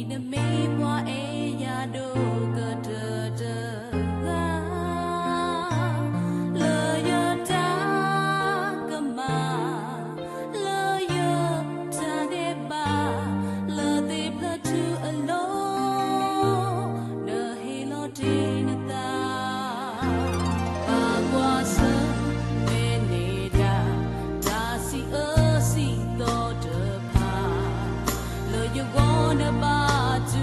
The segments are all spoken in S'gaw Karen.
နမ့ၢ်ပှၤအဲၣ်ယၤဒိၣ်ကတၢၢ်တဂၤ, လၢယတၢ်ကမၣ်, လၢယတၢ်ဒဲးဘး, လၢသ့ၣ်ဖျၢၣ်ထူအလိၤ, နဟ့ၣ်လီၤတ့ၢ်နသး ပာ်ကွၢ်ဆၢၣ်မဲာ်န့ၢ်ဒၣ် တၢ်စံးအၢစံးသီတဖၣ်, လၢယဂီၢ်နဘၣ်တူၢ်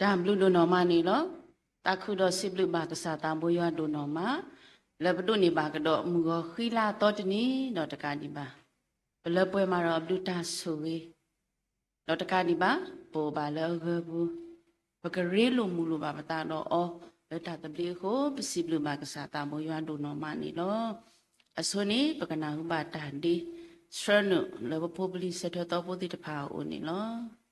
တၢ်ဘျုးဒိၣ်နီၢ်မးန့ၣ်လီၤ. သးခုဒီးစံးဘျုးဘၣ်ကစၢ်သးဘိယွၤဒိၣ်နီၢ်မး, လၢပဒိးန့ၢ်ဘၣ်ကဒီးမုၢ်ဂီၤဃံလၤသီတနံၤဒီးတကးဒံးဘၣ်, ပလၢပှဲၤမးဒီးအဘျုးတၢ်ဆိၣ်ဂ့ၤ ဒီးတကးဒံးဘၣ်, ပအိၣ်ဘၣ်လၢအဂၢၤပူၤ, ပကရ့လိာ်မုာ်လိာ်ဘၣ်ပသးဒီးအီၤ, လၢတၢ်သဘျ့အဃိ ပစံးဘျုးဘၣ်ကစၢ်သးဘိယွၤဒိၣ်နီၢ်မးန့ၣ်လီၤ. အဆိန့ၣ် ပကနၢ်ဟူဘၣ်တၢ်ဒ့ဆှၢနုာ်လၢပဖိပလံၤဆၢထၢၣ်သီဖိသ့ၣ်တဖၣ်အအိၣ်န့ၣ်လီၤ.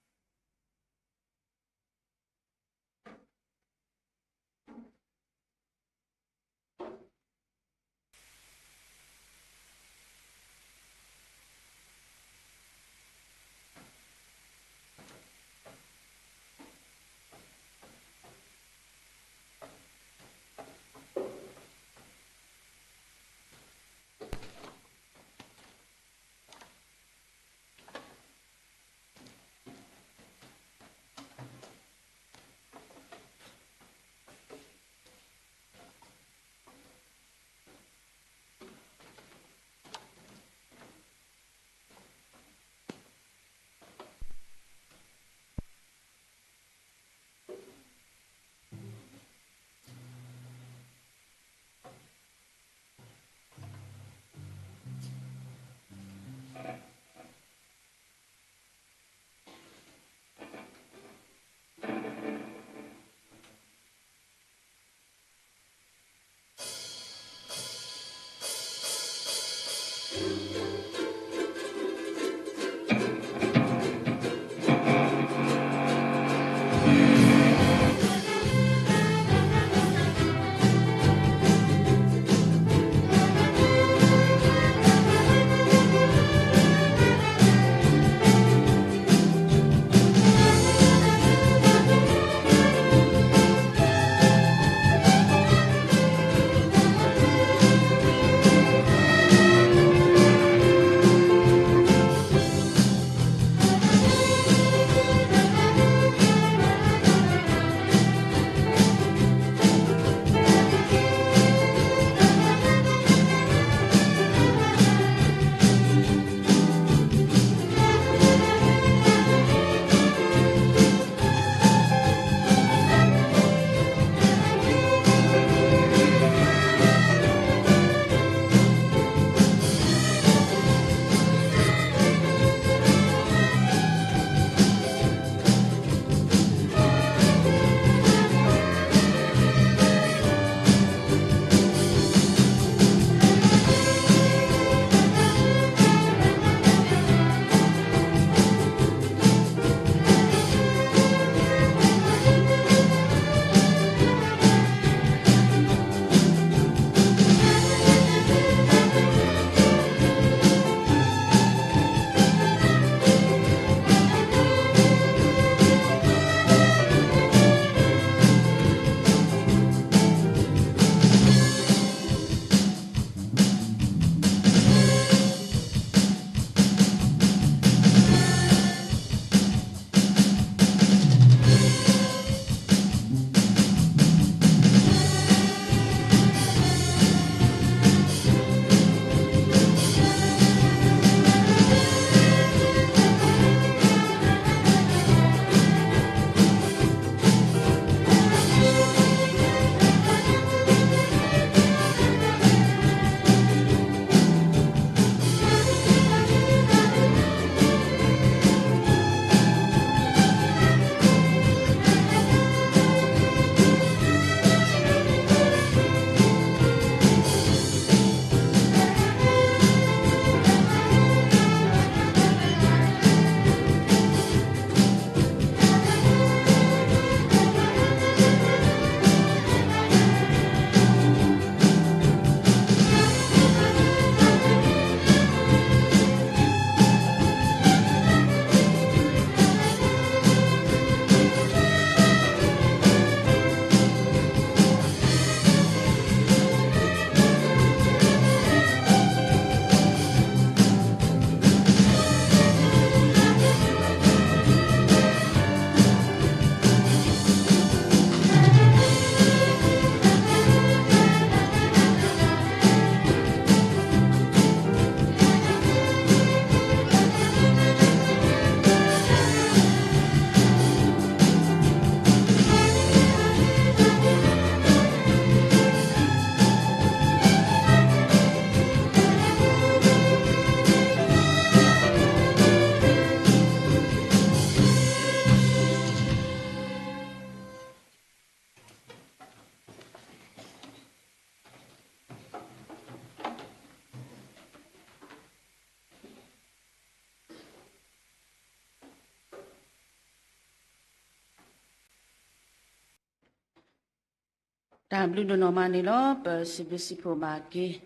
တၢ်ဘျုးဒိၣ်နီၢ်မးန့ၣ်လီၤ. ပစံးဘျုးစံးဖှိၣ်ဘၣ်က့ၤ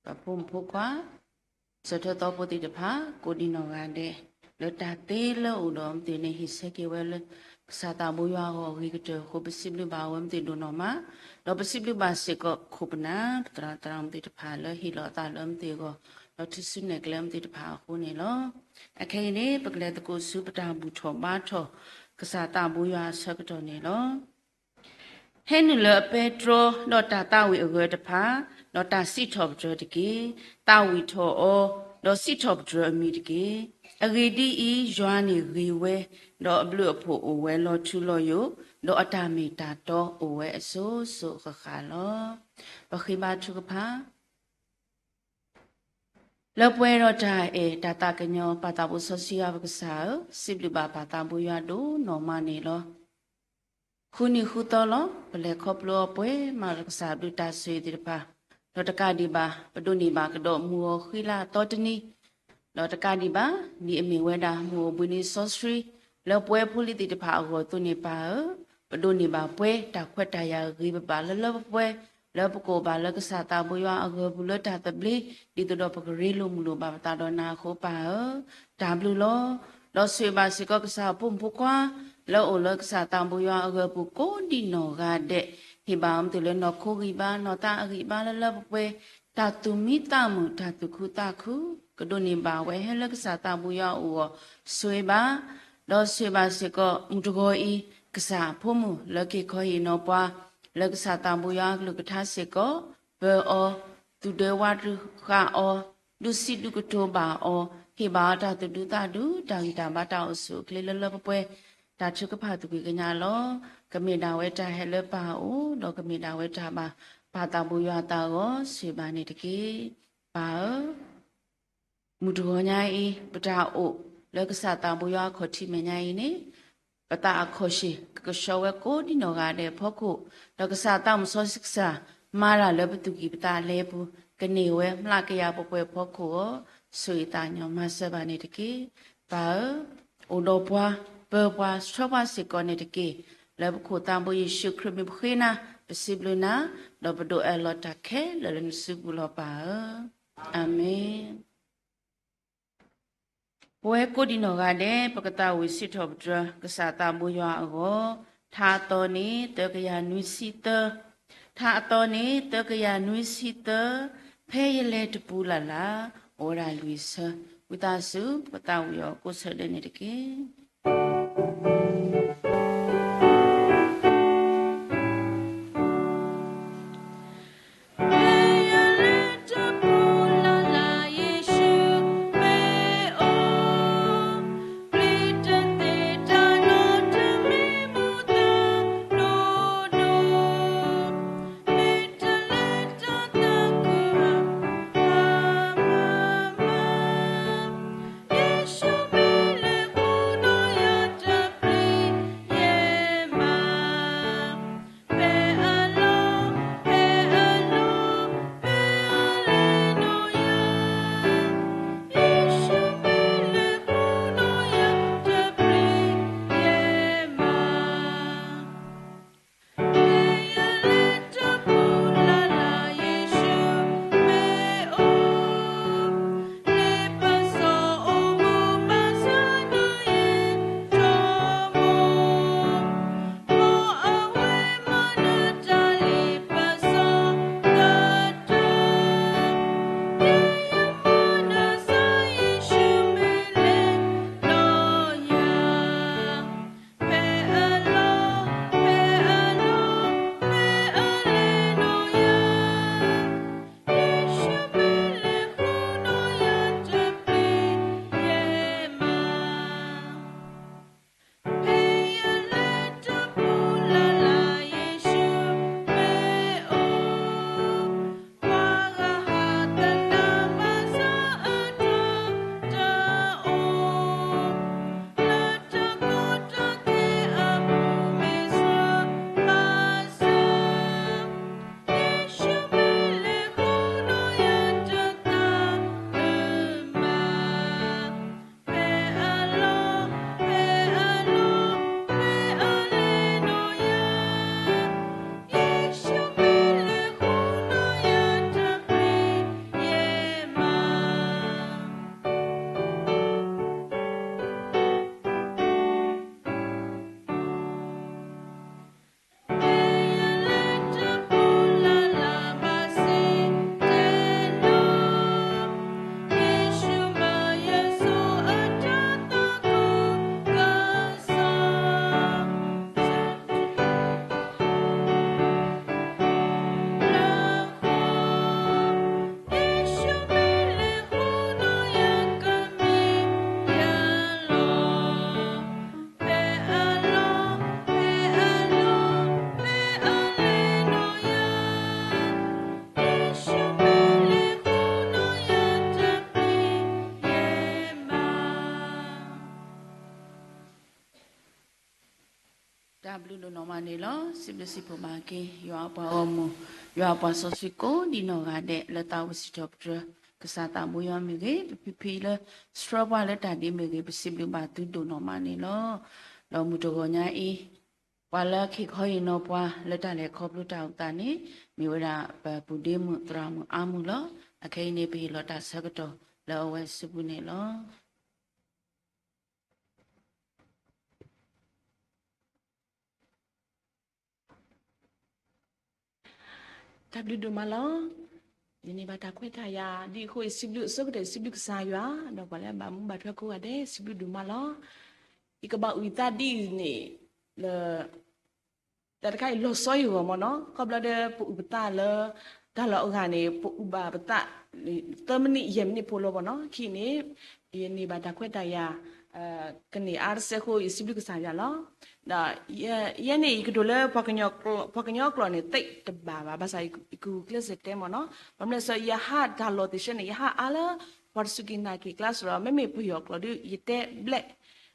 ပဖိမုၣ်ဖိခွါ စၢၤထၢၣ်သီဖိသ့ၣ်တဖၣ် ကိးဒံနီၢ်ဂၤဒဲး လၢတၢ်သ့လၢအအိၣ်ဒီးမသ့ၣ်န့ၣ် ဟ့ၣ်ဆၢက့ၤဝဲလၢ ကစၢ်သးဘိယွၤအဂီၢ်အဂ့ၤကတၢၢ်အဃိ ပစံးဘျုးဘၣ်ဝဲမသ့ၣ်ဒိၣ်နီၢ်မး, ဒီးပစံးဘျုးဘၣ်စ့ၢ်ကီးခိၣ်ပနၢ် ပသရၣ်သရၣ်မုၣ်သ့ၣ်တဖၣ်လၢဟ့ၣ်လီၤအသးလၢမသ့ၣ်အဂီၢ် ဒီးထံဆူနဲၣ်ကျဲမသ့ၣ်တဖၣ်အဃိန့ၣ်လီၤ. အခဲအံၤန့ၣ် ပကလဲၤသကိးဆူပတၢ်ဘူၣ်ထီၣ်ဘါထီၣ် ကစၢ်သးဘိယွၤအဆၢကတီၢ်န့ၣ်လီၤ. ဟဲနုာ်လၢအပဲတြီ ဒီးတၢ်သးဝံၣ်အဂၢၢ်တဖၣ်, ဒီးတၢ်စံးထီၣ်ပတြၢၤတက့ၢ်. သးဝံၣ်ထီၣ်အီၤ, ဒီးစံးထီၣ်ပတြၢၤအမံၤတက့ၢ်. အဂ့ၢ်ဒ်အံၤ, ယွၤန့ၣ်ဂ့ၤဝဲ, ဒီးအဘျုးအဖှိၣ်အိၣ်ဝဲလီၤထူလီၤယိာ်, ဒီးအတၢ်မ့ၢ်တၢ်တီအိၣ်ဝဲအစိၤစိၤဃၣ်ဃၣ်လီၤ. ပဃ့ဘါထုကဖၣ် လၢပှဲၤဒီးတၢ်အဲၣ်တၢ်သးကညီၤ ပၢ်သးဘိစီဆှံယွၤပကစၢ်ဧၢ, စံးဘျုးဘၣ်ပၢ်သးဘိယွၤဒိၣ်နီၢ်မးန့ၣ်လီၤ. ဃုနံၤဃုသီလီၤ. ပလဲၤခီဖျိအီၤပှဲၤမးဒီးကစၢ်ဘျုးတၢ်ဆိၣ်ဂ့ၤသ့ၣ်တဖၣ်, ဒီးတကးဒံးဘၣ် ပဒိးန့ၢ်ဘၣ်ကဒီးမုၢ်ဂီၤဃံလၤသီတနံၤ ဒီးတကးဒံးဘၣ် ဒ်အမ့ၢ်ဝဲဒၣ်မုၢ်အိၣ်ဘှံးနံၤစီဆှံ လၢပဝဲဖိလံၤသ့ၣ်တဖၣ်အဂီၢ်အသိးန့ၣ် ပၢ်ဧၢ, ပဒိးန့ၢ်ဘၣ်ပှဲၤတၢ်ခွဲးတၢ်ယာ်ဂ့ၤဂ့ၤဘၣ်ဘၣ်လၢလၢပှဲၤပှဲၤ လၢပကအိၣ်ဘၣ်လၢကစၢ်သးဘိယွၤအဂၢၤပူၤလၢတၢ်သဘျ့ ဒ်သိးဒီးပကရ့လိာ်မုာ်လိာ်ဘၣ်ပသးဒီးနၤအဃိ ပၢ်ဧၢ, တၢ်ဘျုးလီၤ. ဒီးဆိၣ်ဂ့ၤဘၣ်စ့ၢ်ကီးကစၢ်အဖိမုၣ်ဖိခွါ လၢအအိၣ်လၢကစၢ်သးဘိယွၤအဂၢၤပူၤကိးဒံနီၢ်ဂၤဒဲး, ဟ့ၣ်ဘၣ်အီၤမ့ၢ်တုၤလၢနီၢ်ခိဂံၢ်ဘါ နီၢ်သးအဂံၢ်ဘါလၢလၢပှဲၤပှဲၤ တၢ်သူၣ်မံသးမုာ် တၢ်သူၣ်ခုသးခု ကဒိးန့ၢ်ဘၣ်ဝဲဟဲလၢကစၢ်သးဘိယွၤအအိၣ်အဂီၢ် ဆိၣ်ဂ့ၤဘၣ်, ဒီးဆိၣ်ဂ့ၤဘၣ်စ့ၢ်ကီး မုၢ်တဂီၤအံၤ ကစၢ်အဖိမုၣ်လၢက့ၤခီဟ့ၣ်နီၤပှၤ လၢကစၢ်သးဘိယွၤအကလုၢ်ကထါစ့ၢ်ကီး ပၢၤအီၤ, သူၣ်ဒၢဝးတဃာ်အီၤ, ဒုးစံးဒုးကတိၤဘၣ်အီၤ, ဟ့ၣ်ဘၣ်အီၤတၢ်သူၣ်ဒူသးဒူ တၢ်ဂံၢ်တၢ်ဘါတၢ်အိၣ်ဆူၣ်အိၣ်ချ့လၢလၢပှဲၤပှဲၤ တၢ်ထုကဖၣ်သူၣ်ကံၢ်ကညးလီၤ. ကမ့ၢ်ဒၣ်ဝဲတၢ်ဟဲလၢပၢ်အအိၣ် ဒီးကမ့ၢ်ဒၣ်ဝဲတၢ်ဘၣ်ပၢ်သးဘိယွၤအသးအဂီၢ် ဆိၣ်ဂ့ၤဘၣ်န့ၣ်တက့ၢ်. ပၢ်ဧၢ မုၢ်တဂီၤညါအံၤ ပတၢ်အိၣ်လၢကစၢ်သးဘိယွၤအခီၣ်ထံးမဲာ်ညါအံၤန့ၣ် ပသးအခီၣ်ရှ့ၣ် ကကဆှီဝဲကိးဒံနီၢ်ဂၤဒဲးအဖီခိၣ်, ဒီးကစၢ်သးမုၣ်စီဆှံကစၢ် မၤတၢ်လၢပသူၣ်ကံၢ်ပသးလဲပူၤ, ကန့ၢ်ဝဲမျးကယၤပှဲၤပှဲၤအဖီခိၣ်အဂီၢ် ဆိၣ်ဂ့ၤသးကညီၤမၤစၢၤဘၣ်န့ၣ်တက့ၢ်. ပၢ်ဧၢ, အိၣ်ဒီးပှၤ, ပၢပှၤ, ဆှၢပှၤစ့ၢ်ကီးန့ၣ်တက့ၢ်. လၢပခိၣ်သးဘိယ့ၣ်ၡူးခရံာ်မံၤပဃ့နၤ, ပစံးဘျုးနၤ, ဒီးပဒိးအၢၣ်လီၤတၢ်ခဲလၢာ်လၢနစုပူၤလီၤပၢ်ဧၢ. အၤမ့ၣ်. ပဝဲကိးဒံနီၢ်ဂၤဒဲး ပကသးဝံၣ်စံးထီၣ်ပတြၢၤ ကစၢ်သးဘိယွၤအဂီၢ်, ထါအသီန့ၣ် သၢကယၤနွံဆံသၢ, ထါအသီန့ၣ် သၢကယၤနွံဆံသၢ, ဖဲယလဲၤတပူၤလၢ်လၢ်, အိၣ်ဝဲဒၣ်လွံၢ်ဆၢ, ဝံသးစူၤ ပကသးဝံၣ်အီၤကိးဆၢဒဲးန့ၣ်တက့ၢ်. တၢ်ဘျုးဒိၣ်နီၢ်မးန့ၣ်လီၤ. စံးဘျုးစံးဖှိၣ်ဘၣ်က့ၤ ယွၤအပှၤဂီၢ်မုၢ်, ယွၤအပှၤစီဆှံကိးဒံးနီၢ်ဂၤဒဲး လၢသးဝံၣ်စံးထီၣ်ပတြၢၤ ကစၢ်သးဘိယွၤမ့ၢ်ဂ့ၤ, ပဖံဖံလၢဆှၢပှၤလၢတၢ်ဒ့မ့ၢ်ဂ့ၤ, ပစံးဘျုးဘၣ်သုဒိၣ်နီၢ်မးန့ၣ်လီၤ. ဒီးမုၢ်တဂီၤညါအံၤ ပှၤလၢကဟ့ၣ်ခီဟ့ၣ်နီၤပှၤလၢတၢ်လဲၤခီဖျိတၢ်အိၣ်သးန့ၣ် မ့ၢ်ဝဲဒၣ်ပပူၤဒ့မုၣ်သရၣ်မုၣ်အါမုၢ်လီၤ. အခဲအံၤန့ၣ် ပဟ့ၣ်လီၤတၢ်ဆၢကတီၢ်လၢအဝဲစုပူၤန့ၣ်လီၤ. တၢ်ဘျုးဒိၣ်မးလီၤ. ယန့ၢ်ဘၣ်တၢ်ခွဲးတၢ်ယာ် ဒ်အဃိ ယစံးဘျုးအဆိကတၢၢ် ယစံးဘျုးကစၢ်ယွၤ, ဒီးပှၤလၢအဘၣ်မူဘၣ်ထွဲကိးဂၤဒဲး စံးဘျုးဒိၣ်မးလီၤ. ယကဘၣ်အုၣ်ယသးဒ်အံၤန့ၣ် လၢ တၢ်တခါအံၤလီၤဆီယဂီၢ်မ့ၢ်နီၤ, ခီဖျိလၢပအုၣ်ပသးလၢ တၢ်လီၢ်အဂၤန့ၣ် ပအုၣ်ဘၣ်ပသး သၢမံးနံး ယဲၢ်မံးနံးဖိလီၤမ့ၢ်နီၤ, အခဲအံၤန့ၣ် ယန့ၢ်ဘၣ်တၢ်ခွဲးတၢ်ယာ် ကန့ၢ်အါတစဲးအဃိ ယစံးဘျုးကစၢ်ယွၤလီၤ. ဒီးယဲန့ၣ် ယကတိၤလၢ ပှၤကညီကျိာ်န့ၣ် သ့တဘၣ်ဘၣ်, ဘၣ်ဆၣ်ယကဂုာ်ကျဲးစၢးတဲမ့ၢ်နီၤ, ဘၣ်မနုၤလဲၣ်ဆို ယဟးတၢ်လီၢ်သ့ၣ်ဆၢန့ၣ် ယဟးအါလၢ ပှၤတစူၢ်က့ၤနာ်က့ၤကျါစ့ၢ်ဒီး မ့မ့ၢ်ပယီၤကျိာ်ဒုး ယတဲဘျဲၣ်,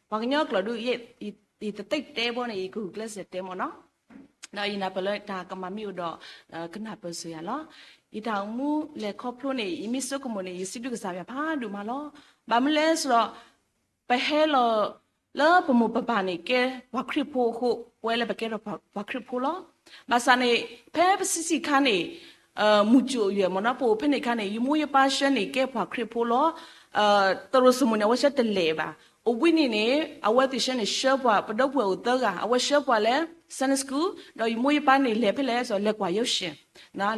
ပှၤကညီကျိာ်ဒုး ယတသ့တဲဘၣ်န့ၣ် ယကဂုာ်ကျဲးစၢးတဲမ့ၢ်နီၤ. ဒီးယနၢ်ပၢၢ်လၢတၢ်ကမၤမ့ၢ်အိၣ်ဒီး ကနၢ်ပၢၢ်စၢၤယၤလီၤ. ယတၢ်အိၣ်မူလဲၤခီဖျိန့ၣ် ယမ့ၢ်ဆိကမိၣ်န့ၣ် ယစံးဘျုးကစၢ်ယွၤဖးဒိၣ်မးလီၤ. ဘၣ်မနုၤလဲၣ်ဆိုတော့ ပဟဲလီၤလၢပမိၢ်ပပၢ်န့ၣ် ကဲပှၤခရံာ်ဖိအဃိ ပဝဲလၢပကဲထီၣ်ပှၤခရံာ်ဖိလီၤ. ဘၣ်ဆၣ်န့ၣ် ဖဲပဆံးဆံးခါန့ၣ် မုၢ်ကၠိၣ်ယဲၢ်မ့ၢ်နီၤ ပအိၣ်ဖဲန့ၣ်အခါန့ၣ် ယမိၢ်ယပၢ်ဆှၢန့ၣ် ကဲပှၤခရံာ်ဖိလီၤ. သရိာ်စမုၢ်န့ၣ် အဝဲဆှၢတလဲၤဘၣ်. အိၣ်ဘှံးနံၤန့ၣ် အဝဲသ့ၣ်ဆှၢန့ၣ် ဆှၢပှၤပဒီပုၢ်ဝဲၢ်အိၣ်သၢဂၤ အဝဲဆှၢပှၤလၢ Sunday school ဒီးယမိၢ်ယပၢ်န့ၣ် လဲၤဖဲလဲၣ်ဆို လဲၤကွၢ်ရုပ်ရှင်,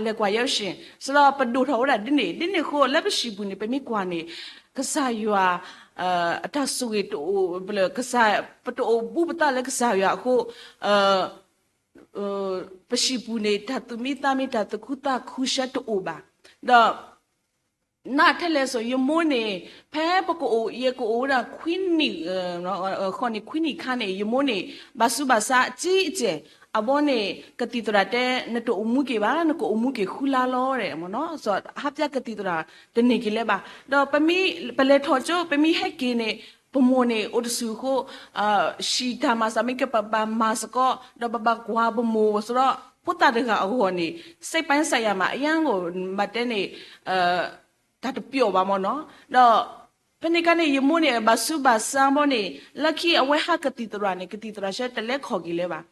လဲၤကွၢ်ရုပ်ရှင် ဆိုတော့ ပဒိၣ်ထီၣ်ဝဲဒၣ်ဒ်န့ၣ် ဒ်န့ၣ်အဃိ လၢပဟံၣ်ပူၤန့ၣ် ပမ့ၢ်ကွၢ်န့ၣ် ကစၢ်ယွၤ အတၢ်ဆိၣ်ဂ့ၤတအိၣ် ပတအိၣ်ဘူးပသးလၢကစၢ်ယွၤအဃိ ပဟံၣ်ပူၤန့ၣ် တၢ်သူၣ်မံသးမံ တၢ်သူၣ်ခုသးခုဆှၢတအိၣ်ဘၣ်. ဒီး နထဲလဲၣ်ဆို ယမိၢ်န့ၣ် ဖဲပကအိၣ် ယကအိၣ်ဝဲဒၣ်ခွံနံၣ် ဃိးနံၣ်ခွံနံၣ်အခါန့ၣ် ယမိၢ်န့ၣ် ဘၣ်ဆူးဘၣ်ဆါအကံအကဲၢ်, အဘီန့ၣ် ကသံၣ်သရၣ်တဲ နတအိၣ်မူက့ၤဘၣ် နကအိၣ်မူက့ၤဃုလါလီၤ မ့ၢ်နီၤ, စီၤဟးပၠါကသံၣ်သရၣ်တန့ၢ်က့ၤလၢၤဘၣ်. ဒီးပမ့ၢ် ပလဲၤထီၣ်ကၠိ ပမ့ၢ်ဟဲက့ၤန့ၣ် ပမိၢ်န့ၣ် အိၣ်တဆူၣ်အဃိ ဟံၣ်တၢ်မၤစၢၤမ့ၢ်ကဲ ပဘၣ်မၤစ့ၢ်ကီး ဒီးပဘၣ်ကွၢ်ပမိၢ် ဆိုတော့ ဖိသၣ်တဂၤအဂီၢ်န့ၣ် စိတ်ပိုင်းဆိုင်ရာမှာ အရမ်းကို မ့ၢ်တဲန့ၣ် တၢ်တပျီၣ်ဘၣ်မ့ၢ်နီၤ. ဒီး ဖဲန့ၣ်အခါန့ၣ် ယမိၢ်န့ၣ် ဘၣ်ဆူးဘၣ်ဆါဘီန့ၣ် လၢခံအဝဲဟးကသံၣ်သရၣ်န့ၣ် ကသံၣ်သရၣ်ဆှၢတလဲၤခိးက့ၤလၢၤဘၣ်.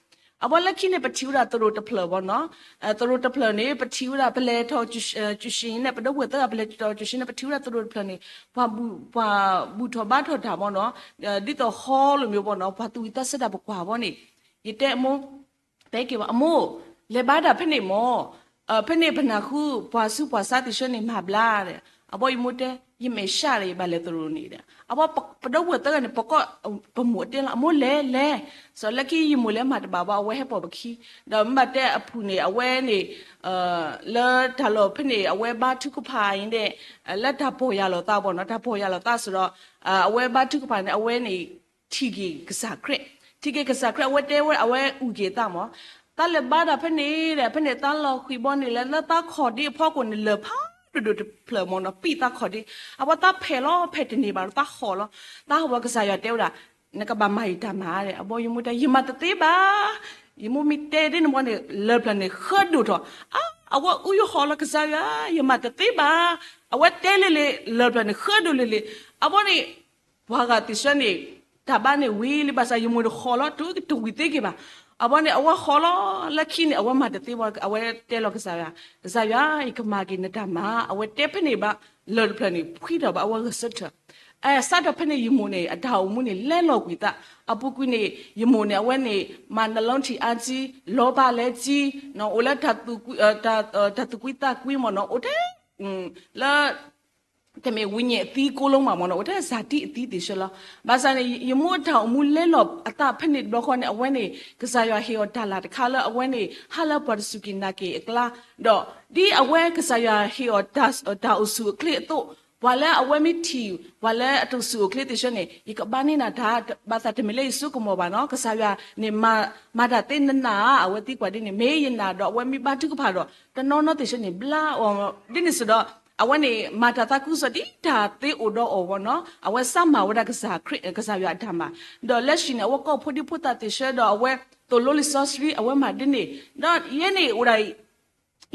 အဘီလၢခံန့ၣ် ပထံၣ်ဝဲဒၣ်သရိာ်တဖျၢၣ်မ့ၢ်နီၤ, သရိာ်တဖျၢၣ်န့ၣ် ပထံၣ်ဝဲဒၣ် ပလဲၤထီၣ် ကျူရှင်န့ၣ် ပဒီပုၢ်ဝဲၢ်သၢဂၤ ပလဲၤထီၣ်ကျူရှင်န့ၣ် ပထံၣ်ဝဲဒၣ်သရိာ်တဖျၢၣ်န့ၣ် ပှၤဘူၣ်ထီၣ်ဘါထီၣ်တၢ်မ့ၢ်နီၤ, ဒ်သိးဟီလိာ်မ့ၢ်မ့ၢ်နီၤ ပှၤသူၣ်ဝံၤသးစဲတၢ်ပကွၢ်ဘီန့ၣ် ယတဲအမိၢ် တဲက့ၤဘၣ် အမိၢ် လဲၤဘါတၢ်ဖဲန့ၣ်မ့ၢ်, ဖဲန့ၣ်ပနၢ်ဟူ ပှၤဆူးပှၤဆါသ့ၣ်ဆှၢန့ၣ် မၤဘျါဒီး အဘီယမိၢ်တဲ ယမဲာ်ဆှးဒီး ယဘၣ်လဲၤသရိာ်န့ၣ်ဒီး အဘီပဒီပုၢ်ဝဲၢ်သၢဂၤန့ၣ် ပကိးပမိၢ်အတဲလီၤ အမိၢ်လဲၤလဲၤ, စီၤလၢခံယမိၢ်လဲၤမၤတဘၣ်ဘၣ် အဝဲဟဲပိာ်ပခံ, ဒီးမ့ၢ်ဘၣ်တဲအဖုၣ်န့ၣ် အဝဲန့ၣ် လၢတၢ်လီၢ်ဖဲန့ၣ် အဝဲဘါထုကဖၣ်အံၤန့ၣ် လၢတၢ်ပီၢ်ယၢ်လီၤသးဘီနီၤ တၢ်ပီၢ်ယၢ်လီၤသးစ့ၢ်ဒီး အဝဲဘါထုကဖၣ်န့ၣ် အဝဲန့ၣ် ထံၣ်က့ၤကစၢ်ခရံာ်, ထံၣ်က့ၤကစၢ်ခရံာ် အဝဲတဲဝဲ အဝဲအုၣ်က့ၤသးမ့ၢ်, သးလဲၤဘါတၢ်ဖဲန့ၣ်ဒီး ဖဲန့ၣ်သးလီၤဃံၤဘီန့ၣ် လၢသးခီၣ်ဒ့အဖီခိၣ်န့ၣ် လၢၢ်ဖးဒိၣ်ဒိၣ်တဖျၢၣ်မ့ၢ်နီၤ ပံၣ်သးခီၣ်ဒ့, အဝဲသးဖဲးလီၤ ဖဲးတန့ၢ်ဘၣ်ဒီး သးဟီၣ်လီၤ, သးဟီၣ်ဘီကစၢ်ယွၤတဲဝဲဒၣ် နကဘၣ်မၤယတၢ်မၤဒီး အဘီယမိၢ်တဲ ယမၤတသ့ဘၣ်, ယမိၢ်မ့ၢ်တဲဒ်န့ၣ်ဘီန့ၣ် လၢၢ်ဖျၢၣ်န့ၣ် ဃၢဒိၣ်ထီၣ်, အါ အဝဲအုၣ်ယဟီၣ်လီၤကစၢ်ယွၤ ယမၤတသ့ဘၣ်, အဝဲတဲလံလံ လၢၢ်ဖျၢၣ်န့ၣ် ဃၢဒိၣ်လံလံ, အဘီန့ၣ် ပှၤဂၤသ့ၣ်ဆှၢန့ၣ် တၢ်ဘါန့ၣ်ဝံၤလံဘၣ်ဆၣ် ယမိၢ်တဟီၣ်လီၤ တဝံၤသ့က့ၤဘၣ်, အဘီန့ၣ် အဝဲဟီၣ်လီၤ လၢခံန့ၣ် အဝဲမၤတသ့ဘၣ် အဝဲတဲလီၤကစၢ်ယွၤ, ကစၢ်ယွၤ ယကမၤက့ၤနတၢ်မၤ, အဝဲတဲဖဲန့ၣ်ဘၣ် လၢၢ်တဖျၢၣ်န့ၣ် ဖှံထီၣ်ဘၣ် အဝဲဂဲၤဆၢထၢၣ် စးထီၣ်ဖဲန့ၣ် ယမိၢ်န့ၣ် အတၢ်အိၣ်မူန့ၣ် လဲလီၤကွံာ်သး, အပူၤကွံာ်န့ၣ် ယမိၢ်န့ၣ် အဝဲန့ၣ် မၤနလီထံၣ်အါကံ, လီၤဘၣ်လဲကံ, အိၣ်လၢ တၢ်သူၣ်ကွံသးကွံမ့ၢ်နီၤ, အိၣ်ထဲ လၢ တမ့ၢ်ဝိညာဉ်အသံကိးလီၤမးမ့ၢ်နီၤ, အိၣ်ထဲဇာတိအသံသ့ၣ်ဆှၢလီၤ. ဘၣ်ဆၣ်န့ၣ် ယမိၢ်အတၢ်အိၣ်မူလဲလီၤအသးဖဲန့ၣ်တဘျီဃီန့ၣ် အဝဲန့ၣ် ကစၢ်ယွၤဟ့ၣ်အီၤတၢ်လၢ်တခါလၢအဝဲန့ၣ် ဟးလၢပှၤတစူၢ်က့ၤနာ်က့ၤအကျါ, ဒီးဒ်အဝဲကစၢ်ယွၤဟ့ၣ်အီၤတၢ်အိၣ်ဆူၣ်အိၣ်ချ့အသိး, ပှၤလၢအဝဲမ့ၢ်ထံၣ် ပှၤလၢအတအိၣ်ဆူၣ်အိၣ်ချ့သ့ၣ်ဆှၢန့ၣ် ယကဘါန့ၢ်နၤတၢ်, ဘၣ်ဆၣ်တမ့ၢ်လၢယစိကမီၤဘၣ်နီၤ, ကစၢ်ယွၤန့ၣ် မၤတၢ်သ့နနၤဧါ, အဝဲသံကွၢ်ဒ်န့ၣ် မ့ၢ်ယနာ်ဒီး အဝဲမ့ၢ်ဘါထုကဖၣ်ဒီး တနီၤနီၤသ့ၣ်ဆှၢန့ၣ် ဘျါအီၤ, ဒ်န့ၣ်စ့ၢ်ဒီး အဝဲန့ၣ် မၤတၢ်သးခုကစီၣ်ဒ်တၢ်သ့အိၣ်ဒီးအီၤဘၣ်နီၤ, အဝဲစးမၤဝဲဒၣ်ကစၢ်ခရံာ် ကစၢ်ယွၤအတၢ်မၤ, ဒီးလၢဟံၣ်န့ၣ် အဝဲကိးဖိဒံဖိသၣ်သ့ၣ်ဆှၢဒီး အဝဲ သိၣ်လိလံာ်စီဆှံ အဝဲမၤဒ်န့ၣ်, ဒီးယဲန့ၣ်အိၣ်ဒၣ်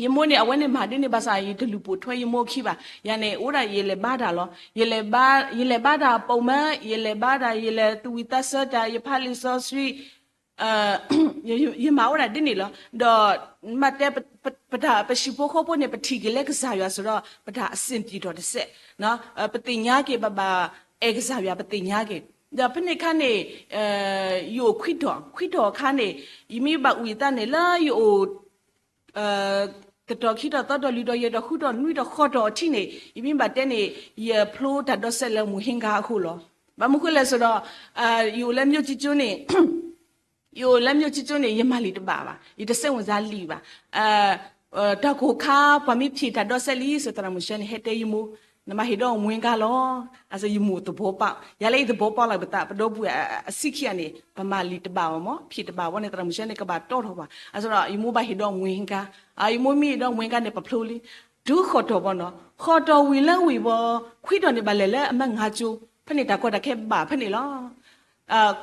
ယမိၢ်န့ၣ် အဝဲန့ၣ်မၤဒ်န့ၣ်ဘၣ်ဆၣ် ယတလူၤပိာ်ထွဲယမိၢ်ခံဘၣ်. ယၤန့ၣ် အိၣ်ဒၣ်ယလဲၤဘါတၢ်လီၤ. ယလဲၤဘါ, ယလဲၤဘါတၢ်ပိာ်မၢ, ယလဲၤဘါတၢ်, ယလဲၤသူၣ်ဝံၣ်သးဆၢတၢ်, ယဖးလံာ်စီဆှံ, ယမၤဝဲဒၣ်ဒ်န့ၣ်လီၤ. ဒီး မ့ၢ်တဲ ပတၢ် ပဟံၣ်ဖိဃီဖိန့ၣ် ပထံၣ်က့ၤလၢကစၢ်ယွၤစ့ၢ်ဒီး ပတၢ်အဆင်ပြေတစဲး, ပသ့ၣ်ညါက့ၤ ပဘၣ်အဲၣ်ကစၢ်ယွၤ ပသ့ၣ်ညါက့ၤ. ဒီးဖဲန့ၣ်အခါန့ၣ် ယအိၣ်ခွံတီၤ, ခွံတီၤအခါန့ၣ် ယမ့ၢ်ဘၣ်အုၣ်ယသးန့ၣ် လၢယအိၣ် တတီၤခံတီၤသၢတီၤလွံၢ်တီၤယဲၢ်တီၤဃုတီၤနွံတီၤဃိးတီၤအထံးန့ၣ် ယမ့ၢ်ဘၣ်တဲန့ၣ် ယဖျိတၢ်ဒိးစဲးလၢမုၢ်ဟ့ကၤအဃိလီၤ. ဘၣ်မနုၤဃိလဲၣ်စ့ၢ်ဒီး ယအိၣ်လၢ မြို့ကြီးကျယ်န့ၣ် ယအိၣ်လၢ မြို့ကြီးကျယ်န့ၣ် ယမၤလံာ်တဘၣ်ဘၣ်, ယတစိတ်ဝင်စားလံာ်ဘၣ်. တၢ်ကိၢ်ခါ ပှၤမ့ၢ်ဖျိတၢ်ဒိးစဲးလံာ်စ့ၢ် သရၣ်မုၣ်ဆၢန့ၣ် ဟဲတဲယမိၢ်, နမၤဟ့ၣ်ဒီးမွဲကါလီၤ. အစ့ၢ်ယမိၢ်သဘီပာ်, ယၤလၢယသဘီပာ်လီၤပသး ပဒီပုၢ်ဝဲၢ်အဆံးခံဂၤန့ၣ် ပမၤလံာ်တဘၣ်ဘၣ်မး, ဖျိတဘၣ်ဘၣ်န့ၣ် သရၣ်မုၣ်ဆၢန့ၣ် ကဘၣ်တီထီၣ်ဘၣ်. အစ့ၢ်ဒီး ယမိၢ်ဘၣ်ဟ့ၣ်ဒီးမွဲကါ, ယမိၢ်မ့ၢ်ဟ့ၣ်ဒီးမွဲကါန့ၣ် ပဖျိလံ တုၤဃိးတီၤဘၣ်နီၤ, ဃိးတီၤဝံၤလၢဝံၤဘၣ် ခွံတီၤန့ၣ် ဘၣ်လဲၤလၢအမၢငါကၠိ, ဖဲန့ၣ်တၢ်ကီတၢ်ခဲဘၣ်ဖဲန့ၣ်လီၤ.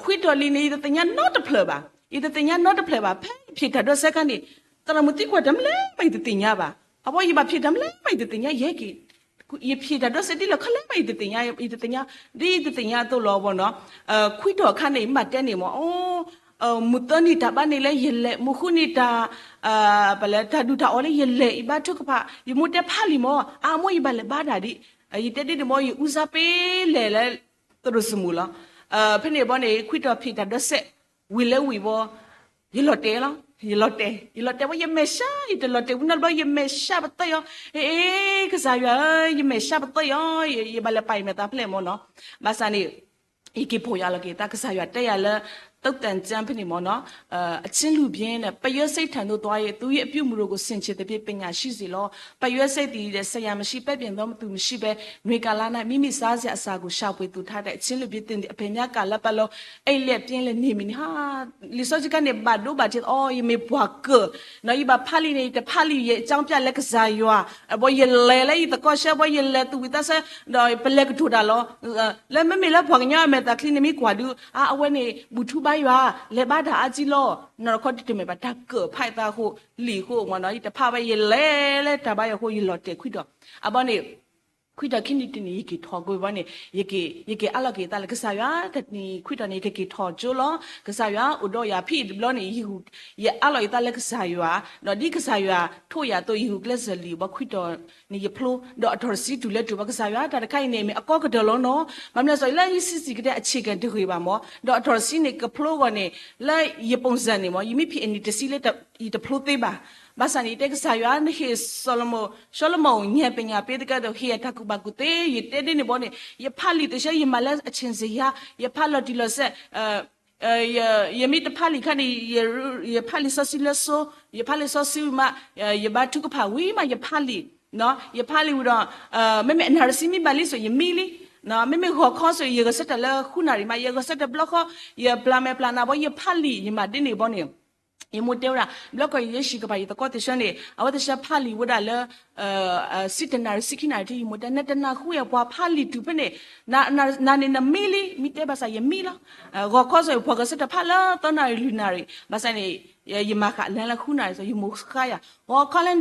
ခွံတီၤလံန့ၣ် ယတသ့ၣ်ညါနီတဖျၢၣ်ဘၣ်, ယတသ့ၣ်ညါနီတဖျၢၣ်ဘၣ်. ဖဲယဖျိတၢ်ဒိးစဲးခါန့ၣ် သရၣ်မုၣ်သံကွၢ်တၢ်မနုၤလဲၣ်ဘၣ် ယတသ့ၣ်ညါဘၣ်. အဝဲယဘၣ်ဖျိတၢ်မနုၤလဲၣ်ဘၣ် ယတသ့ၣ်ညါ, ယဲက့ၤ ယဖျိတၢ်ဒိးစဲးဒ်လဲၣ်ခဲလၢာ်ဘၣ် ယတသ့ၣ်ညါ, ယတသ့ၣ်ညါ, ဒ်ယတသ့ၣ်ညါအသိးလီၤဘၣ်နီၤ. ခွံတီၤအခါန့ၣ် ယမ့ၢ်တဲန့ၣ်မး မုၢ်သၢနံၤတၢ်ဘါန့ၣ်လၢယလဲၤ, မုၢ်ဃုနံၤတၢ် ပလဲၤတၢ်ဒူၣ်တၢ်အီၣ်လၢယလဲၤ, ယဘါထုကဖၣ်, ယမိၢ်တဲဖးလံာ်မး, အါမိၢ်ယဘၣ်လဲၤဘါတၢ်ဒံး, ယတဲဒ်န့ၣ်မး ယအူစါပ့လဲၣ်လၢ သရိာ်စမူၣ်လီၤ. ဖဲန့ၣ်ဘၣ်န့ၣ် ခွံတီၤဖျိတၢ်ဒိးစဲး, ဝံၤလၢဝံၤဘၣ်, ယလီၤတဲာ်လီၤ, ယလီၤတဲာ်, ယလီၤတဲာ်ဝဲ ယမဲာ်ဆှး, ယတလီၤတဲာ်ဝံၤနီတဘျီ ယမဲာ်ဆှးပသၢယီၤ, အ့ ကစၢ်ယွၤဧၢ, ယမဲာ်ဆှးပသၢယီၤ, ယဘၣ်လဲၤပာ်ယမဲာ်သးဖဲလဲၣ်မးနီၤ. ဘၣ်ဆၣ်န့ၣ် ယက့ၤဖီၣ်ယၤလီၤက့ၤသး ကစၢ်ယွၤတဲယၤလၢ သုတၢ်ကၠၢဖဲန့ၣ်မးနီၤ, အချင်းလူပျင်းန့ၣ် ပယွဲစိတ်ထန်သို့သွား၍ သူ့ရဲ့အပြုအမူတို့ကို ဆင်ခြင်သဖြင့် ပညာရှိစေလော့, ပယွဲစိတ်သည် ဆရာမရှိ ပဲ့ပြင်သောသူမရှိဘဲ နွေကာလ၌ မိမိစားစရာအစာကို ရှာဖွေသိုထားတဲ့ အချင်းလူပျင်းသင်သည် အဘယ်မျှကာလပတ်လုံး အိပ်လျက်ပျင်းလျက်နေမည်နည်း. လံာ်စီဆှံခါန့ၣ် ဘၣ်ဒိဘၣ်ထံးအီၤ ယမ့ၢ်ပှၤကၢၢ်, ယဘၣ်ဖးလံာ်န့ၣ် ယတဖးလံာ် ယအကြောင်းပြလၢကစၢ်ယွၤ, အဘီယလဲၤလၢယသကိးဆၢ ဘီယလဲၤသူၣ်ဝံၣ်သးဆၢ ဒီးပလဲၤကတိၤတၢ်လီၤ. လၢမ့မ့ၢ်လၢပှၤကညီအမဲာ်သးချံန့ၣ် မ့ၢ်ကွၢ်ဒုး အါ အဝဲန့ၣ် ဘူၣ်ထူဘါယွၤ လဲၤဘါတၢ်အါကံလီၤ. နီၢ်တခီတမ့ၢ်ဘၣ် တၢ်ကၢၢ်ဖးယသးအဃိ လံာ်အဃိမးနီၤ ယတဖးဘၣ် ယလဲၤလၢတၢ်ဘါယွၤအဃိ ယလီၤတဲာ်ခွံတီၤ. အဘီန့ၣ် ခွံတီၤခံနံၤတနံၤ ယက့ၤထီၣ်က့ၤဘီန့ၣ် ယက့ၤအးလီၤက့ၤသးလၢကစၢ်ယွၤ တနံၤခွံတီၤန့ၣ် ယကက့ၤထီၣ်ကၠိလီၤ. ကစၢ်ယွၤအိၣ်ဒီးယၤဖဲအံၤတဘျီန့ၣ် ယအးလီၤယသးလၢကစၢ်ယွၤ, ဒီးဒ်ကစၢ်ယွၤထိၣ်ယၤအသိး ယဟူးကျဲစၢၤလံာ်ဘီခွံတီၤန့ၣ် ယဖျိ, ဒီးအထီၣ်တဆံတုၤလၢတုၤဘၣ် ကစၢ်ယွၤ တၢ်တခါအံၤန့ၣ် မ့ၢ်အကီကတၢၢ်လီၤနီၤ. ဘၣ်မနုၤလဲၣ် လၢယဆံးစံၣ်ကတဲ အဆ့ၣ်ကဲတဂ့ၤဘၣ်မး, ဒီးအထီၣ်တဆံန့ၣ် ကဖျိအဂီၢ်န့ၣ် လၢယပိၢ်စၢ်န့ၣ်မး ယမ့ၢ်ဖံးအနံၣ်တဆံလၢ ယတဖျိသ့ဘၣ်. ဘၣ်ဆၣ်န့ၣ် ယတဲကစၢ်ယွၤ နဟ့ၣ်စီၤလမုၣ်, စီၤလမုၣ် ဉာဏ်ပညာပေးသကဲးသို့ ဟ့ၣ်ယၤတၢ်ကူၣ်ဘၣ်ကူၣ်သ့ ယတဲဒ်န့ၣ်ဘီန့ၣ် ယဖးလံာ်တဆၢ ယမၤလၢအဆ့ၣ်စ့ၣ်ယါ, ယဖးလီၤတံၢ်လီၤဆဲး ယမ့ၢ်တဖးလံာ်ခါန့ၣ် ယဖးလံာ်စီဆှံလၢစိ, ယဖးလံာ်စီဆှံဝံၤမး, ယဘါထုကဖၣ်ဝံၤမး ယဖးလံာ်, ယဖးလံာ်ဝံၤဒီး မ့မ့ၢ်အနၣ်ရံၣ်ဆံမ့ၢ်ဘၣ်လံစိး ယမံလံ, မ့မ့ၢ်ဂီၤခီစိး ယဂဲၤဆၢထၢၣ်လၢဃုနၣ်ရံၣ်မး ယဂဲၤဆၢထၢၣ်တဘျီဃီ, ယပျၢ်မဲာ်ပျၢ်နါဘီ ယဖးလံာ် ယမၤဒ်န့ၣ်ဘီန့ၣ် ယမိၢ်တဲဝဲဒၣ် ဘျီခီယဟံးကပၤ ယသကိးသ့ၣ်ဆၢန့ၣ် အဝဲသ့ၣ်ဆၢဖးလံာ်ဝဲဒၣ်လၢ ဆံတနၣ်ရံၣ် ဆံခံနၣ်ရံၣ်ထံး ယမိၢ်တဲ နတနၢ်ဟူဧါ ပှၤဖးလံာ်တုၤဖဲန့ၣ်, နၤန့ၣ်နမံလံ, မ့ၢ်တဲဘၣ်ဆၣ်ယမံလီၤ. ဂီၤခီစိး ပှၤဂဲၤဆၢထၢၣ်ဖးလၢသၢနၣ်ရံၣ်လွံၢ်နၣ်ရံၣ်, ဘၣ်ဆၣ်န့ၣ် ယမၤဃာ်လၢလၢဃုနၣ်ရံၣ်စိး ယမိၢ်ဃါယၤ, ဂီၤခီလၢ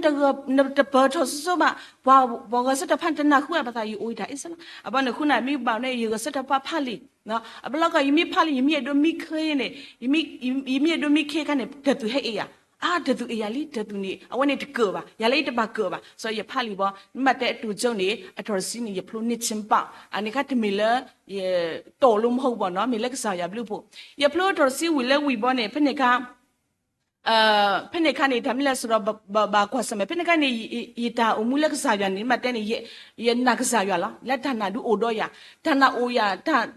နတပၢၢ်ထီၣ်စိၤစိၤဘၣ်, ပှၤဂဲၤဆၢထၢၣ်ဖး နတနၢ်ဟူဧါ ဘၣ်ဆၣ်ယအိၣ်ယတၢ်အ့ၣ်စၢ်လီၤ. အဘီန့ၣ် ဃုနၣ်ရံၣ်မ့ၢ်ဘၣ်န့ၣ် ယဂဲၤဆၢထၢၣ်ဖးဖးလံာ် အဘျီခီ ယမ့ၢ်ဖးလံာ် ယမ့ၢ်အဲၣ်ဒိးမံခ့န့ၣ်, ယမ့ၢ်အဲၣ်ဒိးမံခ့ခါန့ၣ် တၢ်သူၣ်ဟဲအ့ၣ်ယၤ, အါ တၢ်သူၣ်အ့ၣ်ယၤလံ တၢ်သူၣ်န့ၣ် အဝဲန့ၣ်တကၢၢ်ဘၣ်, ယၤလၢယတဘၣ်ကၢၢ်ဘၣ်, စီၤယဖးလံာ်ဘီ မ့ၢ်ဘၣ်တဲအတိၤကၠိန့ၣ် အထီၣ်တဆံန့ၣ် ယဖျိန့ၢ်ဆ့ဘၣ်, အန့ၣ်ခါတမ့ၢ်လၢ ယတီၢ်လိမ့ၢ်ဟီဘီနီၤ မ့ၢ်လၢကစၢ်ယွၤဘျုးဖှိၣ်, ယဖျိထီၣ်တဆံဝံၤလၢဝံၤဘီန့ၣ် ဖဲန့ၣ်ခါ ဖဲန့ၣ်ခါန့ၣ် တၢ်မ့ၢ်လဲၣ်စ့ၢ်ဒီး ဘၣ်ကွၢ်ဆၢၣ်မဲာ် ဖဲန့ၣ်ခါန့ၣ် ယတၢ်အိၣ်မူလၢကစၢ်ယွၤန့ၣ် မ့ၢ်တဲန့ၣ် ယနာ်ကစၢ်ယွၤလီၤ. လၢတၢ်နာ်ဒုးအိၣ်ဒီးယၤ, တၢ်နာ်အိၣ်ယၤ,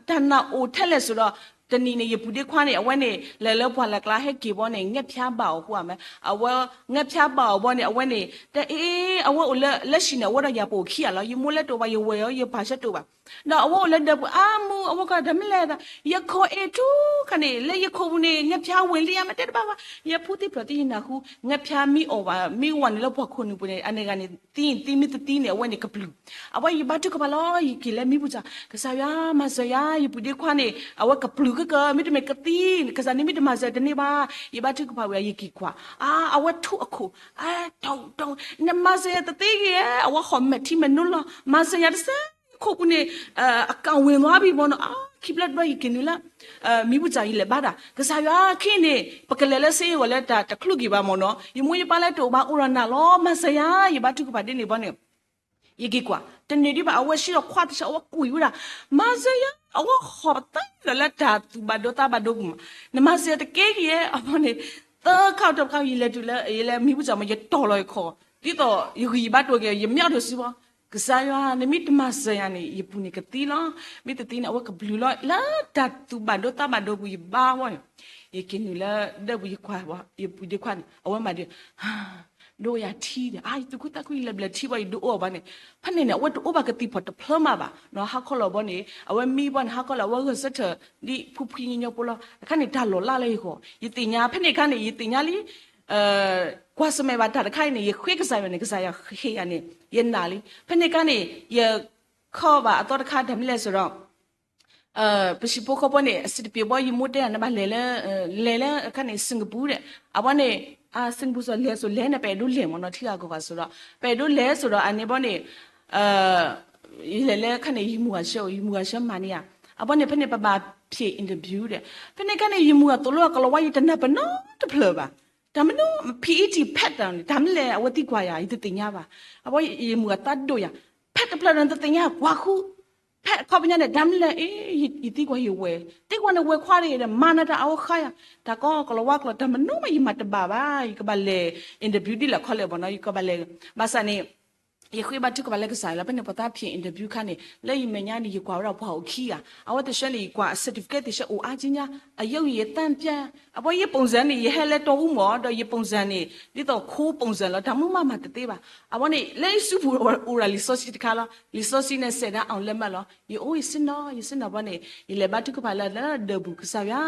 တၢ်နာ်အိၣ်ထဲလဲၣ်စ့ၢ်ဒီး တနံၤန့ၣ် ယပုၢ်ဒ့ခွါန့ၣ် အဝဲန့ၣ် လဲၤလၢပှၢ်လၢ်ကျါဟဲက့ၤဘီန့ၣ် ငှက်ဖျားဘၣ်အီၤဃိဧါမး, အဝဲ ငှက်ဖျားဘၣ်အီၤဘီန့ၣ် အဝဲန့ၣ် တၢ်အ့ၣ် အဝဲအိၣ်လၢ လၢဟံၣ်န့ၣ် အဝဲဒီးယၤပအိၣ်ခံဂၤလီၤ. ယမိၢ်လဲၤတအိၣ်ဘၣ် ယဝဲၢ်အီၤ ယပၢ်ဆၢတအိၣ်ဘၣ်. ဒီးအဝဲအိၣ်လၢဒၢးပူၤအါမူ အဝဲကဒီးမ့ၢ်လဲၣ်ဒီး ယခိၣ်အ့ၣ်ထူခါန့ၣ် လၢယခိၣ်ပူၤန့ၣ် ငါးဖျားဝ့ၤလံဧါ မ့ၢ်တဲတဘၣ်ဘၣ်, ယဖိသ့ၣ်ဖျၢၣ်သ့ၣ်ယနၢ်ဟူ ငါးဖျားမ့ၢ်အီၣ်ဘၣ် မ့ၢ်ဝဲန့ၣ်လၢပှၤခိၣ်နူာ်ပူၤန့ၣ် အန့ၣ်ဂၤန့ၣ် သံသံမ့ၢ်တသံန့ၣ် အဝဲန့ၣ်ကပျုၢ်, အဝဲယဘါထုကဖၣ်လီၤ ယက့ၤလၢမံပူၤစၢ် ကစၢ်ယွၤ မၤစၢၤယၤ ယပုၢ်ဒ့ခွါန့ၣ် အဝဲကပျုၢ်ကက မ့တမ့ၢ်ကသံ ကစၢ်န့ၣ်မ့ၢ်တမၤစၢၤတန့ၢ်ဘၣ်, ယဘါထုကဖၣ်ဝံၤ ယက့ၤကွၢ် အါ အဝဲထူအခိၣ် အါ တီတီ နမၤစၢၤယၤတသ့ဂ့ၤ အဝဲဟီၣ်မဲာ်ထံမဲာ်နိလီၤ မၤစၢၤယၤတစဲး ခိၣ်ပူၤန့ၣ် အကဝ့ၤလီၤဘံၣ်မ့ၢ်နီၤ အခံဖျၢၣ်တဘျီယက့ၤနုာ်လၢ မံပူၤစၢ်ယလဲၤဘါတၢ် ကစၢ်ယွၤခံန့ၣ် ပကလဲၤလၢစ့ဂီၤလၢတၢ်တချုးက့ၤဘၣ်မ့ၢ်နီၤ ယမိၢ်ယပၢ်လၢတအိၣ်ဘၣ် အိၣ်ဒီးနၤလီၤ မၤစၢၤယၤ ယဘါထုကဖၣ်ဒ်န့ၣ်ဘီန့ၣ် ယက့ၤကွၢ် တန့ၢ်ဒံးဘၣ် အဝဲဆံးဒီးခွါတဆၢ အဝဲကွံာ်ဝဲဒၣ် မၤစၢၤယၤ အဝဲဟီၣ်ပသးလၢတၢ်သူၣ်ဘၣ်ဒိသးဘၣ်ဒိပူၤမး နမၤစၢၤယၤတကဲက့ၤ အဘီန့ၣ် သၢခါတခါ ယလဲၤတုၤလၢ ယလဲၤမံပူၤစၢ်မး ယတီၢ်လီၤယခီၣ် ဒ်သိးယဂံၢ်ယဘါတအိၣ်က့ၤ ယမၠီၣ်ဒိၣ်စုဘီ ကစၢ်ယွၤ နမ့ၢ်တမၤစၢၤယၤန့ၣ် ယပူၤန့ၣ်ကသံလီၤ မ့ၢ်တသံန့ၣ် အဝဲကပျုၢ်လီၤ လၢတၢ်သူၣ်ဘၣ်ဒိသးဘၣ်ဒိပူၤ ယဘါဝဲန့ၣ် ယက့ၤနုာ်လၢဒၢးပူၤ ယကွၢ် ယပုၢ်ဒ့ခွါန့ၣ် အဝဲမၤဒ် ဒိၣ်ယၤထံဒီး အါ ယသူၣ်ခုသးခု ယလဲၤဘျၢထံဘီ ယဒိၣ်အိၣ်ဘီန့ၣ် ဖဲန့ၣ်န့ၣ် အဝဲတအိၣ်ဘၣ်ကသံၣ်ဖီၣ်တဖျၢၣ်မးဘၣ် ဟါခီလီၤဘီန့ၣ် အဝဲမံဘီန့ၣ် ဟါခီလီၤ အဝဲဂဲၤဆၢထၢၣ် ဒ်ဖုဖှံညီညီဖိလီၤ တခါန့ၣ် တၢ်လီၤလးလၢယဂီၢ် ယသ့ၣ်ညါ ဖဲန့ၣ်အခါန့ၣ် ယသ့ၣ်ညါလံ ကွၢ်ဆၢၣ်မဲာ်ဘၣ်တၢ်တခါအံၤန့ၣ် ယဃ့ကစၢ်ယွၤန့ၣ် ကစၢ်ယွၤဟ့ၣ်ယၤန့ၣ် ယနာ်လံ ဖဲန့ၣ်အခါန့ၣ် ယခီၣ်ဘၣ်အသီတခါ တၢ်မနုၤလဲၣ်ဆိုတော့ ပဟံၣ်ဖိဃီဖိန့ၣ် အစံးတပ့ၤဘီ ယမိၢ်တဲယၤ နဘၣ်လဲၤလၢ လဲၤလၢအခါန့ၣ် စင်ၣ်ကပူၤဒီး အဝဲန့ၣ် စင်ၣ်ကပူၤစီၤလဲၤစိၤလဲၤန့ၣ် ပအဲၣ်ဒိးလဲၤမ့ၢ်နီၤ ထံဂၤကီၢ်ဂၤစိၤဒီး ပအဲၣ်ဒိးလဲၤစိၤဒီး အန့ၣ်ဘီန့ၣ် ယလဲၤလၢအခါန့ၣ် ယမုၢ်ဂၤဆၢအိၣ် ယမုၢ်ဂၤဆၢမၤန့ၢ်ယၤ အဘီန့ၣ် ဖဲန့ၣ် ပဘၣ်ဖံး interview ဒီး ဖဲန့ၣ်အခါန့ၣ် ယမုၢ်ဂၤသိၣ်လိအကလီၤဝါ ယတနၢ်ပၢၢ်နီတဖျၢၣ်ဘၣ် တၢ်မနုၤ ဖံးအံထံၣ်ဖဲတၢ်န့ၣ် တၢ်မနုၤလဲၣ် အဝဲသံကွၢ်ယၤ ယတသ့ၣ်ညါဘၣ် အဝဲယမုၢ်ဂၤသးဒိၣ်ယၤ ဖဲတဖျၢၣ်ဒီး နတသ့ၣ်ညါ ကွၢ်ဃု ဖဲအခီပညီန့ၣ် တၢ်မနုၤလဲၣ် အ့ ယသံကွၢ်ယဝဲၢ် သံကွၢ်န့ၣ်ဝဲၢ်ခွါတဂ့ၤဒီး မၤနၤတၢ်အဝဲဃါယၤ တၢ်ကီကလီၤဝါကျိာ် တၢ်မနုၤမး ယမၤတဘၣ်ဘၣ် ယကဘၣ်လဲၤ interview ဒ်လဲၣ်ခီလဲၣ်ဘီနီၤ ယကဘၣ်လဲၤ ဘၣ်ဆၣ်န့ၣ် ယဃ့ဘါထုကဖၣ်လၢကစၢ်ယွၤလီၤ ဖဲန့ၣ် ပှၤသးဖံး interview ခါန့ၣ် လၢယမဲာ်ညါန့ၣ် ယကွၢ်ဝဲဒၣ်ပှၤအိၣ်ခံဂၤ အဝဲတဆှၢန့ၣ် ယကွၢ် certificate တဆှၢအိၣ်အါကံညါ အယုၢ်ယသၣ်ပျၢ် အဝဲယ ပုံစံ န့ၣ် ယဟဲလၢတီအူမး ဒီးယ ပုံစံ န့ၣ် ဒ်သိးခိ ပုံစံ လီၤ တၢ်မနုၤမးမၤတသ့ဘၣ် အဝဲန့ၣ် လၢယစုပူၤအိၣ်ဒၣ်လံာ်စီဆှံတခါလီၤ လံာ်စီဆှံန့ၣ် စဲးဒၣ် အောင်လက်မှတ် လီၤ ယအိၣ်ယဆ့ၣ်နီၤ ယဆ့ၣ်နီၤဘီန့ၣ် ယလဲၤဘါထုကဖၣ်လၢလၢဒၢးပူၤ ကစၢ်ယွၤ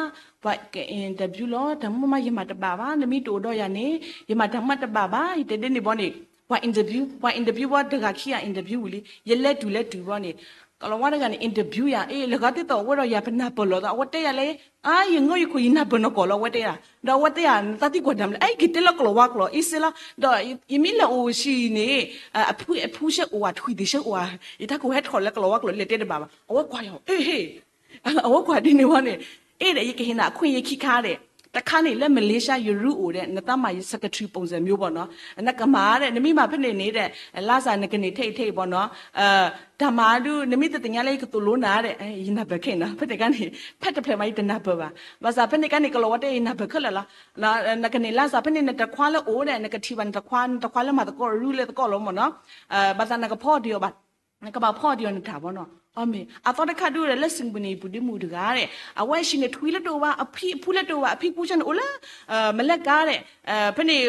ပှၤက interview လီၤ တၢ်မနုၤမးယမၤတဘၣ်ဘၣ် နမ့ၢ်တအိၣ်ဒီးယၤန့ၣ် ယမၤတၢ်မၤတဘၣ်ဘၣ် ယတဲဒ်န့ၣ်ဘီန့ၣ် ပှၤ interview ပှၤ interview ဘီတဂၤခံဂၤ interview ဝံၤလံ ယလဲၤတုၤလဲၤတုၤဘီန့ၣ် ကလီၤဝါတဂၤန့ၣ် interview ယၤ အ့ လၢဂၤဒ်သိးအဝဲဒီးယၤပနၢ်ပၢၢ်လိာ်သး အဝဲတဲယၤလၢ အါ ယငိၢ်ယခိၣ် ယနၢ်ပၢၢ်နီၢ်ကီၢ်လီၤ အဝဲတဲယၤ ဒီးအဝဲတဲယၤ နသးသံကွၢ်တၢ်မနုၤလဲၣ် အ့ ယက့ၤတဲလၢကလီၤဝါကျိာ် အ့ စ့လီၤ ဒီးယမ့ၢ်လဲၤအိၣ်ဆံးန့ၣ် အဖု အဖုဆၢအိၣ်ဧါ ထွံၣ်သ့ၣ်ဆၢအိၣ်ဧါ ယတၢ်ကိၢ်ဟဲထီၣ်လၢကလီၤဝါကျိာ် လဲၤတဲတဘၣ်ဘၣ် အဝဲကွၢ်ယၤ အ့ ဟ့ၣ် အဝဲကွၢ်ဒ်န့ၣ်ဝဲန့ၣ် အ့ဒီး ယကဟ့ၣ်နၤအခွင့်အရေးခံခါဒီး တခါန့ၣ် လၢ Malaysia ယရူအိၣ်ဒီး နသးမၤယ secretary ပုံစံ မျိုးပေါ့နော် နကမၤဒီး နမ့ၢ်မၤဖဲန့ၣ်န့ၣ်ဒီး လါစၢ်နကန့ၢ်ထဲအံၤထဲအံၤပေါ့နော် တၢ်မၤဒုး နမ့ၢ်တသ့ၣ်ညါလၢယကသိၣ်လိနၤဒီး ယနၢ်ပၢၢ်ခဲအံၤနီၤ ဖဲန့ၣ်ခါန့ၣ် ဖဲတဖျၢၣ်မးယတနၢ်ပၢၢ်ဘၣ် ဘၣ်ဆၣ်ဖဲန့ၣ်ခါန့ၣ် ကလီၤဝါတဲယနၢ်ပၢၢ်ခဲလၢာ်လီၤ နကန့ၢ်လါစၢ်ဖဲန့ၣ် နတခွါလၢအိၣ်ဒီး နကထံၣ်ဘၣ်နတခွါ နတခွါလၢမၤသကိးရူလၢသကိးလီၤမ့ၢ်နီၤ ဘၣ်ဆၣ်နကဖီအီၤဒံးအီၤဘၣ် နကဘၣ်ဖီအီၤဒံးနတၢ်ဘီနီၤ အမ့ၢ် အသီတခါဒုးဒီး လၢစံၣ်ကပူၤန့ၣ် ယပုၢ်ဒ့မုၣ်တဂၤဒီး အဝဲဟံးန့ၢ်ထွံၣ်လၢတအိၣ်ဘၣ် အဖံအဖုလၢတအိၣ်ဘၣ် အဖံဖုဆၢန့ၣ်အိၣ်လၢ မလဲၣ်ကါဒီး ဖဲန့ၣ်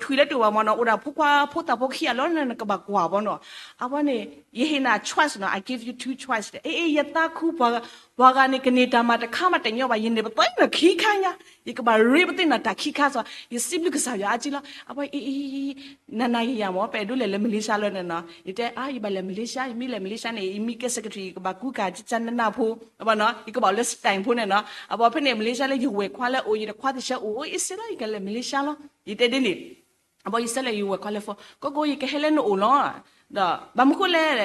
ထွံၣ်လၢတအိၣ်ဘၣ်မ့ၢ်နီၤ အိၣ်ဒၣ်ဖိခွါဖိသၣ်ဖိခံဂၤလီၤ နကဘၣ်ကွၢ်ဘီနီၤ အဝဲန့ၣ် ယဟ့ၣ်နၤ choice နီၤ I give you two choice ဒီး အ့ အ့ ယသးခု ပှၤဂၤန့ၣ် ကန့ၢ်တၢ်မၤတခါမးတညီဘၣ် ယန့ၢ်ပသးနခံခါညါ ယကဘၣ်ရ့ပသ့ၣ်နီၤတၢ်ခံခါစီၤ ယစံးဘျုးကစၢ်ယွၤအါကံလီၤ အဝဲ အ့ အ့ နၤနၤယၤယၤမ့ၢ် ပအဲၣ်ဒိးလဲၤလၢ Malaysia လီၤန့ၣ်နီၤ ယတဲ အါ ယဘၣ်လဲၤ Malaysia ယမ့ၢ်လဲၤ Malaysia န့ၣ် ယမ့ၢ်ကဲ secretary ယကဘၣ်ကူကၤကၠၢနနၢ်ဖိ အဘီနီၤ ယကဘၣ်အိၣ်လၢ stamp ဖိန့ၣ်နီၤ အဘီဖဲန့ၣ် Malaysia လၢယဝဲၢ်ခွါလၢအိၣ် ယတခွါသ့ၣ်ဆၢအိၣ် အ့ စ့လီၤ ယကလဲၤ Malaysia လီၤ ယတဲဒ်န့ၣ် အဘီယဆၢလဲၣ်ယဝဲၢ်ခွါလၢ ဖိ ကိးကိး ယကဟဲလၢနအိၣ်လီၤ ဒီးဘၣ်မနုၤဃိလဲၣ်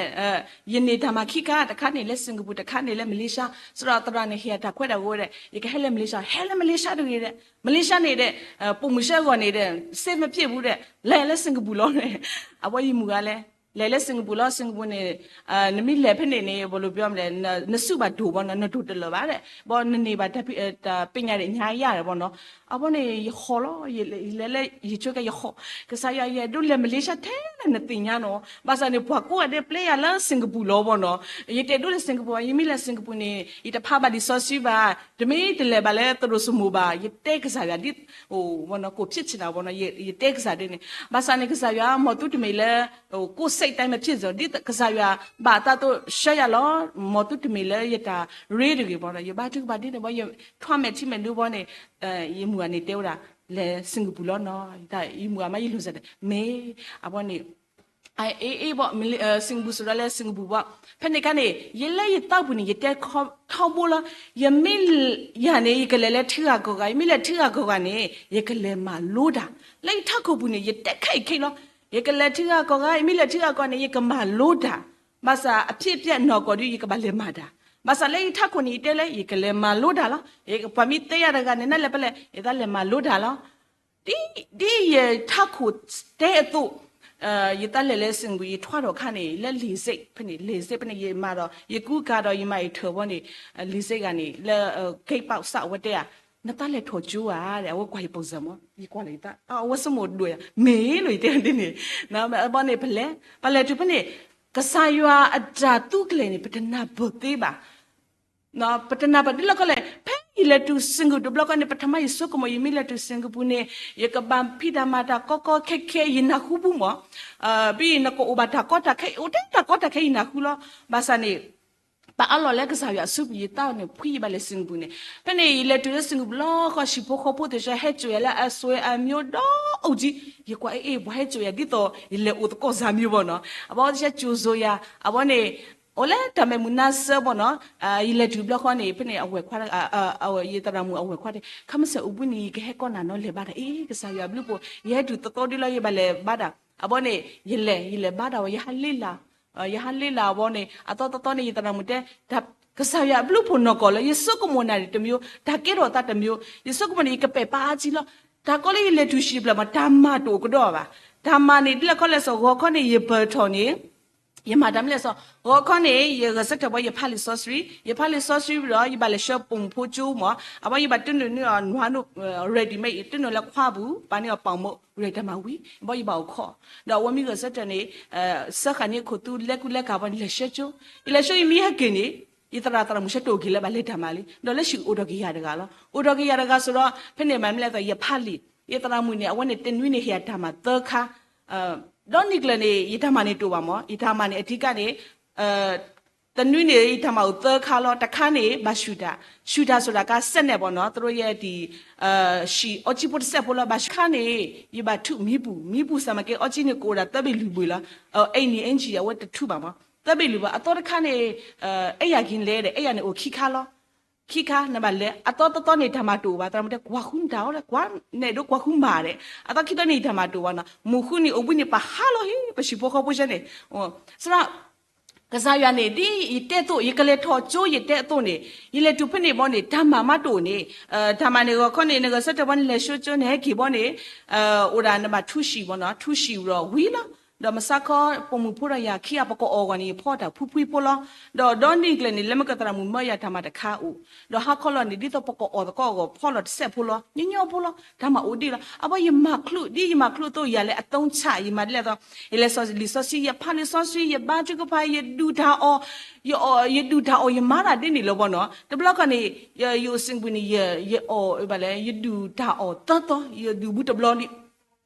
ယန့ၢ်တၢ်မၤခံခါ တခါန့ၣ်လၢစံၣ်ကပူၤ တခါန့ၣ်လၢ Malaysia စရီသရၣ်န့ၣ် ဟ့ၣ်ယၤတၢ်ခွဲးတၢ်ယာ်ဒီး ယကဟဲလၢ Malaysia ဟဲလၢ Malaysia တဂ့ၤဒီး Malaysia န့ၣ်ဒီး ပိာ်မုၣ်ဆၢအဂီၢ်န့ၣ်ဒီး safe မ့ၢ်ပျဲပူၤဒီး လဲၤလၢစံၣ်ကပူၤလီၤ အဝဲယမုၢ်ဂၤလဲၣ် လဲၤလၢစံၣ်ကပူၤလီၤ စံၣ်ကပူၤန့ၣ် နမ့ၢ်လဲၤဖဲန့ၣ်န့ၣ် ဘၣ်လိၣ်ပယီၤမလဲၣ် နစုဘၣ်ဒိၣ်ဘီနီၤ နဒိၣ်တလၢာ်ဘၣ်ဒီး ဘီနန့ၢ်ဘၣ်တၢ်ပညတ်တွေ အများကြီး ဘီနီၤ အဘီန့ၣ် ယဟီၣ်လီၤ ယလဲၤလၢယဆိကဲယဟီၣ် ကစၢ်ယွၤ ယအဲၣ်ဒိးလဲၤ Malaysia ထဲလၢနသ့ၣ်ညါနီၤ ဘၣ်ဆၣ်န့ၣ် ပှၤကိးဂၤဒဲးပျဲယၤလၢစံၣ်ကပူၤလီၤဘီနီၤ ယတအဲၣ်ဒိးလဲၤစံၣ်ကပူၤဘၣ် ယမ့ၢ်လဲၤစံၣ်ကပူၤန့ၣ် ယတဖးဘၣ်လံာ်စီဆှံဘၣ် တမ့ၢ်တလဲၤဘၣ်လၢသရိာ်စမိၣ်ဘၣ် ယတဲကစၢ်ယွၤဒ် ဘီနီၤ ကိၣ်ဖျ့ၣ်ဆ့ၣ်နီၤဘီနီၤ ယတဲကစၢ်ဒ်န့ၣ် ဘၣ်ဆၣ်န့ၣ် ကစၢ်ယွၤ မ်သုတမ့ၢ်လၢ ကိး စိတ်တိုင်းမဖြစ်စေချင် ဒ်ကစၢ်ယွၤဘၣ်အသးအသိးဆှၢယၤလီၤ. မ်သုတမ့ၢ်လၢယတၢ်ရ့တဂ့ၤဘၣ်ဒီး ယဘါထုကဖၣ်ဒ်န့ၣ်ဘၣ် ယထွါမဲာ်ထံမဲာ်နိဘၣ်န့ၣ်, ယမုၢ်ဂၤန့ၣ်တဲဝဲဒၣ် လဲၤစံၣ်ကပူၤလီၤနီၤ, ယမုၢ်ဂၤမ့ၢ်ယလိာ်စၢၤတၢ် မ့ၢ်အဘၣ်န့ၣ် အ့ၣ်အ့ၣ်ဘၣ် စံၣ်ကပူၤစံးဒီးလဲၤစံၣ်ကပူၤဘၣ်. ဖဲန့ၣ်အခါန့ၣ် ယလၢယသးပူၤန့ၣ် ယတဲထီဘိလီၤ. ယမ့ၢ်ယၤန့ၣ် ယကလဲၤလၢထံဂၤကီၢ်ဂၤ, ယမ့ၢ်လဲၤထံဂၤကီၢ်ဂၤန့ၣ် ယကလဲၤမၤလိတၢ်. လၢယထးခိၣ်ပူၤန့ၣ် ယတဲခဲအံၤခဲလီၤ. ယကလဲၤထံဂၤကီၢ်ဂၤ, ယမ့ၢ်လဲၤထံဂၤကီၢ်ဂၤန့ၣ် ယကမၤလိတၢ်. ဘၣ်ဆၣ်အဖြစ်အပျက်နီၢ်ကီၢ်ဒီး ယကဘၣ်လဲၤမၤတၢ်. ဘၣ်ဆၣ်လၢယထးခိၣ်န့ၣ် ယတဲလၢ ယကလဲၤမၤလိတၢ်လီၤ. ပှၤမ့ၢ်တဲယၤတဂၤန့ၣ် နလဲၤဖဲလဲၣ်, ယသးလဲၤမၤလိတၢ်လီၤ. ဒ်ယထးခိၣ်တဲအသိး, ယသးလဲၤလၢစံၣ်ကပူၤ ယထွါထီၣ်အခါန့ၣ် လၢလေဆိပ်ဖဲန့ၣ်, လေဆိပ်ဖဲန့ၣ် ယမၤဒီး ယကူကၤဒီး ယမၤအံၤထၢၣ်ဘၣ်န့ၣ်, လေဆိပ်ဂၤန့ၣ် လၢ gate pass အဝဲတဲဧါ, နသးလဲၤထီၣ်ကၠိဧါ, အဝဲကွၢ်ယ ပုံစံ မး, ယကွၢ်လၢယသး အဝဲဆိကမိၣ်ဒိၣ်ယၤ မ့ၢ်လီၤ ယတဲဒ်န့ၣ်. ဘၣ်န့ၣ် ပလဲၤ, ပလဲၤတုၤဖဲန့ၣ် ကစၢ်ယွၤအတၢ်သူကျဲၤန့ၣ် ပတနၢ်ပၢၢ်သ့ဘၣ်. ပတနၢ်ပၢၢ်ဒ်လဲၣ်ခီလဲၣ်, ဖဲယလဲၤတုၤစံၣ်ကပူၤတဘျီခီန့ၣ် ပထမယဆိကမိၣ် ယမ့ၢ်လဲၤတုၤစံၣ်ကပူၤန့ၣ် ယကဘၣ်ဖံးတၢ်မၤတၢ်ကီကီခဲခဲ ယနၢ်ဟူပူၤမး, ဘၣ်နကအိၣ်ဘၣ်တၢ်ကီတၢ်ခဲ အိၣ်ထဲတၢ်ကီတၢ်ခဲ ယနၢ်ဟူလီၤ. ဘၣ်ဆၣ်န့ၣ် ပအးလီၤလၢကစၢ်ယွၤအစုပူၤ ယသးန့ၣ် ဖှံယဘၣ်လဲၤစံၣ်ကပူၤန့ၣ်, ဖဲန့ၣ် ယလဲၤတုၤလၢစံၣ်ကပူၤလီၤခီ ဟံၣ်ဖိဃီဖိသ့ၣ်တဖၣ် ဟဲစိာ်ယၤလၢအစွဲအမျိုးဒီးအိၣ်ကံ, ယကွၢ်အ့ၣ်အ့ၣ် ပှၤဟဲစိာ်ယၤဒ်သိး ယလဲၤအိၣ်သကိးစၢ်မံၤဘၣ်နီၤ, အဘၣ်သ့ၣ် ကြိုဆိုယၤ, အဘၣ်န့ၣ် အိၣ်လၢတၢ်မဲာ်မုာ်နါစၢၤဘၣ်နီၤ, ယလဲၤတုၤတဘျီခီန့ၣ် ဖဲန့ၣ် အဝဲၢ်ခွါ, ယသရၣ်မုၣ်အဝဲၢ်ခွါတဲ ခမစၢၣ်အိၣ်ဘှံးနံၤ ယကဟဲကီနၤနီၤ လဲၤဘါတၢ်အံၤ ကစၢ်ယွၤအဘျုးအဖှိၣ် ယဟဲတုၤသီသီဒ်လီၤ ယဘၣ်လဲၤဘါတၢ်, အဘၣ်န့ၣ် ယလဲၤ ယလဲၤဘါတၢ်ဝဲ ယဟးလ့လၢ် ယဟးလ့လၢ်အဘၣ်န့ၣ် အသီသီသီန့ၣ် ယသရၣ်မုၣ်တဲ ကစၢ်ယွၤအဘျုးအဖှိၣ်နီၢ်ကီၢ်လၢ ယဆိကမိၣ်နၢ်တမံၤ, တၢ်ကဲထီၣ်သးတမံၤ, ယဆိကမိၣ်န့ၣ် ယကပဲာ်ပာ်အါကံလီၤ. တၢ်ကီလၢယလဲၤတုၤဟံၣ်တဖျၢၣ်မး တၢ်မၤတအိၣ်ကဒီးဘၣ်. တၢ်မၤန့ၣ် ဒ်လဲၣ်ခီလဲၣ်စီၤ ဂီၤခီန့ၣ် ယပၢၢ်ထီၣ်န့ၣ် ယမၤတၢ်မနုၤလဲၣ်စီၤ, ဂီၤခီန့ၣ် ယဂဲၤဆၢထၢၣ်ဘၣ် ယဖးလံာ်စီဆှံ, ယဖးလံာ်စီဆှံဒီး ယဘၣ်လဲၤဆှၢပိာ်မုၣ်ဖိကၠိမး, အဘၣ်ယဘၣ်တနုာ်န့ၢ်အီၤ နွၤ ready made တနုာ်လၢခွါပူၤ ပာ်န့ၢ်အီၤပိာ်မုၣ် ready တၢ်မၤဝံၤ ဘၣ်ယဘၣ်အိၣ်ခိး, ဒီးအဝဲမ့ၢ်ဂဲၤဆၢထၢၣ်န့ၣ် စၢဃာ်န့ၢ်ခိၣ်သူ လဲၤကူလဲၤကၤဘၣ်န့ၣ် လဲၤဆှၢကၠိ, ယလဲၤဆှၢယမံဟဲက့ၤန့ၣ် ယသရၣ်သရၣ်မုၣ်ဆၢတအိၣ်က့ၤလၢဘၣ်လဲၤတၢ်မၤလံ, ဒီးလၢဆံးအိၣ်ဒီးက့ၤယၤတဂၤလီၤ. အိၣ်ဒီးက့ၤယၤတဂၤစ့ၢ်ဒီး ဖဲန့ၣ်မၤမနုၤလဲၣ်သိး ယဖးလံာ်, ယသရၣ်မုၣ်န့ၣ် အဝဲန့ၣ်တနွံန့ၣ် ဟ့ၣ်ယၤတၢ်မၤသၢခါ ဒီနံၣ်ကျၢၤန့ၣ် ယတၢ်မၤန့ၣ်တအိၣ်ဘၣ်မး, ယတၢ်မၤန့ၣ် အဓိကန့ၣ် တနွံန့ၣ် ယတၢ်မၤအိၣ်သၢခါလီၤ. တခါန့ၣ် ဘၣ်ဆူၣ်တၢ်, ဆူၣ်တၢ်စ့ၢ်ဒီးကါစဲးနဲၣ်ဘၣ်နီၤ, သရိယဲဒံး ဟံၣ်အီကံဖိတစဲးဖိလီၤ. ဘၣ်ဆူၣ်တခါန့ၣ် ယဘၣ်ထူးမံပူၤ, မံပူၤစ့ၢ်မ့ၢ်ကဲ အီကံန့ၣ်ကအိၣ်ဒၣ်သၢဘ့ၣ်လွံၢ်ဘ့ၣ်လီၤ. အ့ၣ်နံၣ်အ့ၣ်ကံ အဝဲတထူးဘၣ်မး, သၢဘ့ၣ်လွံၢ်ဘ့ၣ်. အသီတခါန့ၣ် အဲၣ်ယၤက့ၤလဲၣ်ဒီး အဲၣ်ယၤန့ၣ်အိၣ်ခံခါလီၤ. ခံခါ နဘၣ်လဲၤ အသီသီသီန့ၣ် တၢ်မၤတအိၣ်ဘၣ်, သရၣ်မုၣ်တဲ ကွၢ်ဃုနတၢ်အီၣ်လဲၣ်, ကွၢ်နဲၣ်ဒိကွၢ်ဃုမၤဒဲး, အသီခံသီန့ၣ် ယတၢ်မၤတအိၣ်ဘၣ်နီၤ, မုၢ်ဃုနံၤအိၣ်ဘှံးနံၤ ပဟးလီၤဟ့ၣ် ပဟံၣ်ဖိဃီဖိဆၢန့ၣ်, စ့ၢ် ကစၢ်ယွၤန့ၣ် ဒ်ယတဲအသိး ယကလဲၤထီၣ်ကၠိ ယတဲအသိးန့ၣ်, ယလဲၤတုၤဖဲန့ၣ်ဘၣ်န့ၣ် တၢ်မၤမးတအိၣ်န့ၣ်, တၢ်မၤန့ၣ် ဂီၤခီန့ၣ် နဂဲၤဆၢထၢၣ်ဘၣ် နလဲၤဆှၢကၠိ နဟဲက့ၤဘၣ်န့ၣ်, အိၣ်ဒၣ်နဘၣ်ထူးဆံးဘၣ်နီၤ, ထူးဆံးဒီးဝံၤလီၤ. ဒီးမဆါခီ ပိာ်မုၣ်ဖိဒီးယၤခံဂၤ ပကအီၣ်ဂီၢ်န့ၣ် ယဖီတၢ်ဖှံဖှံဖိလီၤ. ဒီးဒီနံၣ်ကျၢၤန့ၣ် လၢမ့ၢ်ကသရၣ်မုၣ်မၢယၤတၢ်မၤတခါအိၣ်, ဒီးဟါခီလီၤန့ၣ် ဒ်သိးပကအီၣ်သကိးအဂီၢ် ဖီလီၤတစဲးဖိလီၤ, ညီညီဖိလီၤ, တၢ်မၤအိၣ်ဒံးလီၤ. အဘၣ်ယမၤချုး ဒ်ယမၤချုးအသိး ယၤလၢအသုံးချ ယမၤဒ်လဲၣ်သိး ယလဲၤလံာ်စီဆှံ ယဖးလံာ်စီဆှံ ယဘါထုကဖၣ် ယဒုၣ်တၢ်အီၣ်, ယဒုၣ်တၢ်အီၣ် ယမၤတၢ်ဒ်န့ၣ်လီၤဘၣ်နီၤ. တဘျီခီန့ၣ် ယအိၣ်စံၣ်ပူၤန့ၣ် ယအီၣ်ဘၣ်လဲၣ် ယဒုၣ်တၢ်အီၣ်သၢသီ ယဒုၣ်ဘူးတဘျီလံ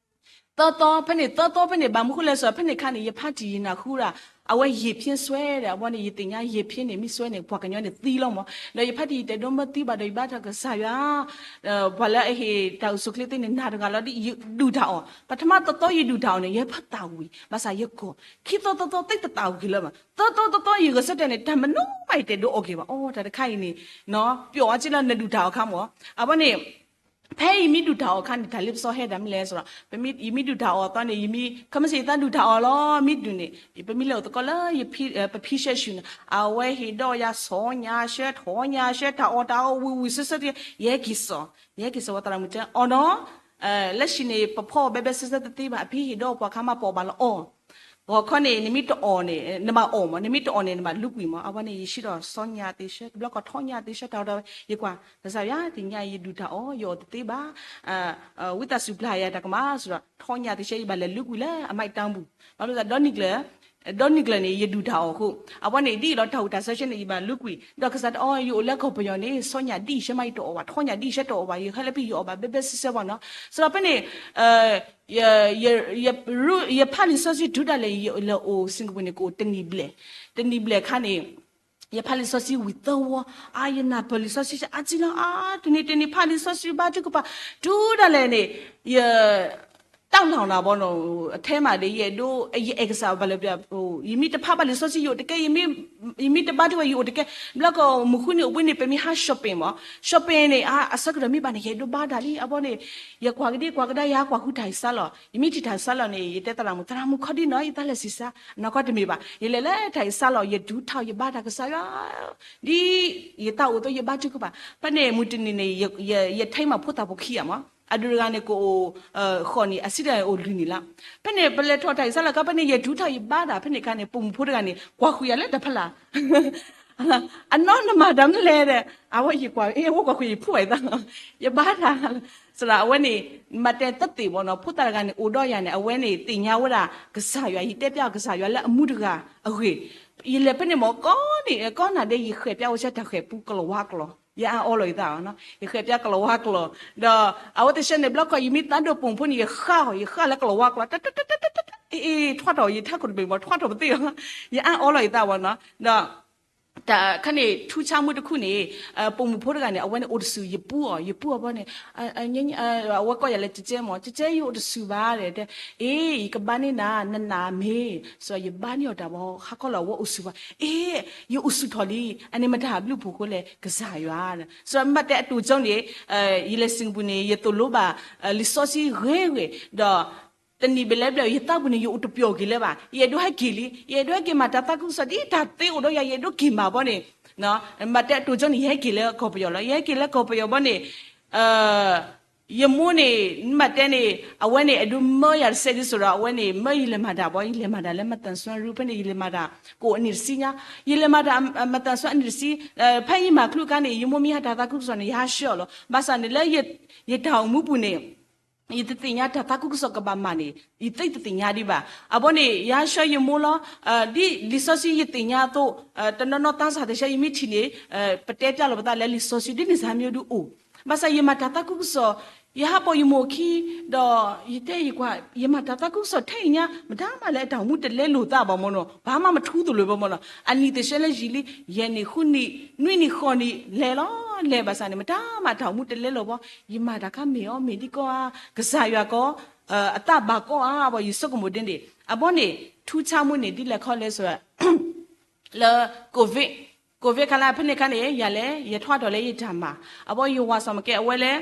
သၢသီဖဲန့ၣ် သၢသီဖဲန့ၣ် ဘၣ်မနုၤဃိလဲၣ်စ့ၢ် ဖဲန့ၣ်အခါန့ၣ် ယဖးတံၢ်ယနၢ်ဟူဒၣ် အဝဲယ့ၢ်ဖ့စွဲဒီး အဝဲန့ၣ် ယသ့ၣ်ညါယ့ၢ်ဖ့န့ၣ် မ့ၢ်စွဲန့ၣ် ပှၤကညီန့ၣ်သံလီၤမး, ဒီးယဖးတံၢ်ယတဲဒိမၢသံဘၣ်ဒီး ယဘါထုကဖၣ်ကစၢ်ယွၤ ပှၤလၢအဟ့ၣ်တၢ်အိၣ်ဆူၣ်အိၣ်ချ့သ့န့ၣ် နၤတဂၤလီၤ ဒ်ယဒုၣ်တၢ်အီၣ်, ပထမသီသီယဒုၣ်တၢ်အီၣ်န့ၣ် ယဲဖးသးဝံၤ ဘၣ်ဆၣ်ယကီၢ်, ခံသီသီသီသ့တသးဝံၤက့ၤလၢၤဘၣ်, သၢသီသီသီယဂဲၤဆၢထၢၣ်န့ၣ် တၢ်မနုၤမးယတဲဒိအီၤက့ၤဘၣ်, အိ တၢ်တခါအံၤန့ၣ် ပျီအီၤက့လၢနဒုၣ်တၢ်အီၣ်ခါမး, အဝဲန့ၣ် ဖဲယမ့ၢ်ဒုၣ်တၢ်အီၣ်အခါန့ၣ် တၢ်လ့ပစီဟဲဒၣ်မနုၤလဲၣ်စ့ၢ်, ယမ့ၢ်ဒုၣ်တၢ်အီၣ်အသီန့ၣ် ယမ့ၢ် ခမ့ၢ်စ့ၢ်ယသးဒုၣ်တၢ်အီၣ်လီၤ မ့ၢ်ဒုၣ်န့ၣ် ပမ့ၢ်လဲၤအိၣ်သကိးလၢ ပဖံဆှၢဆူၣ်န့ၣ် အဝဲဟ့ၣ်ဒီးယၤ ဆီညါဆှၢ ထိးညါဆှၢ တၢ်အီၣ်တၢ်အီဝံၤဝံၤဆၢဆၢတက့ၢ် ယဟဲက့ၤစိာ်, ယဟဲက့ၤစိာ်ဝဲသရၣ်မုၣ်တဲအီၤနီၤ လၢဆံးန့ၣ် ပဖီအီၤဘဲဘဲဆှဲဆှဲတသ့ဘၣ် အဖံဟ့ၣ်ဒီးပှၤခါမး ပအီၣ်ဘၣ်လၢအီၣ် ဂီၤခီန့ၣ် နမ့ၢ်တအီၣ်န့ၣ် နဘၣ်အီၣ်မး နမ့ၢ်တအီၣ်န့ၣ် နဘၣ်လူကွံာ်မး, အဝဲန့ၣ် ယဟ့ၣ်ဒီးဆီညါသ့ဆှၢ တဘျီကီးထိးညါသ့ဆှၢ တၢ်အီၣ်တၢ်ဝဲ ယကွၢ် ကစၢ်ယွၤ သ့ၣ်ညါယဒုၣ်တၢ်အီၣ် ယအီၣ်တသ့ဘၣ် ဝံသးစူၤပျၢ်ယၤတၢ်ကမၣ်စ့ၢ်ဒီး ထိးညါသ့ဆှၢ ယဘၣ်လဲၤလူကွံာ်လၢအမဲးတၢ်ပူၤ, ဘၣ်မနုၤသးဒီနံၣ်ကျၢၤ ဒီနံၤကျၢၤန့ၣ် ယဒုးတၢ်အီၣ်အဃိ, အဝဲန့ၣ် ဒ်အံၤလီၤ တၢ်အိၣ်တၢ်ဆၢဆၢန့ၣ် ယဘၣ်လူကွံာ်, ဒီးကစၢ်တအီ ယအိၣ်လၢကီၢ်ပယီၤန့ၣ် ဆီညၣ်ဒ်အံၤဆၢမး ယတအီၣ်ဘၣ်, ထီညၣ်ဒ်အံၤဆၢတအီၣ်ဘၣ်, ယဟဲလၢပယီၤအီၣ်ဘၣ် ဘဲဘဲဆှဲဆှဲဘၣ်နီၤ. ဆိုတော့ ဖဲန့ၣ် ယဖးလံာ်စီဆှံတုၤဒၣ်လဲာ် ယလဲၤအိၣ် Singapore န့ၣ် ကအိၣ်တနံၣ်ဘျဲၣ်, တနံၣ်ဘျဲၣ်အခါန့ၣ် ယဖးလံာ်စီဆှံဝံၤသၢဝီ, အါ ယနၢ်ပၢၢ်လံာ်စီဆှံအါကံလီၤ, အါ တနံၤတနံၤဖးလံာ်စီဆှံဘါထုကဖၣ်, တုၤဒၣ်လဲာ်န့ၣ် ယ တၢ်လီၢ်နၤဘီနီၤ, အထဲမှာဒီး ယအဲၣ်ဒိး ယအဲၣ်ကစၢ်ဘၣ်လၢပျၢ်, ယမ့ၢ်တဖးဘၣ်လံာ်စီဆှံ ယအိၣ်တကဲ, ယမ့ၢ်တဘါထုကဖၣ် ယအိၣ်တကဲ, ဘျီကီးမုၢ်ဃုနံၤအိၣ်ဘှံးန့ၣ် ပမ့ၢ်ဟး shopping မး, shopping န့ၣ် အါ အဆၢကတီၢ်မ့ၢ်ဘၣ်န့ၣ် ယအဲၣ်ဒိးဘါတၢ်လံ, အဘီန့ၣ် ယကွၢ်ကဒံကွၢ်ကဒါ ယဟးကွၢ်ဃုာ်တၢ်အံၤစါလီၤ, ယမ့ၢ်ထံၣ်တၢ်အံၤစါလီၤန့ၣ် ယတဲသရၣ်မုၣ်, သရၣ်မုၣ်ခီဒံနီၤ ယသးလဲၤဆံးစါ, နီၢ်ကီၢ်တမ့ၢ်ဘၣ်, ယလဲၤလၢတၢ်အံၤစါလီၤ ယဒုးထီၣ် ယဘါတၢ်ကစၢ်ယွၤ ဒ်ယတၢ်အိၣ်အသိး ယဘါထုကဖၣ်, ဖဲန့ၣ်မုၢ်တနံၤန့ၣ် ယ ယ ယထဲမးဖိသၣ်ဖိခံဂၤမး, အဒိတဂၤန့ၣ် ကအိၣ် ဃိးနံၣ်, အဆံးတဂၤန့ၣ် အိၣ်လွံၢ်နံၣ်လီၤ. ဖဲန့ၣ် ပလဲၤထီၣ်တၢ်အံၤစါလီၤကါ ဖဲန့ၣ် ယဒုးထီၣ်ယဘါတၢ် ဖဲန့ၣ်အခါန့ၣ် ပိာ်မုၣ်ဖိတဂၤန့ၣ် ကွၢ်ဃုာ်ယၤလၢတၢ်ဖီလာ် အနီၢ်နမၤတၢ်မနုၤလဲၣ်ဒီး အဝဲယကွၢ် အဝဲကွၢ်ဃုာ်ယဖှိၣ်အသးလီၤ, ယဘါတၢ်, စးဒီးအဝဲန့ၣ် မၤတဲတသ့ၣ်ဘီနီၤ, ဖိသၣ်တဂၤန့ၣ် အိၣ်ဒီးယၤန့ၣ် အဝဲန့ၣ်သ့ၣ်ညါဝဲဒၣ်ကစၢ်ယွၤ, ယတဲပျးအီၤကစၢ်ယွၤလၢအမူတဂၤအဂ့ၢ်, ယလဲၤဖဲန့ၣ်မး ကိးနံၣ်ကိးနၤဒဲး ယဃဲၤပျးဝဲဆၢတၢ်ဃဲၤပူကလီၤဝါကျိာ်, ယအါအီလီၤယသး, ယဃဲၤပျးကလီၤဝါကျိာ်, ဒီးအဝဲသ့ၣ်ဆၢန့ၣ် ဘျီခီ ယမ့ၢ်သးဒိၣ်ပိာ်မုၣ်ဖိန့ၣ် ယဃၣ်အီၤ ယဃၣ်လၢကလီၤဝါကျိာ် တၢ်တၢ်တၢ်တၢ်တၢ် အ့ ထွးထီၣ် ယထးခိၣ်တဘ့ၣ်မး ထွးထီၣ်ပသ့ၣ်အီၤ, ယအါအီလီၤယသးဝဲနီၤ, ဒီး တၢ်ခါန့ၣ် ထူးခြားမှုတစ်ခုန့ၣ် ပိာ်မုၣ်ဖိတဂၤန့ၣ် အဝဲန့ၣ်အိၣ်တဆူၣ် ယပူအီၤ ယပူအီၤဘီန့ၣ် အဝဲကိးယၤလၢ ကဲကဲ မး ကဲကဲ ယအိၣ်တဆူၣ်ဘၣ် တဲ အ့ ယကဘါန့ၢ်နၤ နနာ်မ့ၢ် စး ယဘါန့ၢ်အီၤတၢ်ဘီ ဟါခီလီၤ အဝဲအိၣ်ဆူၣ်ဘၣ် အ့ ယအိၣ်ဆူၣ်ထီၣ်လံ အန့ၣ်မတၤဘျုးဖှိၣ်ဃိလဲၣ် ကစၢ်ယွၤ စး မ့ၢ်ဘၣ်တဲအတိၢ်ကၠိန့ၣ် ယလဲၤစ့ၣ်ကပူၤန့ၣ် ယသိၣ်လိဘၣ် လံာ်စီဆှံဂ့ၤဂ့ၤ ဒီး တနံၣ်ဘျဲၣ်လၢဘျဲၣ် ယသးပူၤန့ၣ် ယအိၣ်တပျီၢ်က့ၤလၢၤဘၣ် ယအဲၣ်ဒိးဟဲက့ၤလံ ယအဲၣ်ဒိးဟဲက့ၤမၤတၢ်သးခုကစီၣ် ဒ်တၢ်သ့အိၣ်ဒီးယၤ ယအဲၣ်ဒိးက့ၤမၤဘီန့ၣ် မ့ၢ်ဘၣ်တဲအတိၢ်ကၠိန့ၣ် ယဟဲက့ၤလၢကီၢ်ပယီၤလီၤ ယဟဲက့ၤလၢကီၢ်ပယီၤဘီန့ၣ် ယမိၢ်န့ၣ် မ့ၢ်ဘၣ်တဲန့ၣ် အဝဲန့ၣ် အဲၣ်ဒိးမၢယၤတစဲးဒ်သိးဒီး အဝဲန့ၣ် မၢယလဲၤမၤတၢ်ဘီ ယလဲၤမၤတၢ်လၢ မသန်စွမ်းရုံး ဖဲန့ၣ် ယလဲၤမၤတၢ် ကအိၣ်အနံၣ်တဆံညါ ယလဲၤမၤတၢ် မသန်စွမ်း အနံၣ်တဆံ ဖဲယမၤချုးအခါန့ၣ် ယမိၢ်မ့ၢ်ဟးတၢ်သးခုကစီၣ်န့ၣ် ယဟးဆှၢအီၤလီၤ ဘၣ်ဆၣ်န့ၣ်လၢ ယတၢ်အိၣ်မူပူၤန့ၣ် ယတသ့ၣ်ညါတၢ်သးခုကစီၣ်ကဘၣ်မၤန့ၣ် ယသ့တသ့ၣ်ညါဒံးဘၣ် အဘီန့ၣ် ယဟးဆှၢယမိၢ်လီၤ ဒ်လံာ်စီဆှံယသ့ၣ်ညါအသိး တနီၤနီၤသးစၢ်တဆှၢ ယမ့ၢ်ထံၣ်န့ၣ် ပတဲပျးလီၤပသးလၢလံာ်စီဆှံ ဒ်န့ၣ်စၢ်မ့ၢ်ဒုးအိၣ် ဘၣ်ဆၣ်ယမၤတၢ်သးခုကစီၣ် ယဟးပိာ်ယမိၢ်အခံ ဒီးယတဲယကွၢ် ယမၤတၢ်သးခုကစီၣ်ထဲအံၤညါ မတၤမးလၢအတၢ်အိၣ်မူတလဲလိာ်သးဘၣ်မ့ၢ်နီၤ ဘၣ်မးမထူသလိာ်ဘၣ်မ့ၢ်နီၤ အနံၣ်သ့ၣ်ဆှၢလၢယံာ်လံ ယဲၢ်နံၣ်ဃုနံၣ် နွံနံၣ်ဃိးနံၣ် လဲၤလီၤ လဲၤဘၣ်ဆၣ်န့ၣ် မတၤမးတၢ်အိၣ်မူတလဲလိာ်ဘၣ် ယမၤတၢ်ခါမ့ၢ်အီၤမ့ၢ်ဒ်ကီၢ်ဧါ ကစၢ်ယွၤကီး အသးဘၣ်ကီၢ်ဧါ ဘၣ်ယဆိကမိၣ်ဒ်န့ၣ် အဘီန့ၣ် ထူးခြားမှုန့ၣ် ဒ်လဲၣ်ခီလဲၣ်ဆို လၢ COVID COVID ခါလၢ ဖဲန့ၣ်ခါန့ၣ် ယၤလဲၣ် ယထွးထီၣ်လၢယတၢ်မၤ အဘီယဝၤစီၤမကဲ အဝဲလၢ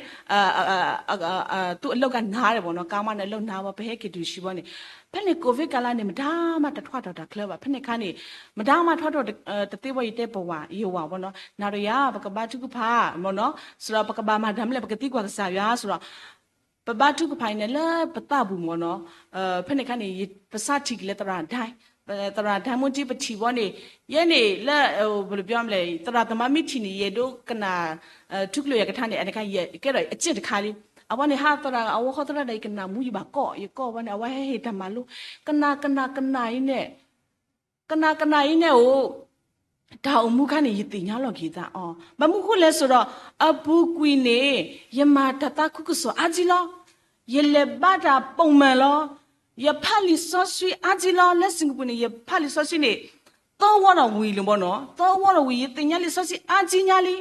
သူၣ်အလီၢ်ကနၤဒဲးဘၣ်နီၤ ကါမါန့ၣ်အလီၢ်နၤဘၣ် ပဟဲက့ၤတုၤဆံဘီန့ၣ် ဖဲန့ၣ် COVID ခါလၢန့ၣ် မတၤမးတထွးထီၣ်တၢ်ချၢဘၣ် ဖဲန့ၣ်ခါန့ၣ် မတၤမးထွးထီၣ်တသ့ဘၣ် ယတဲပဝၤ ယဝၤဘီနီၤ နၤဒီးယၤ ပကဘါထုကဖၣ်မ့ၢ်နီၤ စးဒီးပကဘၣ်မၤတၢ်မနုၤလဲၣ် ပကသံကွၢ်ကစၢ်ယွၤစးဒီး ပဘါထုကဖၣ်အံၤန့ၣ်လၢပသးပူၤမ့ၢ်နီၤ ဖဲန့ၣ်ခါန့ၣ် ပစးထံၣ်က့ၤလၢသရၣ်ဒိၣ် သရၣ်ဒိၣ်မူတံ ပထံၣ်ဘီန့ၣ် ယဲန့ၣ်လၢ ဘယ်လိုပြောမလဲ သရၣ်သမါမ့ၢ်ထံၣ်န့ၣ် ယအဲၣ်ဒိးကနၣ် ထူကျိၤယၤကထါန့ၣ် အန့ၣ်ခါ ယကဲထီၣ်အစ့ၣ်တခါလံ အဝဲန့ၣ် ဟးသရၣ် အဝဲဃီသရၣ်ဒီး ယကနၣ်မူ ယဘၣ်ကီၢ် ယကီၢ်ဘီန့ၣ် အဝဲဟဲဟ့ၣ်တၢ်မၤလိ ကနၣ်ကနၣ်ကနၣ်အံၤန့ၣ် ကနၣ်ကနၣ်အံၤန့ၣ်အိၣ် တၢ်အိၣ်မူခါန့ၣ် ယသ့ၣ်ညါလီၤက့ၤသးအီၤ ဘၣ်မနုၤဃိလဲၣ်ဆိုဒီး အပူၤကွံာ်န့ၣ် ယမၤတၢ်သးခုကစီၣ်အါကံလီၤ ယလဲၤဘါတၢ်ပိာ်မုၣ်လီၤ ယဖးလံာ်စီဆှံအါကံလီၤ လၢစ့ၣ်ကပူၤန့ၣ် ယဖးလံာ်စီဆှံန့ၣ် သီဝီဒီးဝံၤလံမ့ၢ်နီၤ သီဝီဒီးဝံၤ ယသ့ၣ်ညါလံာ်စီဆှံအါကံညါလံ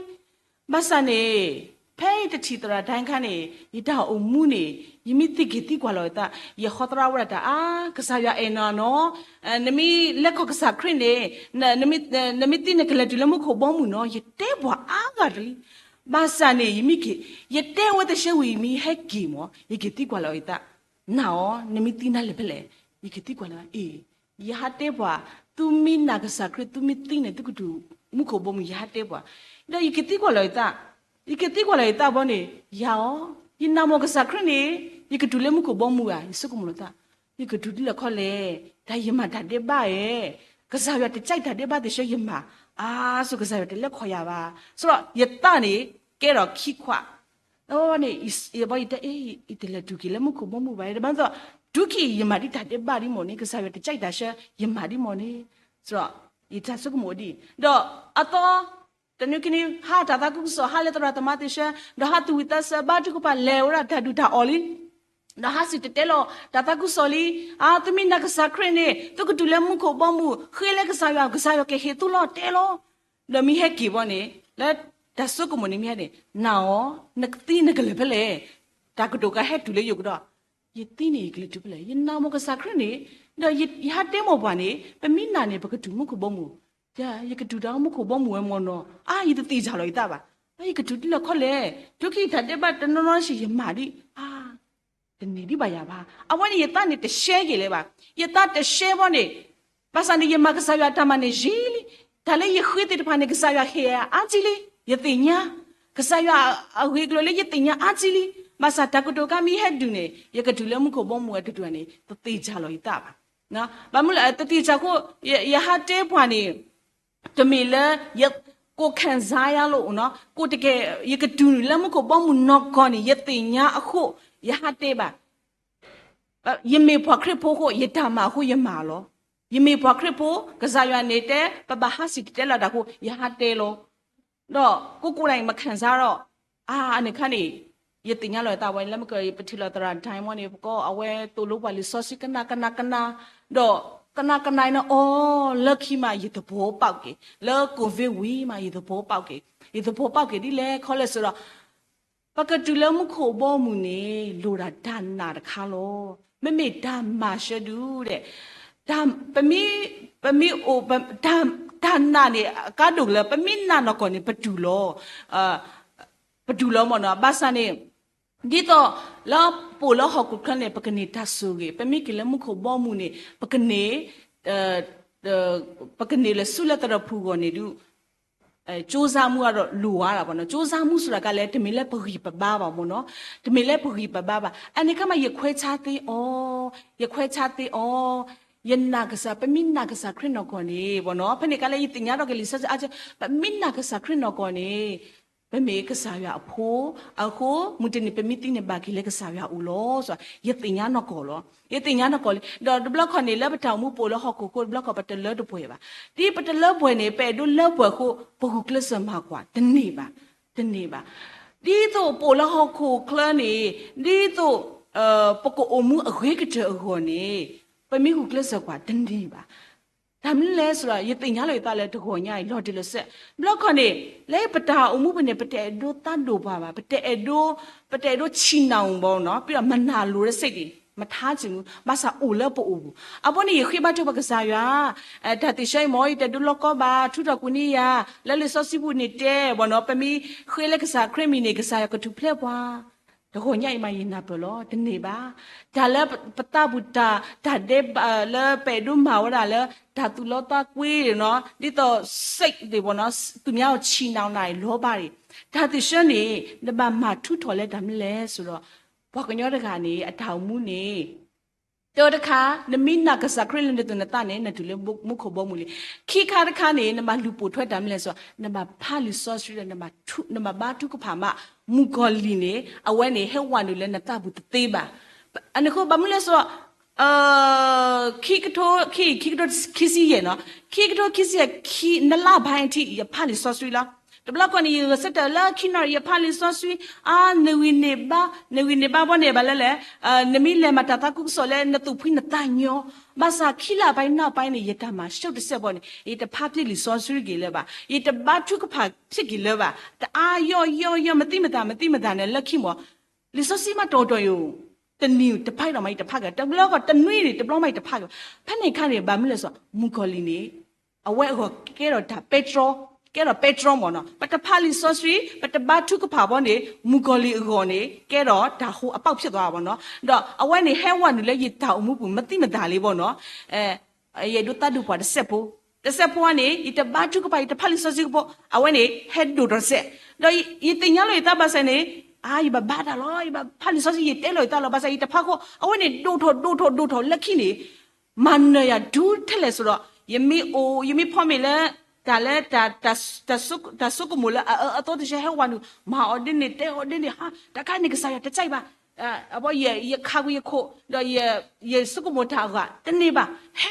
ဘၣ်ဆၣ်န့ၣ် ဖဲယတထံၣ်သရၣ်ဒိၣ်ခါန့ၣ် ယတၢ်အိၣ်မူန့ၣ် ယမ့ၢ်သံက့ၤသံကွၢ်လီၤအသး ယဃီသရၣ်ဝဲဒၣ်တၢ်အါ ကစၢ်ယွၤအဲၣ်နၤနီၤ နမ့ၢ်လဲၤခီၣ်ကစၢ်ခရံာ်န့ၣ် နမ့ၢ်သံနကလဲၤတုၤလၢမူခိၣ်ဘီမုၢ်နီၤ ယတဲပှၤအါဂၤတလံ ဘၣ်ဆၣ်န့ၣ် ယမ့ၢ်က့ၤ ယတဲဝဲတဆၢဝံၤ ယမ့ၢ်ဟဲက့ၤမ့ၢ် ယက့ၤသံကွၢ်လီၤအသး နၤအီၤ နမ့ၢ်သံနၤလဲၣ်ဖဲလဲၣ် ယက့ၤသံကွၢ်လီၤ အ့ၣ် ယဟးတဲပှၤ သုမ့ၢ်နာ်ကစၢ်ခရံာ် သုမ့ၢ်သံန့ၣ် သုကတုၤမူခိၣ်ဘီမုၢ် ယဟးတဲပှၤ ဒီးယက့ၤသံကွၢ်လီၤယသး ယက့ၤသံကွၢ်လီၤယသးဘီန့ၣ် ယၤအီၤ ယနာ်မ့ၢ်ကစၢ်ခရံာ်န့ၣ် ယကတုၤလၢမူခိၣ်ဘီမုၢ်ဧါ ယဆိကမိၣ်လီၤသး ယကတုၤဒ်လဲၣ်ခီလဲၣ် တၢ်ယမၤတၢ်ဒဲးဘးဧါ ကစၢ်ယွၤတကဲတၢ်ဒဲးဘးသ့ၣ်ဆၢယမၤ အါ ဆိကစၢ်ယွၤတလဲၤခီယၤဘၣ် ဆိဒီးယသးန့ၣ် ကဲထီၣ်ခံခွး န့ၣ် ယဘီယတဲ အ့ ယတလဲၤတုၤက့ၤလၢမူခိၣ်ဘီမုၢ်ဘၣ် တဘၣ်သိး ဒုးက့ၤ ယမၤဒ်တၢ်ဒဲးဘးဒ်မ့ၢ်န့ၣ်, ကစၢ်ယွၤတကဲတၢ်ဆၢ ယမၤဒ်မ့ၢ်န့ၣ်, ဒီးယတၢ်ဆိကမိၣ်ဒ်အံၤ, ဒီးအသီ တနွံခံနွံ ဟးတၢ်သးခုကစီၣ် ဟးလၢသရၣ်သမါသ့ၣ်ဆၢ, ဒီးဟးသူၣ်ဝံၣ်သးစၢ် ဘါထုကဖၣ် လဲၤဝဲဒၣ်တၢ်ဒုၣ်တၢ်အီၣ်လံ, ဒီးဟးစံၣ်တဲၤတဲလီၤတၢ်သးခုကစီၣ်လံ, အါ သုမ့ၢ်နာ်ကစၢ်ခရံာ်န့ၣ် သုကတုၤလၢမူခိၣ်ဘီမုၢ်, ဃ့လၢကစၢ်ယွၤ, ကစၢ်ယွၤကဟ့ၣ်သုလီၤ တဲလီၤ. ဒီးမ့ၢ်ဟဲက့ၤဘီန့ၣ် လၢတၢ်ဆိကမိၣ်န့ၣ်မ့ၢ်ဟဲန့ၣ်, နၤအီၤ နကသံနကလဲၤဖဲလဲၣ်, တၢ်ကတိၤကဟဲတုၤလၢယိာ်ကဒီး, ယသံန့ၣ် ယကလဲၤတုၤဖဲလဲၣ်, ယနာ်မ့ၢ်ကစၢ်ခရံာ်န့ၣ်, ဒီးယဟးတဲမ့ၢ်ပှၤန့ၣ် ပမ့ၢ်နာ်န့ၣ် ပကတုၤမူခိၣ်ဘီမုၢ်, ယကတုၤတၢ်မူခိၣ်ဘီမုၢ်ဝဲမ့ၢ်နီၤ, အါ ယတသ့ၣ်ညါလီၤယသးဘၣ်, ယကတုၤဒ်လဲၣ်ခီလဲၣ်, ဒုးက့ၤတၢ်ဒဲးဘးတနီၤနီၤ ယမၤဒ်အါ တန့ၢ်ဒံးဘၣ်ယၤဘၣ်. အဝဲန့ၣ် ယသးန့ၣ်တရှဲက့ၤလၢၤဘၣ်. ယသးတရှဲဘီန့ၣ်, ဘၣ်ဆၣ်န့ၣ် ယမၤကစၢ်ယွၤတၢ်မၤန့ၣ်ယံာ်လံ. တၢ်လၢယဃ့သ့ၣ်တဖၣ်န့ၣ် ကစၢ်ယွၤဟ့ၣ်အါကံလံ. ယသ့ၣ်ညါ ကစၢ်ယွၤအဂ့ၢ်အကျိၤလၢယသ့ၣ်ညါအါကံလံ. ဘၣ်ဆၣ်တၢ်ကတိၤကါမ့ၢ်ဟဲဒုးန့ၣ် ယကတုၤလၢမူခိၣ်ဘီမုၢ်အတတုၤန့ၣ် တသ့ၣ်ညါလီၤယသးဘၣ်. ဘၣ်မနုၤလဲၣ် တသ့ၣ်ညါအဃိ ယဟးတဲပှၤန့ၣ် တမ့ၢ်လၢ ယကိးခံစားရလို့နီၤ, ကိးတကဲ ယကတုၤလၢမူခိၣ်ဘီမုၢ်နီၢ်ကီၢ်န့ၣ် ယသ့ၣ်ညါအဃိ ယဟးတဲဘၣ်. ယမ့ၢ်ပှၤခရံာ်ဖိအဃိ ယတၢ်မၤအဃိယမၤလီၤ. ယမ့ၢ်ပှၤခရံာ်ဖိ ကစၢ်ယွၤန့ၣ်တဲ ပဘၣ်ဟးစံၣ်တဲၤတဲလီၤတၢ်အဃိ ယဟးတဲလီၤ. ဒီးကိးကိးဒၣ်အံၤ မခံစားရတော့ အါ အန့ၣ်ခါန့ၣ် ယသ့ၣ်ညါလီၤယသးဝဲ လၢမ့ၢ်က ပထံၣ်လီၤသရၣ်ဒိၣ်မးန့ၣ် ပကီၢ်အဝဲသိၣ်လိပှၤလံာ်စီဆှံကနၣ်ကနၣ်ကနၣ်, ဒီးကနၣ်ကနၣ်အံၤန့ၣ် အိ လၢခံမး ယသဘီပာ်က့ၤ, လၢ COVID ဝံၤမး ယသဘီပာ်က့ၤ, ယသဘီပာ်က့ၤဒ်လဲၣ်ခီလဲၣ်ဆိုတော့ ပကတုၤလၢမူခိၣ်ဘီမုၢ်န့ၣ် လိၣ်ဒၣ်တၢ်နာ်တခါလီၤ. မ့မ့ၢ်တၢ်မၤဆၢဒုးဒဲး, ပမ့ၢ်, ပမ့ၢ်အိၣ်, တၢ်နာ်န့ၣ် အကါဒိၣ်ကလၢ ပမ့ၢ်နာ်နီၢ်ကီၢ်န့ၣ် ပတုၤလီၤ, ပတုၤလီၤမ့ၢ်နီၤ. ဘၣ်ဆၣ်န့ၣ် ဒ်သိးလၢပအိၣ်လၢဟီၣ်ခိၣ်ချၢန့ၣ် ပကန့ၢ်တၢ်ဆိၣ်ဂ့ၤ, ပမ့ၢ်က့ၤလၢမူခိၣ်ဘီမုၢ်န့ၣ် ပကန့ၢ် ပကန့ၢ်လၢဆူလၢသရိာ်ပူၤအဂီၢ်န့ၣ်ဒုး ကြိုးစားမှုကတော့ လိုအပ်တာပေါ့နော်. ကြိုးစားမှုဆိုတာကလည်း တမ့ၢ်လၢပဂံၢ်ပဘါဘၣ်ပေါ့နော်. တမ့ၢ်လၢပဂံၢ်ပဘါဘၣ်. အန့ၣ်ခါမး ယခွဲခြားသ့အီၤ, ယခွဲခြားသ့အီၤ, ယနာ်ကစၢ်, ပမ့ၢ်နာ်ကစၢ်ခရံာ်နီၢ်ကီၢ်န့ၣ် ပေါ့နော်. ဖဲန့ၣ်အခါလၢယသ့ၣ်ညါထီၣ်က့ၤလံာ်စီဆှံအါ, ပမ့ၢ်နာ်ကစၢ်ခရံာ်နီၢ်ကီၢ်န့ၣ် ပမ့ၢ်ကစၢ်ယွၤအဖိ, အဃိ မုၢ်တနံၤပမ့ၢ်သံန့ၣ် ဘၣ်က့ၤလၢကစၢ်ယွၤအအိၣ်လီၤ. ယသ့ၣ်ညါနီၢ်ကီၢ်လီၤ. ယသ့ၣ်ညါနီၢ်ကီၢ်လံ. ဒီးတဘျီခီန့ၣ် လၢပတၢ်အိၣ်မူပအိၣ်လၢဟီၣ်ခိၣ်အဃိ တဘျီခီပတလၢတပှဲၤဘၣ်. ဒ်ပတလၢပှဲၤန့ၣ် ပအဲၣ်ဒိးလၢပှဲၤအဃိ ပဂုာ်ကျဲးစၢးမၤကွၢ်, တန့ၢ်ဘၣ်, တန့ၢ်ဘၣ်. ဒ်သိးပအိၣ်လၢဟီၣ်ခိၣ်ချၢန့ၣ် ဒ်သိး ပကအိၣ်မူအဂ့ၤကတၢၢ်အဂီၢ်န့ၣ် ပမ့ၢ်ဂုာ်ကျဲးစၢးကွၢ် တန့ၢ်ဘၣ်. တၢ်မနုၤလဲၣ်ဆိုတော့ ယသ့ၣ်ညါလီၤယသးလၢတဂီၤညါအံၤ လီၤတံၢ်လီၤဆဲး, တဘျီခီန့ၣ် လၢပတၢ်အိၣ်မူပူၤန့ၣ် ပတအဲၣ်ဒိးသးဒိၣ်ပှၤဘၣ်, ပတအဲၣ်ဒိး, ပတအဲၣ်ဒိး ချီးနှီး ဘီနီၤ, ပြီးတော့ မနာလိုတဲ့စိတ်တွေ, မထားချင်ဘူး, ဘၣ်ဆၣ်အိၣ်လၢပအိၣ်ပူၤ. အဃိန့ၣ် ယဃ့ဘါထုကဖၣ်ကစၢ်ယွၤ, တၢ်သ့ၣ်ဆၢအံၤမ့ၢ် ယတအဲၣ်ဒိးလီၢ်ကီဘၣ်, ထုးထီၣ်ကွံာ်န့ၢ်ယၤ, လၢလံာ်စီဆှံပူၤန့ၣ်တဲ ဘီနီၤ, ပမ့ၢ်ဃ့လၢကစၢ်ခရံာ်မံၤန့ၣ် ကစၢ်ယွၤကထူၣ်ဖျဲးပှၤ တဂီၤညါအံၤမး ယနၢ်ပၢၢ်လီၤ, တန့ၢ်ဘၣ်. တၢ်လၢပသးပူၤတၢ်, တၢ်ဒဲးဘးလၢပအဲၣ်ဒိးမၤဝဲဒၣ်လၢ တၢ်သူၣ်လီသးကွံနီၤ, ဒ်သိး စိတ်တွေပေါ့နော်, သူများကိုချီးနှီးတာတွေ, လောဘတွေ, တၢ်သ့ၣ်ဆၢန့ၣ် နဘၣ်မၤထူးထီၣ်လၢတၢ်မနုၤလဲၣ်ဆိုတော့ ပှၤကညီတဂၤန့ၣ် အတၢ်အိၣ်မူန့ၣ် တၢ်တခါ နမ့ၢ်နာ်ကစၢ်ခရံာ်လၢနသူၣ်နသးန့ၣ် နတုၤလၢမူခိၣ်ဘီမုၢ်လံ. ခံခါတခါန့ၣ် နဘၣ်လူၤပိာ်ထွဲတၢ်မနုၤလဲၣ်ဆို နဘၣ်ဖးလံာ်စီဆှံဒီး နဘၣ်ဘါထုကဖၣ်မး, မုၣ်ကီၤလံၢ်န့ၣ် အဝဲန့ၣ် ဟဲဝဲနုာ်လၢနသးပူၤတသ့ဘၣ်. အန့ၣ်အဃိ ဘၣ်မနုၤလဲၣ်ဆို ခံကထိ, ခံ, ခံကထိခံဆံယဲၢ်နီၤ, ခံကထိခံဆံယဲၢ် ခံ, နလါဘၣ်အထံး ယဖးလံာ်စီဆှံလီၤ. တဘျီခီန့ၣ် ယဂဲၤဆၢထၢၣ်လၢခံနီၤ ယဖးလံာ်စီဆှံ, အါ နဂံၢ်န့ၢ်ဘါ, နဂံၢ်န့ၢ်ဘါဘီန့ၣ် ဘၣ်လဲၣ်လဲၣ်, နမ့ၢ်လဲၤမၤတၢ်သးခုကစီၣ်လၢ နသူၣ်ဖှံနသးညီ, ဘၣ်ဆၣ်ခံလါဘၣ်အံၤနီၤဘၣ်အံၤန့ၣ် ယတၢ်မၤရှုံးတစဲးဘီန့ၣ် ယတဖးဖျ့လံာ်စီဆှံက့ၤလၢၤဘၣ်, ယတဘါထုကဖၣ်ဖျ့က့ၤလၢၤဘၣ်, တအါယီၢ်ယီၢ်ယီၢ် မသံမသး မသံမသးန့ၣ် လၢခံမီၤ လံာ်စီဆှံမးတီၤတီၤယိာ်, တနံၤတဖးဒီးမး ယတဖးက့ၤ, တဘျီဃီတနွံန့ၣ် တဘျီမး ယတဖးက့ၤ. ဖဲန့ၣ်အခါန့ၣ် ဘၣ်မနုၤလဲၣ်ဆို မုၣ်ကီၤလံၢ်န့ၣ် အဝဲအဂီၢ်ကဲထီၣ်တၢ်ပဲတြီ, ကဲထီၣ်ပဲတြီမီၤနီၤ. ပတဖးလံာ်စီဆှံ, ပတဘါထုကဖၣ်ဘီန့ၣ် မုၣ်ကီၤလံၢ်အဂီၢ်န့ၣ် ကဲထီၣ်တၢ်ဟိအပေါက်ဖြစ်သွားမီၤနီၤ. ဒီးအဝဲန့ၣ် ဟဲဝဲနုာ်လၢယတၢ်အိၣ်မူပူၤ မသံမသးလံမီၤနီၤ. ယအဲၣ်ဒိးသးဒိၣ်ပှၤတစဲးဖိ, တစဲးဖိန့ၣ် ယတဘါထုကဖၣ် ယတဖးလံာ်စီဆှံဖိ, အဝဲန့ၣ် ဟဲဒိၣ်ထီၣ်တစဲး. ဒီးယသ့ၣ်ညါလီၤယသးဘၣ်ဆၣ်န့ၣ်, အါ ယဘၣ်ဘါတၢ်လီၤ, ယဘၣ်ဖးလံာ်စီဆှံ ယတဲလီၤယသးလီၤ, ဘၣ်ဆၣ်ယတဖးဃိ အဝဲန့ၣ် ဒိၣ်ထီၣ်ဒိၣ်ထီၣ်ဒိၣ်ထီၣ်လၢခံန့ၣ် မၤနၢၤယၤဒူထဲလဲၣ်ဆိုဒီး ယမ့ၢ်အိၣ် ယမ့ၢ်ဖီမ့ၢ်လၢ တၢ်လၢ တၢ်ဆိကမိၣ်လၢအအၢအသီတဆၢဟဲဝဲနုာ် မၤအီၤဒ်န့ၣ် တဲအီၤဒ်န့ၣ် ဟါ တၢ်ခါန့ၣ် ကစၢ်ယွၤတကြိုက်ဘၣ်. အဘီ ယခးကွံာ်ယခိၣ် ဒီးယဆိကမိၣ်တၢ်အဂၤ တန့ၢ်ဘၣ်. ဟဲ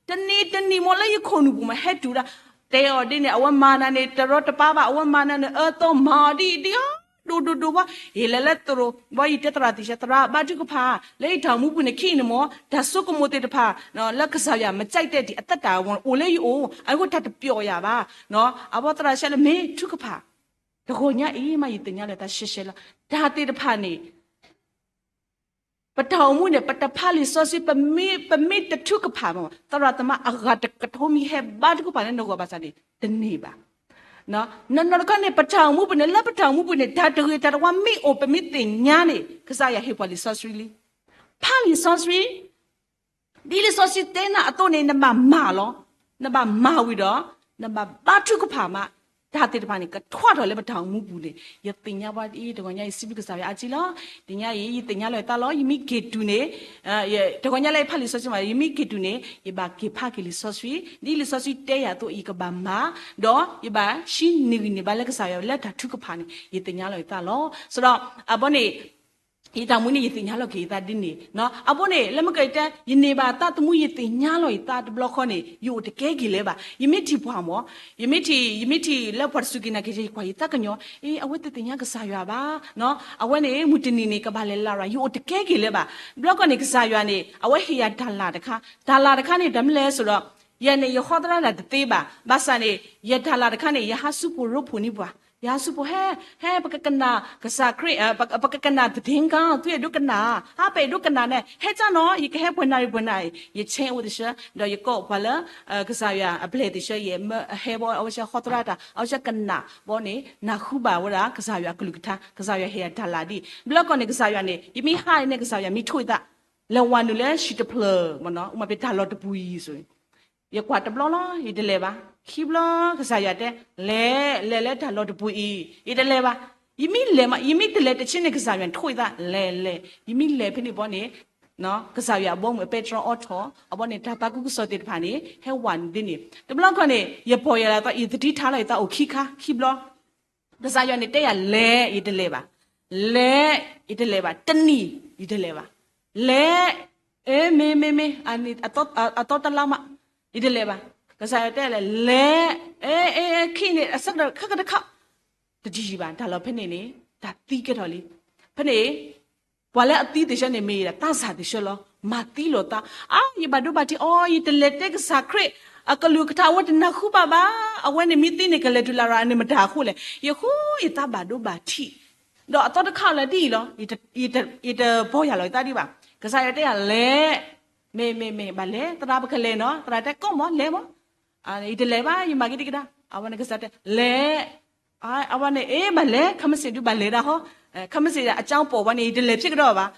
တနံၤတနံၤမ့ၢ်လၢယခိၣ်နူာ်ပူၤမး ဟဲတုၤဒၣ် တဲအီၤဒ်န့ၣ် အဝဲမၤနၤန့ၣ် တရီတပါဘၣ် အဝဲမၤနၤန့ၣ် အၢသီမၤအီၤဒ်အံၤဒ်အံၤ ဒိၣ်ဒိၣ်ဒိၣ်ဘၣ်. ယလဲၤလၢသရိာ် ဘီ ယတဲသရၣ်သ့ၣ်ဆၢ သရၣ် ဘါထုကဖၣ် လၢယတၢ်အိၣ်မူပူၤန့ၣ် ခဲအံၤန့ၣ်မ့ၢ် တၢ်ဆိကမိၣ်သ့ၣ်တဖၣ် လၢကစၢ်ယွၤ မကြိုက်တဲ့ ဒီအသက်တာ အိၣ်လၢယအိၣ် အဃိ တၢ်တပျီယၤဘၣ်. အဘီ သရၣ်ဆၢလၢ မ့ၢ်ထုကဖၣ် တဂီၤညါအံၤမး ယသ့ၣ်ညါလီၤသးရှဲရှဲလီၤ. တၢ်သ့ၣ်တဖၣ်န့ၣ် ပတၢ်အိၣ်မူန့ၣ် ပတဖးလံာ်စီဆှံ ပမ့ၢ်တထုကဖၣ်မး သရၣ်သမါအဂၤတကထိမံၤ ဟဲဘါထုကဖၣ်လၢနဂီၢ်ဘၣ်ဆၣ်န့ၣ် တန့ၢ်ဘၣ်. နီၢ်နီၢ်တခီန့ၣ် ပတၢ်အိၣ်မူပူၤန့ၣ် လၢပတၢ်အိၣ်မူပူၤန့ၣ် တၢ်တဂ့ၤတၢ်တဝါမ့ၢ်အိၣ် ပမ့ၢ်သ့ၣ်ညါန့ၣ် ကစၢ်ယွၤဟ့ၣ်ပှၤလံာ်စီဆှံလံ. ဖးလံာ်စီဆှံ ဒ်လံာ်စီဆှံတဲနၤအသိးန့ၣ် နဘၣ်မၤလီၤ. နဘၣ်မၤဝံၤဒီး နဘၣ်ဘါထုကဖၣ်မး တၢ်သ့ၣ်တဖၣ်န့ၣ် ကထွးထီၣ်လၢပတၢ်အိၣ်မူပူၤန့ၣ် ယသ့ၣ်ညါဘၣ်ဒ်အံၤ တဂီၤညါအံၤ စံးဘျုးကစၢ်ယွၤအါကံလီၤ. တနံၤညါအံၤ ယသ့ၣ်ညါလီၤယသးလီၤ. ယမ့ၢ်က့ၤတုၤန့ၣ် တဂီၤညါလၢယဖးလံာ်စီဆှံမး ယမ့ၢ်က့ၤတုၤန့ၣ် ယဘၣ်က့ၤဖးက့ၤလံာ်စီဆှံ ဒ်လံာ်စီဆှံတဲယၤအသိး ယကဘၣ်မၤ ဒီးယဘၣ်ဟံးန့ၢ်ဂံၢ်န့ၢ်ဘါလၢကစၢ်ယွၤလၢတၢ်ထုကဖၣ်န့ၣ် ယသ့ၣ်ညါလီၤယသးလီၤ. ဆိုတော့ အဘီန့ၣ် ယတၢ်အိၣ်မူန့ၣ် ယသ့ၣ်ညါလီၤက့ၤယသးဒ်န့ၣ် အဘီန့ၣ် လၢမ့ၢ်ကတဲ ယန့ၢ်ဘၣ်သးသမူ ယသ့ၣ်ညါလီၤယသးတဘျီဃီန့ၣ် ယအိၣ်တကဲက့ၤလၢၤဘၣ်. ယမ့ၢ်ထံၣ်ပှၤမး ယမ့ၢ်ထံၣ် ယမ့ၢ်ထံၣ်လၢပှၤတစူၢ်က့ၤနာ်က့ၤ ယကွၢ်ယသးကညီၤ အ့ အဝဲတသ့ၣ်ညါကစၢ်ယွၤဘၣ်. အဝဲန့ၣ် မုၢ်တနံၤန့ၣ် ကဘၣ်လဲၤလရာ် ယအိၣ်တကဲက့ၤလၢၤဘၣ်. တဘျီဃီန့ၣ် ကစၢ်ယွၤန့ၣ် အဝဲဟ့ၣ်ယၤတၢ်လၢ်တခါ တၢ်လၢ်တခါန့ၣ် တမ့ၢ်လဲၣ်ဆိုတော့ ယၤန့ၣ် ယဟီသရၣ်တၢ်တသ့ဘၣ်. ဘၣ်ဆၣ်န့ၣ် ယတၢ်လၢ်တခါန့ၣ် ယဟးဆူဖိရိဖှိၣ်န့ၢ်ပှၤ ယဟးဆူဖိ ဟဲ ဟဲ ပကကနၣ်ကစၢ်ခရံာ် ပကကနၣ်သဒ့ကါ သုအဲၣ်ဒိးကနၣ် ဟးပအဲၣ်ဒိးကနၣ်န့ၣ် ဟဲကၢ်နီၤ ယကဟဲပှဲၤနၣ်ရံၣ်ပှဲၤနၣ်ရံၣ် ယဆဲးအိၣ်သ့ၣ်ဆၢ ဒီးယကိးပှၤလၢ ကစၢ်ယွၤအပျဲၢ်သ့ၣ်ဆၢ ယဟဲဘီ အဝဲဆဲးဟီသရၣ်တၢ် အဝဲဆဲးကနၣ်ဘီန့ၣ် နၢ်ဟူဘၣ်ဝဲဒၣ် ကစၢ်ယွၤအကလုၢ်ကထါ ကစၢ်ယွၤဟ့ၣ်ယၤတၢ်လၢ်ဒ် ဘျီကီၢ်န့ၣ် ကစၢ်ယွၤန့ၣ် ယမ့ၢ်ဟးန့ၣ် ကစၢ်ယွၤမ့ၢ်ထိၣ်အသး လဲၤဝၤနုာ်လၢဟံၣ်တဖျၢၣ်မ့ၢ်နီၤ မ့ၢ်ပတၢ်လီၢ်တပူၤအံၤ ယကွၢ်တဘျီလီၤ ယတလဲၤဘၣ်. ခံဘျီ ကစၢ်ယွၤတဲ လဲၤ လဲၤလၢတၢ်လီၢ်တပူၤအံၤ ယတလဲၤဘၣ်. ယမ့ၢ်လဲၤမး ယမ့ၢ်တလဲၤတဆ့န့ၣ် ကစၢ်ယွၤထိၣ်အသး လဲၤလဲၤ ယမ့ၢ်လဲၤဖဲန့ၣ်ဘီန့ၣ် ကစၢ်ယွၤအဘီအမုၢ်အပဲတြီအိးထီၣ် အဘီန့ၣ် တၢ်သးခုကစီၣ်သ့ၣ်တဖၣ်န့ၣ် ဟဲဝၤနုာ်ဒ်န့ၣ် တဘျီခီန့ၣ် ယပီၢ်ယၤလီၤသး ယသတိထားလီၤယသးအိၣ်ခံခါ ခံဘျီ ကစၢ်ယွၤန့ၣ်တဲယၤလဲၤ ယတလဲၤဘၣ်. လဲၤ ယတလဲၤဘၣ်. တနံၤ ယတလဲၤဘၣ်. လဲၤ အ့ မ့ၢ် မ့ၢ် မ့ၢ် အသီတလါမး ယတလဲၤဘၣ်. ကစၢ်ယွၤတဲလဲၤ လဲၤ အ့ အ့ အ့ ခံန့ၣ် အဆၢကတီၢ် ခါကတခါ တထံၣ်ဘၣ် တၢ်လီၢ်ဖဲန့ၣ်န့ၣ် တၢ်သံကဲထီၣ်လံ. ဖဲန့ၣ် ပှၤလၢအသံသ့ၣ်ဆၢန့ၣ် မ့ၢ်ဒၣ်သးစၢ်သ့ၣ်ဆၢလီၤ. မၤသံလိာ်သး အါ ယဘၣ်ဒိဘၣ်ထံးအီၤ ယတလဲၤတဲကစၢ်ခရံာ် အကလုၢ်ကထါ အဝဲတနၢ်ဟူဘၣ်ဘၣ်. အဝဲန့ၣ်မ့ၢ်သံန့ၣ် ကလဲၤတုၤလၢရၤန့ၣ် မတၤအဃိလဲၣ်. ယဃိယသးဘၣ်ဒိဘၣ်ထံး ဒီးအသီတခါလၢဒ်အံၤလီၤ. ယတပီၢ်ယၤလီၤယသးဒံးဘၣ်. ကစၢ်ယွၤတဲယၤလဲၤ မ့ၢ် မ့ၢ် မ့ၢ် ဘၣ်လဲၤ သရၣ် ပကလဲၤနီၤ. သရၣ်တဲ ကိးမး လဲၤမး. ယတလဲၤဘၣ် ယမၤက့ၤတကဒါ. အဝဲန့ၣ်ကစၢ်တဲ လဲၤ အဝဲန့ၣ် အ့ ဘၣ်လဲၤ ခဲမုၢ်ဆ့ၣ်ဒုးဘၣ်လဲၤဒၣ်ဟီ. ခဲမုၢ်ဆ့ၣ်အကၠီပီၢ်ဝဲန့ၣ် ယတလဲၤဖျဲးကဒီးဘၣ်.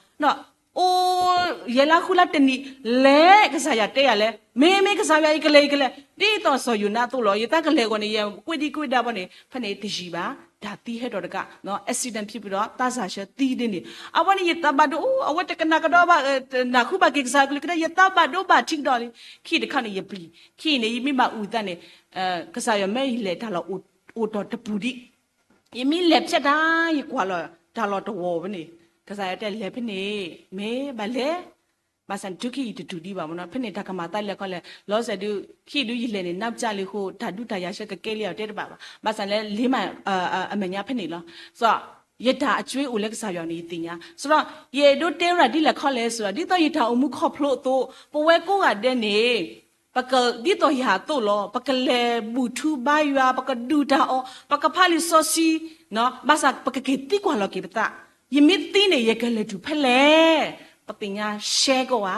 အိၣ် ယဲလါဃုလါတနံၤ လဲၤ ကစၢ်ယွၤတဲယၤလဲၤ မ့ၢ် မ့ၢ် ကစၢ်ယွၤ ယကလဲၤ ယကလဲၤ ဒ်သိးစီၤယိၤနါအသိးလီၤ. ယသးကလဲၤအဂီၢ်န့ၣ် ယကွ့ဒံကွ့ဒါဘီန့ၣ် ဖဲန့ၣ်တယံာ်ဘၣ် တၢ်သံဟဲထီၣ်တကး accident ဖံးပဒီး သးစၢ်ဆၢသံဒ်န့ၣ် အဝဲန့ၣ် ယသးဘၣ်ဒိ အဝဲတကနၣ်ကဒီးဘၣ် နၢ်ဟူဘၣ်က့ၤကစၢ်ကလုၢ်ကထါ ယသးဘၣ်ဒိဘၣ်ထံးကဒီးလံ. ခံတခါန့ၣ် ယပျံၤ ခံန့ၣ် ယမ့ၢ်ဘၣ်အုၣ်သးန့ၣ် ကစၢ်ယွၤမၢယလဲၤတၢ်လီၢ်အိၣ်တီၢ်တပူၤဒံး ယမ့ၢ်လဲၤဖျဲးတၢ် ယကွၢ်လီၤတၢ်လီၢ်တဝီၤဝဲန့ၣ် ကစၢ်ယွၤတဲလဲၤဖဲန့ၣ် မ့ၢ်ဘၣ်လဲၤ ဘၣ်ဆၣ်န့ၣ် တုၤခံယတတုၤဒံးဘၣ်မ့ၢ်နီၤ ဖဲန့ၣ်တၢ်ကမၤသးလၢခီလဲၣ် လီၤစဲးဒုး ခံဒုးယလဲၤန့ၣ် နၢ်ပၢၢ်လံအဃိ တၢ်ဒုးတၢ်ယၤဆၢကကဲလံအီၤတဲတဘၣ်ဘၣ် ဘၣ်ဆၣ်လၢလ့မး အမဲာ်ညါဖဲန့ၣ်လီၤ ဆိုတော့ ယတၢ်အကွ့အိၣ်လၢကစၢ်ယွၤန့ၣ် ယသ့ၣ်ညါ ဆိုတော့ ယအဲၣ်ဒိးတဲဝဲဒၣ်ဒ်လဲၣ်ခီလဲၣ် ဆိုတော့ ဒ်သိးယတၢ်အိၣ်မူခီဖျိအသိး ပဝဲကိးဂၤဒဲးန့ၣ် ပက ဒ်သိးယၤအသိးလီၤ ပကလဲၤဘူၣ်ထူဘါယွၤ ပကဒုၣ်တၢ်အီၣ် ပကဖးလံာ်စီဆှံ ဘၣ်ဆၣ်ပကက့ၤသံကွၢ်လီၤက့ၤပသး ယမ့ၢ်သံန့ၣ် ယကလဲၤတုၤဖဲလဲၣ် ပသ့ၣ်ညါရှဲကီးဧါ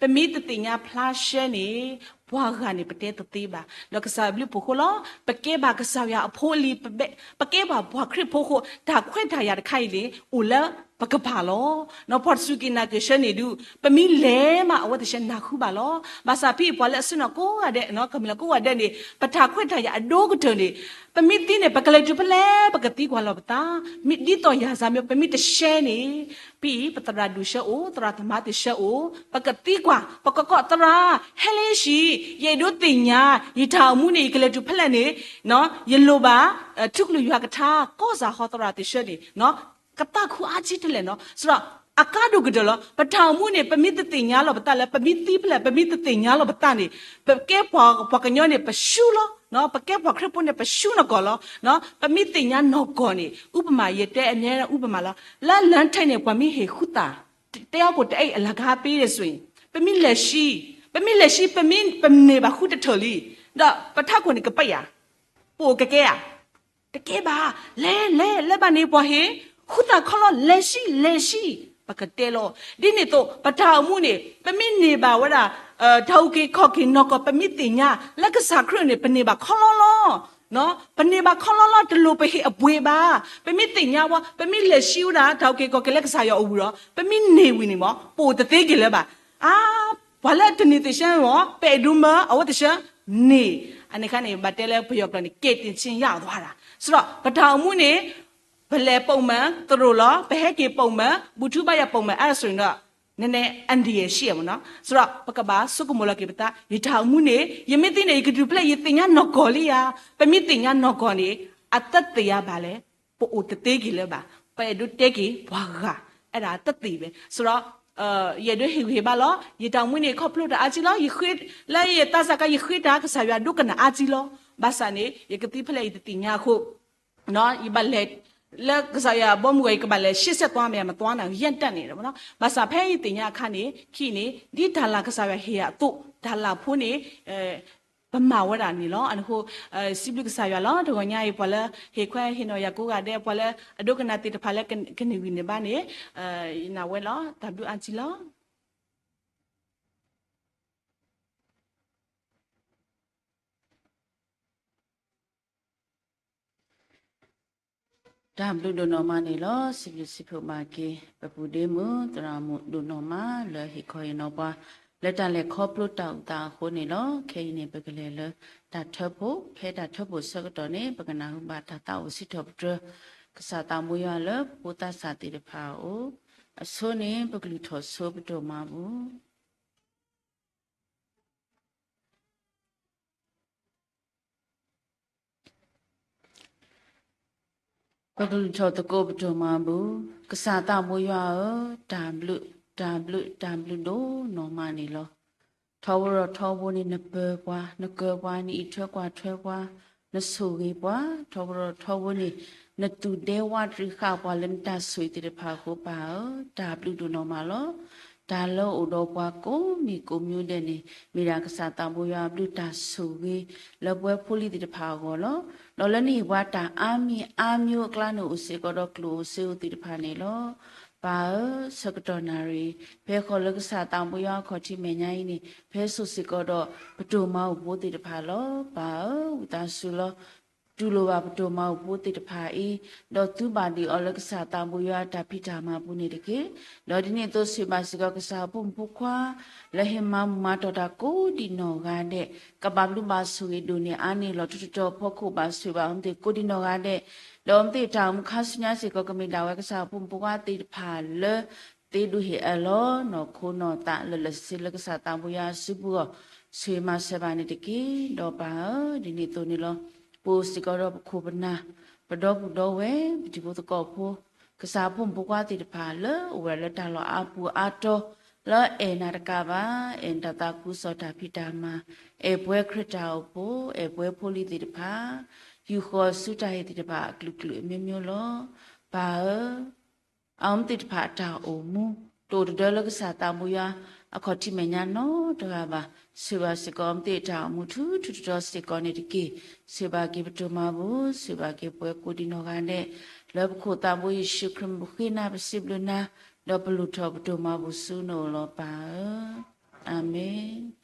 ပမ့ၢ်တသ့ၣ်ညါဖျါရှဲန့ၣ် ပှၤဂၤန့ၣ် ပတဲတသ့ဘၣ် ဒီးကစၢ်ယွၤဘျုးဖှိၣ်ဃိလီၤ ပကဲဘၣ်ကစၢ်ယွၤအဖိအလံၤ ပကဲဘၣ်ပှၤခရံာ်ဖိဃိ တၢ်ခွဲးတၢ်ယာ်တခါအံၤန့ၣ် အိၣ်လၢပကပၤလီၤ ပှၤတစူၢ်က့ၤနာ်က့ၤဆၢန့ၣ်ဒုး ပမ့ၢ်လဲၤမး အဝဲသ့ၣ်ဆၢနၢ်ဟူဘၣ်လီၤ ဘၣ်ဆၣ်ဖဲအံၤပှၤလၢအဆ့ၣ်နီၤကိးဂၤဒဲး ကမျၢၢ်ကိးဂၤဒဲးန့ၣ် ပတၢ်ခွဲးတၢ်ယာ်အဒိၣ်ကတၢၢ်န့ၣ် ပမ့ၢ်သံန့ၣ် ပကလဲၤတုၤဖဲလဲၣ် ပကသံကွၢ်လီၤပသး ဒ်သိးယၤစၢ်မ့ၢ် ပမ့ၢ်တရှဲန့ၣ် ဖဲအံၤ ပသရၣ်ဒိၣ်ဆၢအိၣ် သရၣ်သမါသ့ၣ်ဆၢအိၣ် ပကသံကွၢ် ပကကိးသရၣ် ဟဲလၢဟံၣ် ယအဲၣ်ဒိးသ့ၣ်ညါ ယတၢ်အိၣ်မူန့ၣ် ယကလဲၤတုၤဖဲလဲၣ်န့ၣ် ယလိၣ်ဘၣ် ထူကလုၢ်ယွၤကထါ ကီၢ်စၢ်ဟီသရၣ်သ့ၣ်ဆၢန့ၣ် ကသးခုအါကံတလဲၣ်နီၤ ဆိုတော့ အကါဒိၣ်ကတၢၢ်လီၤ. ပတၢ်အိၣ်မူန့ၣ် ပမ့ၢ်တသ့ၣ်ညါလီၤပသးလၢ ပမ့ၢ်သံဖဲလဲၣ် ပမ့ၢ်တသ့ၣ်ညါလီၤပသးန့ၣ် ပကဲပှၤ ပှၤကညီန့ၣ် ပဆူလီၤ. ပကဲပှၤခရံာ်ဖိန့ၣ် ပဆူနီၢ်ကီၢ်လီၤ. ပမ့ၢ်သ့ၣ်ညါနီၢ်ကီၢ်န့ၣ် ဥပမာ ယတဲအမြဲတမ်း ဥပမာလီၤ. လၢလၢထဲန့ၣ် ပှၤမ့ၢ်ဟ့ၣ်ဃုသး တဲအီၤကိးတအဲၣ်အလၤကဟါပ့ၤဒ်ဆိအံၤ ပမ့ၢ်လဲၤဆှံ, ပမ့ၢ်လဲၤဆှံ ပမ့ၢ်ပန့ၢ်ဘၣ်ဃုတထၢၣ်လံ, ဒီးပထးခိၣ်န့ၣ်ကပာ်ယၤ, ပအိၣ်ကကဲဧါ, တကဲဘၣ်, လဲၤလဲၤလဲၤဘၣ်န့ၣ် ပှၤဟ့ၣ်ဃုသးခီလီၤ လဲၤဆှံ လဲၤဆှံ, ပကတဲလီၤ. ဒ်န့ၣ်အသိး ပတၢ်အိၣ်မူန့ၣ် ပမ့ၢ်န့ၢ်ဘၣ်ဝဲဒၣ် တၢ်အုၣ်က့ၤခီၣ်က့ၤနီၢ်ကီၢ် ပမ့ၢ်သ့ၣ်ညါ လၢကစၢ်ခရံာ်န့ၣ် ပန့ၢ်ဘၣ်ခီလီၤလီၤ. ပန့ၢ်ဘၣ်ခီလီၤလီၤ တလိၣ်ပဟ့ၣ်အပှ့ၤဘၣ်. ပမ့ၢ်သ့ၣ်ညါဝဲ ပမ့ၢ်လဲၤဆှံဝဲဒၣ် တၢ်အုၣ်က့ၤခီၣ်က့ၤလၢကစၢ်ယွၤအအိၣ်ဝံၤဒီး ပမ့ၢ်န့ၢ်ဝံၤန့ၣ်မ့ၢ် ပအိၣ်တသ့က့ၤလၢၤဘၣ်. အါ, ပှၤလၢတန့ၢ်သ့ၣ်ဆၢမ့ၢ် ပအဲၣ်ဒိးမၢအဝဲသ့ၣ်ဆၢန့ၣ်, အန့ၣ်အခါန့ၣ် ဘၣ်တဲလၢပယီၤကျိာ်န့ၣ် ကဲတင်ခြင်းရသွားတာ. ဆိုတော့ ပတၢ်အိၣ်မူန့ၣ် ပလဲၤပိာ်မုၣ်သရိာ်လီၤ, ပဟဲက့ၤပိာ်မုၣ် ဘူၣ်ထူဘါယွၤပိာ်မုၣ် အဲၣ်ဒိးဆိၣ်န့ၣ်ဒီး နည်းနည်းအန္တရာယ်ရှိတယ်ပေါ့နော်. ဆိုတော့ ပကဘၣ်ဆိကမိၣ်လီၤက့ၤပသး ယတၢ်အိၣ်မူန့ၣ် ယမ့ၢ်သံန့ၣ် ယကဒုးဖျဲၣ် ယသ့ၣ်ညါနီၢ်ကီၢ်လံဧါ. ပမ့ၢ်သ့ၣ်ညါနီၢ်ကီၢ်န့ၣ် အသက်သေဘၣ်လဲၣ်, ပအိၣ်တသ့က့ၤလၢၤဘၣ်. ပအဲၣ်ဒိးတဲက့ၤပှၤဂၤ အဲၣ်ဒိးအသက်သေပဲ. ဆိုတော့ ယအဲၣ်ဒိးဟ့ၣ်ဂံၢ်ဟ့ၣ်ဘါလီၤ. ယတၢ်အိၣ်မူန့ၣ် ခီဖျိတၢ်အါကံလီၤ. ယဃ့ လၢယသးစၢ်ကါ ယဃ့တၢ် ကစၢ်ယွၤဒိကနၣ်အါကံလီၤ. ဘၣ်ဆၣ်န့ၣ် ယကသံဖဲလဲၣ် ယတသ့ၣ်ညါအဃိ ယဘၣ်လဲၤ လၢကစၢ်ယွၤအဘီအမုၢ်ဂီၢ် ယကဘၣ်လဲၤရှေ့ဆက်သွားမယ် မသွားနိုင်ဘူး ရပ်တန့်နေတယ်ပေါ့နော်. ဘၣ်ဆၣ်ဖဲယသ့ၣ်ညါအခါန့ၣ် ခံန့ၣ် ဒ်တၢ်လၢ်ကစၢ်ယွၤဟ့ၣ်အသိး တၢ်လၢ်ဖိန့ၣ် ပမၤဝဲဒၣ်န့ၣ်လီၤ. အန့ၣ်အဃိ စံးဘျုးကစၢ်ယွၤလီၤ. တဂီၤညါအံၤ ပှၤလၢဟ့ၣ်ခွဲးဟ့ၣ်နီၤယၤကိးဂၤဒဲး ပှၤလၢအဒိကနၣ်သ့ၣ်တဖၣ်လၢကန့ၢ်ဝံၤန့ၣ်ဘၣ်န့ၣ် ယနာ်ဝဲလီၤ. တၢ်ဘျုးအါကံလီၤ. တၢ်ဘျုးဒိၣ်နီၢ်မးန့ၣ်လီၤ. စံးဘျုးစံးဖှိၣ်ဘၣ်က့ၤ ပပူၤဒ့မုၣ် သရၣ်မုၣ်ဒိၣ်နီၢ်မး လၢဟ့ၣ်ခီဟ့ၣ်နီၤပှၤ လၢတၢ်လဲၤခီဖျိတၢ်အိၣ်သးအဃိန့ၣ်လီၤ. ခဲအံၤန့ၣ် ပကလဲၤလၢတၢ်ထၢဖှိၣ်, ဖဲတၢ်ထၢဖှိၣ်ဆၢကတီၢ်န့ၣ် ပကနၢ်ဟူဘၣ်တၢ်သးအိၣ်စံးထီၣ်ပတြၢၤ ကစၢ်သးဘိယွၤလၢပဖိသးစၢ်သ့ၣ်တဖၣ်အအိၣ်, အဆိန့ၣ် ပကလုၢ်ထီၣ်ဆိပဒိၣ်မးပူၤ ပကလုၢ်ထီၣ်သကိးပဒိၣ်မးပူၤ, ကစၢ်သးဘိယွၤဧၢ, တၢ်ဘျုး, တၢ်ဘျုး, တၢ်ဘျုးဒိၣ်နီၢ်မးန့ၣ်လီၤ. ထီဘိဒီးထီဘိန့ၣ် နပၢၤပှၤ, နကၢၤပှၤ, နအံးထွဲကွၢ်ထွဲပှၤ, နဆိၣ်ဂ့ၤပှၤ, ထီဘိဒီးထီဘိန့ၣ် နသူၣ်ဒဲဝးတရံးဃာ်ပှၤလၢနတၢ်ဆိၣ်ဂ့ၤသ့ၣ်တဖၣ်အဃိ ပၢ်ဧၢ, တၢ်ဘျုးဒိၣ်နီၢ်မးလီၤ. တၢ်လၢအိၣ်ဒီးပှၤကိးမံၤကိးမျိုးဒဲးန့ၣ် မ့ၢ်ဒၣ်ကစၢ်သးဘိယွၤအဘျုးတၢ်ဆိၣ်ဂ့ၤ လၢပဝဲဖိလံၤသ့ၣ်တဖၣ်အဂီၢ်လီၤ. ဒီးလၢနဟ့ၣ်ပှၤတၢ်အါမံၤအါမျိုးအကျါန့ၣ် အိၣ်စ့ၢ်ကီးဒီးကျိၣ်ဧိၤစ့ဧိၤသ့ၣ်တဖၣ်န့ၣ်လီၤ. ပၢ်ဧၢ, ဆၢကတီၢ်နၣ်ရံၣ် ဖဲဃီၤလၢကစၢ်သးဘိယွၤအခီၣ်ထံးမဲာ်ညါအံၤန့ၣ် ဖဲစိာ်စ့ၢ်ကီးဒီးပတိၢ်မၤအိၣ်ဖိသ့ၣ်တဖၣ်လီၤ. ပၢ်ဧၢ, ဝံသးစူၤလီၤ. တူၢ်လိာ်ဘၣ်ပတိၢ်မၤအိၣ်ဖိသ့ၣ်တဖၣ်အံၤ, ဒီးသုဘၣ်ဒံးအီၤလၢကစၢ်သးဘိယွၤအတၢ်ဖံးတၢ်မၤပူၤန့ၣ်တက့ၢ်. ဒီးဒ်န့ၣ်အသိး ဆိၣ်ဂ့ၤဘၣ်စ့ၢ်ကီးကစၢ်အဖိမုၣ်ဖိခွါ လၢဟ့ၣ်မၤမူမၤတီၢ်တၢ်ကိးဒံးနီၢ်ဂၤဒဲး, ကဘၣ်ဘျုးဘၣ်ဆိၣ်ဂ့ၤဒိၣ်န့ၢ်အါန့ၢ်လီၤထူးထူးတီၤတီၤ ဖီခိၣ်ဘၣ်ဆိၣ်ဘၣ်အီၤမ့ၢ်သ့ၣ်ကိးဒံးနီၢ်ဂၤဒဲး, ဒီးအီၤမ့ၢ်သ့ၣ်တၢ်အိၣ်မူခါဆူညါစ့ၢ်ကီး ကမ့ၢ်ဒၣ်ဝဲကစၢ်အဖိမုၣ်ဖိခွါသ့ၣ်တဖၣ်လၢ သ့ဒိၣ်ဟ့ၣ်အၢၣ်လီၤ နီၢ်ခိနီၢ်သးလၢာ်လၢာ်ဆ့ဆ့လၢကစၢ်သးဘိယွၤအစုပူၤအဂီၢ် ဆိၣ်ဂ့ၤမၤစၢၤဘၣ်န့ၣ်တက့ၢ်. ဒီးပၢ်ဧၢ, ဒ်န့ၣ်အသိးန့ၣ်လီၤ. ပအိၣ်စ့ၢ်ကီးဒီးပခိၣ်ပနၢ်, ပဒီပုၢ်ဒီဝဲၢ်, ပတံၤဖိသကိးဖိ, ကစၢ်အဖိမုၣ်ဖိခွါသ့ၣ်တဖၣ်လၢအိၣ်ဝဲဒၣ်လၢတၢ်လီၢ်အါပူၤအါတီၤ လၢအဲၣ်နၤတကးဘၣ်, အဲၣ်နတၢ်သးခုကစီၣ်တၢ်ဖံးတၢ်မၤ, အဲၣ်ပှဲၤခရံာ်တၢ်အိၣ်ဖှိၣ်, အဲၣ်ပှဲၤဖိလံၤသ့ၣ်တဖၣ်, ယူာ်ဃီၤဆူတၢ်ဟ့ၣ်သ့ၣ်တဖၣ်အကလုာ်ကလုာ်အမျိုးမျိုးလီၤ. ပၢ်ဧၢ, အီၤမ့ၢ်သ့ၣ်တဖၣ်အတၢ်အိၣ်မူ တအိၣ်တဒၢလၢကစၢ်သးဘိယွၤအခီၣ်ထံးမဲာ်ညါနီတဂၤဘၣ်. ဆိၣ်ဂ့ၤဘၣ်စ့ၢ်ကီးအီၤမ့ၢ်သ့ၣ်အတၢ်အိၣ်မူထူထူတီၤတီၤစ့ၢ်ကီးန့ၣ်တက့ၢ်. ဆိၣ်ဂ့ၤဘၣ်က့ၤပတိၢ်မၤပူၤ, ဆိၣ်ဂ့ၤဘၣ်က့ၤပှၤကိးဒံးနီၢ်ဂၤဒဲး, လၢပခိၣ်သးဘိယ့ၣ်ၡူးခရံာ်မံၤဃ့နၤ ပစံးဘျုးနၤ, ဒီးပလုၢ်ထီၣ်ပတိၢ်မၤပူၤဆူနအိၣ်လီၤပၢ်ဧၢ. အၤမ့ၣ်.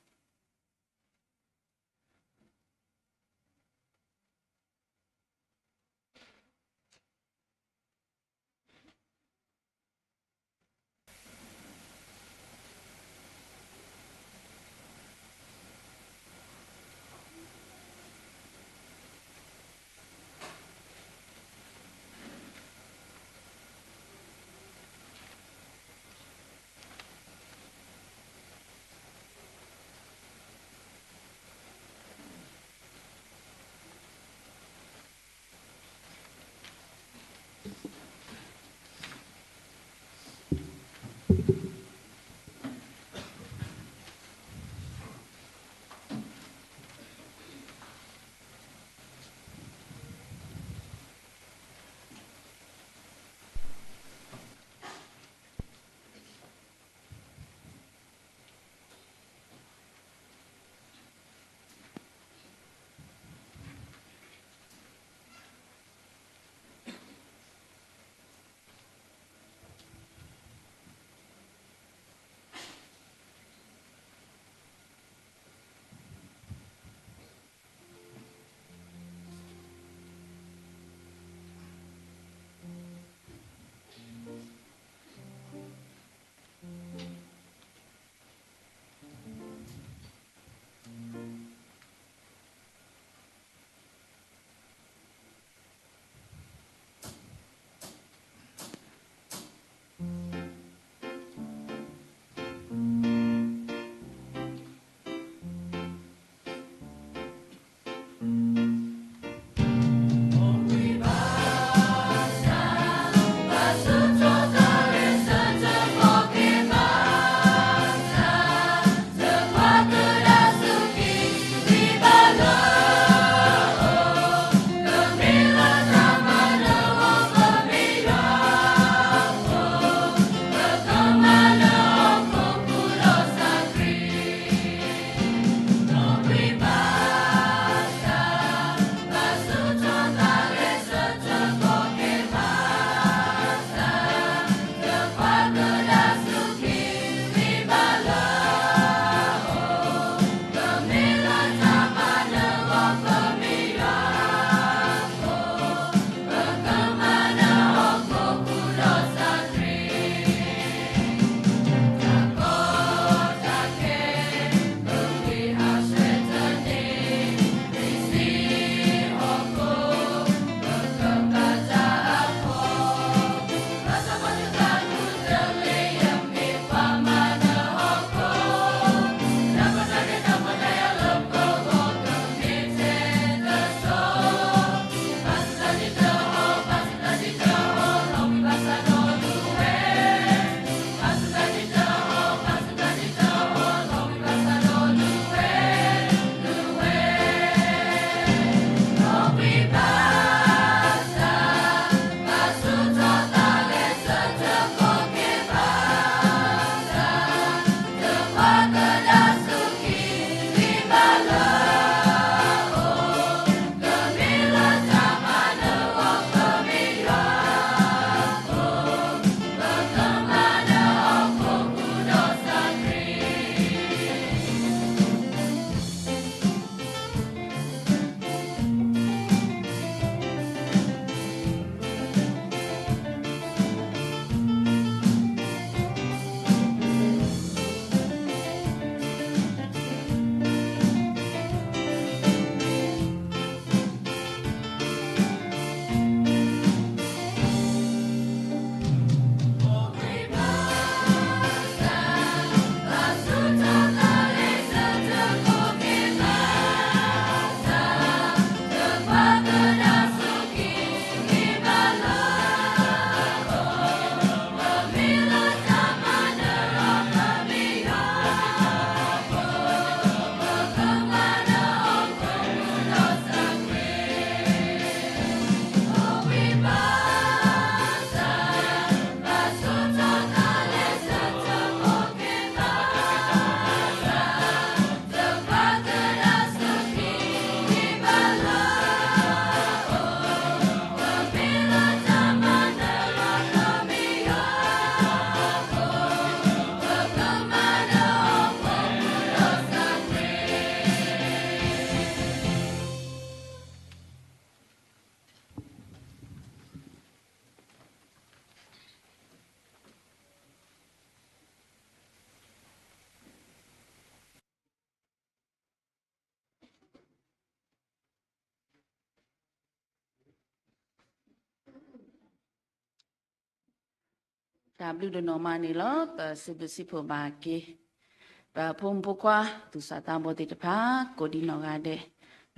တၢ်ဘျုးဒိၣ်နီၢ်မးန့ၣ်လီၤ. ပစံးဘျုးစံးဖှိၣ်ဘၣ်က့ၤ ပဖိမုၣ်ဖိခွါ သူၣ်စၢ်သးဘီၣ်သ့ၣ်တဖၣ် ကိးဒံးနီၢ်ဂၤဒဲး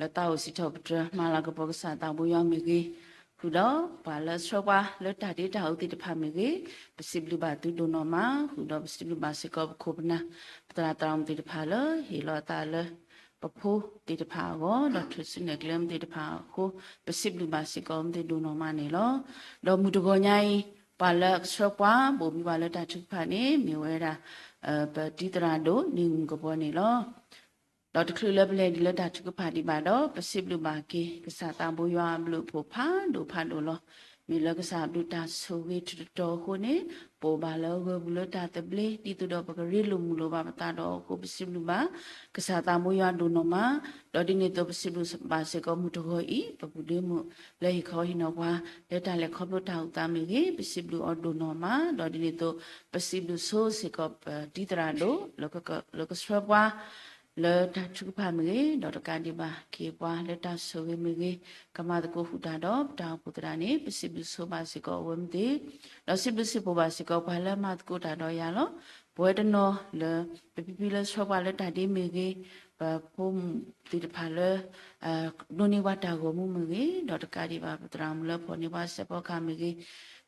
လၢတၢ်အိၣ်စံးထီၣ်ပတြၢၤ မၤလၤကပီၤကစၢ်သးဘိယွၤမ့ၢ်ဂ့ၤ, ဃုာ်ဒီးပှၤလၢဆှၢပှၤလၢတၢ်ဒ့တၢ်အူသ့ၣ်တဖၣ်မ့ၢ်ဂ့ၤ, ပစံးဘျုးဘၣ်သုဒိၣ်နီၢ်မး, ဃုာ်ဒီးပစံးဘျုးဘၣ်စ့ၢ်ကီးပခိၣ်ပနၢ် ပသရၣ်သရၣ်မုၣ်သ့ၣ်တဖၣ်လၢ ဟ့ၣ်လီၤအသးလၢ ပဖိသ့ၣ်တဖၣ်အဂီၢ် ဒီးထုးစုနဲၣ်ကျဲမုၢ်သ့ၣ်တဖၣ်အဃိ, ပစံးဘျုးဘၣ်စ့ၢ်ကီးမုၢ်သ့ၣ်ဒိၣ်နီၢ်မးန့ၣ်လီၤ. ဒီးမုၢ်တဂီၤညါအံၤ ပှၤလၢအကဆှၢပှၤ ဘိၣ်ဘံပှၤလၢတၢ်ထုကဖၣ်န့ၣ် မ့ၢ်ဝဲဒၣ် ပတံၤသရၣ်ဒိၣ် နံၤမုၢ်ကဘီန့ၣ်လီၤ. ဒီးတချုးလၢပလဲၤဒံးလၢတၢ်ထုကဖၣ်ဒံးဘၣ်ဒီး ပစံးဘျုးဘၣ်က့ၤ ကစၢ်သးဘိယွၤအဘျုးအဖှိၣ်ဖးဒိၣ်ဖးဒိၣ်လီၤ. မ့ၢ်လၢကစၢ်အဘျုးတၢ်ဆိၣ်ဂ့ၤထူးတတီၤအဃိန့ၣ် ပအိၣ်ဘၣ်လၢအဂၢၢ်ပူၤလၢတၢ်သဘျ့ ဒ်သိးဒီးပကရ့လိာ်မုာ်လိာ်ဘၣ်ပသးဒီးအဃိ ပစံးဘျုးဘၣ် ကစၢ်သးဘိယွၤဒိၣ်နီၢ်မး, ဒီးဒ်န့ၣ်အသိးပစံးဘျုးဘၣ်စ့ၢ်ကီးမုၢ်တဂီၤအံၤ ပပုၢ်ဒ့မုၣ်လၢဟ့ၣ်ခီဟ့ၣ်နီၤပှၤ လၢတၢ်လဲၤခီဖျိတၢ်အုၣ်သးမ့ၢ်ဂ့ၤ, ပစံးဘျုးအီၤဒိၣ်နီၢ်မး, ဒီးဒ်န့ၣ်အသိး ပစံးဘျုးဆိစ့ၢ်ကီးပတံၤသရၣ်ဒိၣ် လၢကဆှၢပှၤ လၢတၢ်ထုကဖၣ်မ့ၢ်ဂ့ၤ, ဒီးတကးဒံးဘၣ်က့ၤပှၤလၢတၢ်ဆိၣ်ဂ့ၤမ့ၢ်ဂ့ၤ, ကမၤသကိးဃုာ်တၢ်ဒီးပတၢ်အိၣ်ဖှိၣ်သရၣ်န့ၣ် ပစံးဘျုးဆိဘၣ်စ့ၢ်ကီးအဝဲမုၢ်သ့ၣ်, ဒီးစံးဘျုးစံးဖှိၣ်ဘၣ်စ့ၢ်ကီးပှၤလၢမၤသကိးတၢ်ဒီးယၤလီၤ. ပဝဲတနီၤလၢ ပဖံဖံလၢဆှၢပှၤလၢတၢ်ဒ့မ့ၢ်ဂ့ၤ, ပဖိမုၣ်သ့ၣ်တဖၣ်လၢ ဒိးန့ၢ်ပှၤတၢ်ဂီၤမူမ့ၢ်ဂ့ၤ, ဒီးတကးဒံးဘၣ်ပသရၣ်မုၣ်လၢဖီၣ်န့ၢ်ပှၤစဲးဖီကဟၣ်မ့ၢ်ဂ့ၤ,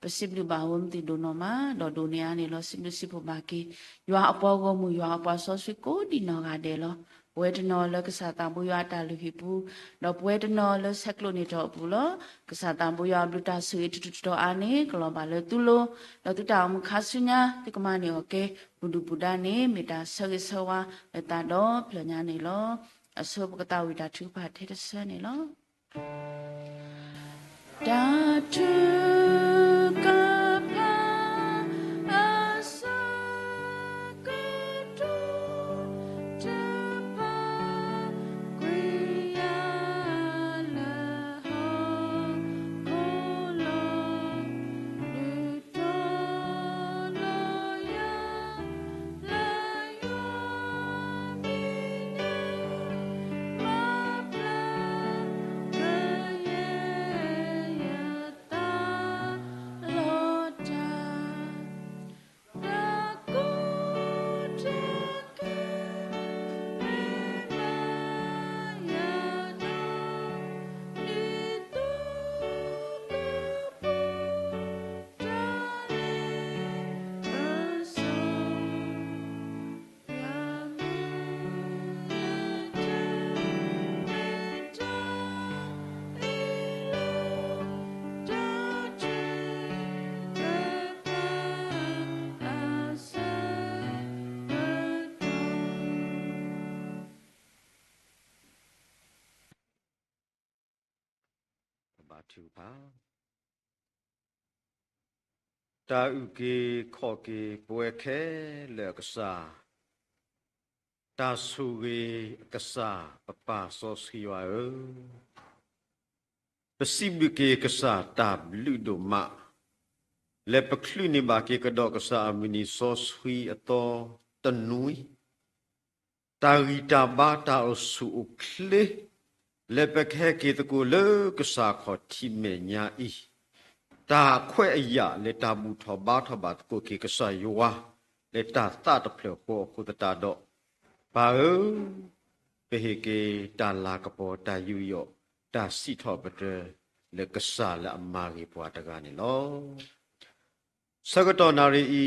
ပစံးဘျုးဘၣ်အဝဲမုၢ်သ့ၣ်ဒိၣ်နီၢ်မး, ဒီးဒိၣ်န့ၢ်အါန့ၣ်လီၤ စံးဘျုးစံးဖှိၣ်ဘၣ်က့ၤ ယွၤအပှၤဂီၢ်မုၢ် ယွၤအပှၤစီဆှံကိးဒံးနီၢ်ဂၤဒဲးလီၤ. ပဝဲတနီၤလၢကစၢ်သးဘိယွၤအတၢ်လုၢ်ဟံၣ်ပူၤ, ဒီးပဝဲတနီၤလၢဆဲးကျိးန့ၢ်တၢ်အိၣ်ပူၤလီၤ. ကစၢ်သးဘိယွၤအဘျုးတၢ်ဆိၣ်ဂ့ၤထူးထူးတီၤတီၤအါန့ၣ် ကလီၤဘၣ်လၢသုလိၤ, ဒီးသုတၢ်အိၣ်မူခါဆူညါ သုကမၤန့ၢ်အီၤကဲ ပူၤဒုၣ်ပူၤဒါန့ၣ် မ့ၢ်တၢ်ဆၢဂ့ၤဆၢဝါလၢသးဒီဖျၢၣ်ညါန့ၣ်လီၤ. အဆိပကသးဝံၣ်တၢ်ထုကဖၣ်ထဲတဆၢန့ၣ်လီၤ. တၢ်ထုကဖၣ် အဆၢကတီၢ် တဖၣ် ကွံာ်ယၤလၢဟီၣ်ခိၣ်လီၤ. ဒုးတီၤလီၤယၤ လၢယွၤမံၤန့ၣ် မၤဘျါကယဲၢ်ယသးလီၤတၢ် တၢ်ကိၢ်တၢ်ဂီၤ မ့ၢ်ဘၣ်ယၤဒီး ဒ်သိးကပူၤ တၢ်လ့ပစီ ပဘါထုကဖၣ်. တၢ်အုၣ်က့ၤခီၣ်က့ၤပဝဲခဲလၢာ်အကစၢ်, တၢ်ဆိၣ်ဂ့ၤအကစၢ် ပပၢ်စီဆှံယွၤဧၢ, ပစံးဘျုးက့ၤကစၢ်တၢ်ဘျုးဒိၣ်မး, လၢပချုးန့ၢ်ဘၣ်က့ၤကဒီးကစၢ်အမုၢ်နံၤစီဆှံအသီတနွံ တၢ်ဂံၢ်တၢ်ဘါတၢ်အိၣ်ဆူၣ်အိၣ်ချ့ လၢပကဟဲက့ၤသကိးလၢကစၢ်ခီၣ်ထံးမဲာ်ညါအံၤ, တၢ်ခွဲးအယာ်လၢတၢ်ဘူၣ်ထီၣ်ဘါထီၣ်ဘၣ်သကိးက့ၤကစၢ်ယွၤ လၢတၢ်သးတဖျၢၣ်ဃီအဃိသတးဒီး, ပၢ်ဧၢ, ပဟ့ၣ်က့ၤတၢ်လၤကပီၤတၢ်ယူးယီၣ် တၢ်စံးထီၣ်ပတြၢၤ လၢကစၢ်လၢအမၤဂ့ၤပှၤတဂၤန့ၣ်လီၤ. ဆၢကတီၢ်နၣ်ရံၣ်အံ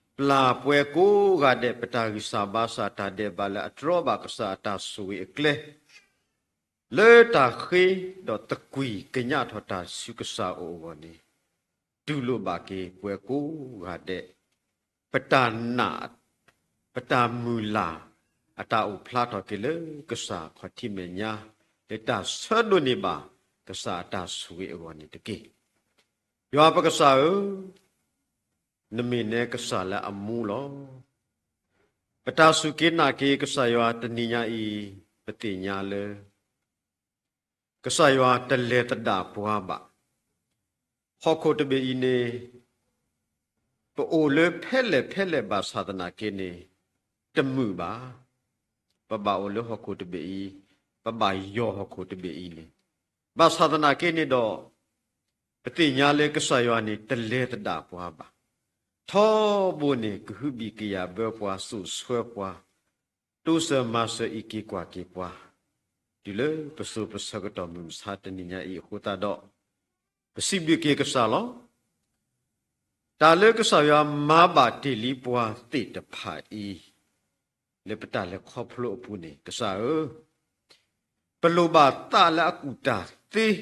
ၤ, ပျၢ်ပှဲၤကိးဂၤဒဲး ပတၢ်ဂံၢ်စၢ်ဘါစၢ်တၢ်ဒဲးဘးလၢအတြီဘၣ်ကစၢ်အတၢ်ဆိၣ်ဂ့ၤအကျဲ, လၢတၢ်ဃ့ဒီးသကွံၢ်ကညးထီၣ်တၢ်ဆူကစၢ်အအိၣ်အဂီၢ်န့ၣ်, တူၢ်လိာ်ဘၣ်က့ၤပှဲၤကိးဂၤဒဲး, ပတၢ်နာ်, ပတၢ်မုၢ်လၢ် အတၢ်အိၣ်ဖျါထီၣ်က့ၤလၢကစၢ်ခီၣ်ထံးမဲာ်ညါ, လၢတၢ်ဆၢဒိးန့ၢ်ဘၣ်ကစၢ်အတၢ်ဆိၣ်ဂ့ၤအဂီၢ်န့ၣ်တက့ၢ်. ယွၤပကစၢ်ဧၢ, နမ့ၢ်နဲကစၢ်လၢအမူလီၤ. ပတၢ်စူၢ်က့ၤနာ်က့ၤကစၢ်ယွၤတနံၤညါအံၤ, ပသ့ၣ်ညါလၢ ကစၢ်ယွၤတလဲၤသဒၣ်ပှၤဘၣ်. ဟီၣ်ခိၣ်တဘ့ၣ်အံၤန့ၣ် ပအိၣ်လၢဖဲလဲၣ်ဖဲလဲၣ်ဘၣ်ဆၣ်သနာ်က့န့ၣ် တမုာ်ဘၣ်. ပဘၣ်အိၣ်လၢဟီၣ်ခိၣ်တဘ့ၣ်အံၤ, ပဘၣ်ယီၢ်ဟီၣ်ခိၣ်တဘ့ၣ်အံၤန့ၣ်, ဘၣ်ဆၣ်သနာ်က့န့ၣ်ဒီး ပသ့ၣ်ညါလၢကစၢ်ယွၤန့ၣ် တလဲၤသဒၣ်ပှၤဘၣ်. ထီဘိန့ၣ် ကဟုဘံၣ်ကယာ်ဘၢပှၤ စိာ်ဆှၢပှၤ, တိစၢၤမၤစၢၤအံးက့ၤကွၢ်က့ၤပှၤ, တုၤလၢပစိၤပဆၢကတီၢ်မုၢ်မဆါတနံၤညါအံၤအဃိသတးဒီး, ပစံးဘျုးက့ၤကစၢ်လီၤ. တၢ်လၢကစၢ်ယွၤမၤဘၣ်တ့ၢ်လံပှၤသ့ၣ်တဖၣ်အံၤ, လၢပတၢ်လဲၤခီဖျိအပူၤန့ၣ် ကစၢ်ဧၢ, ပလိၣ်ဘၣ်သးလၢအကူၣ်တၢ်သ့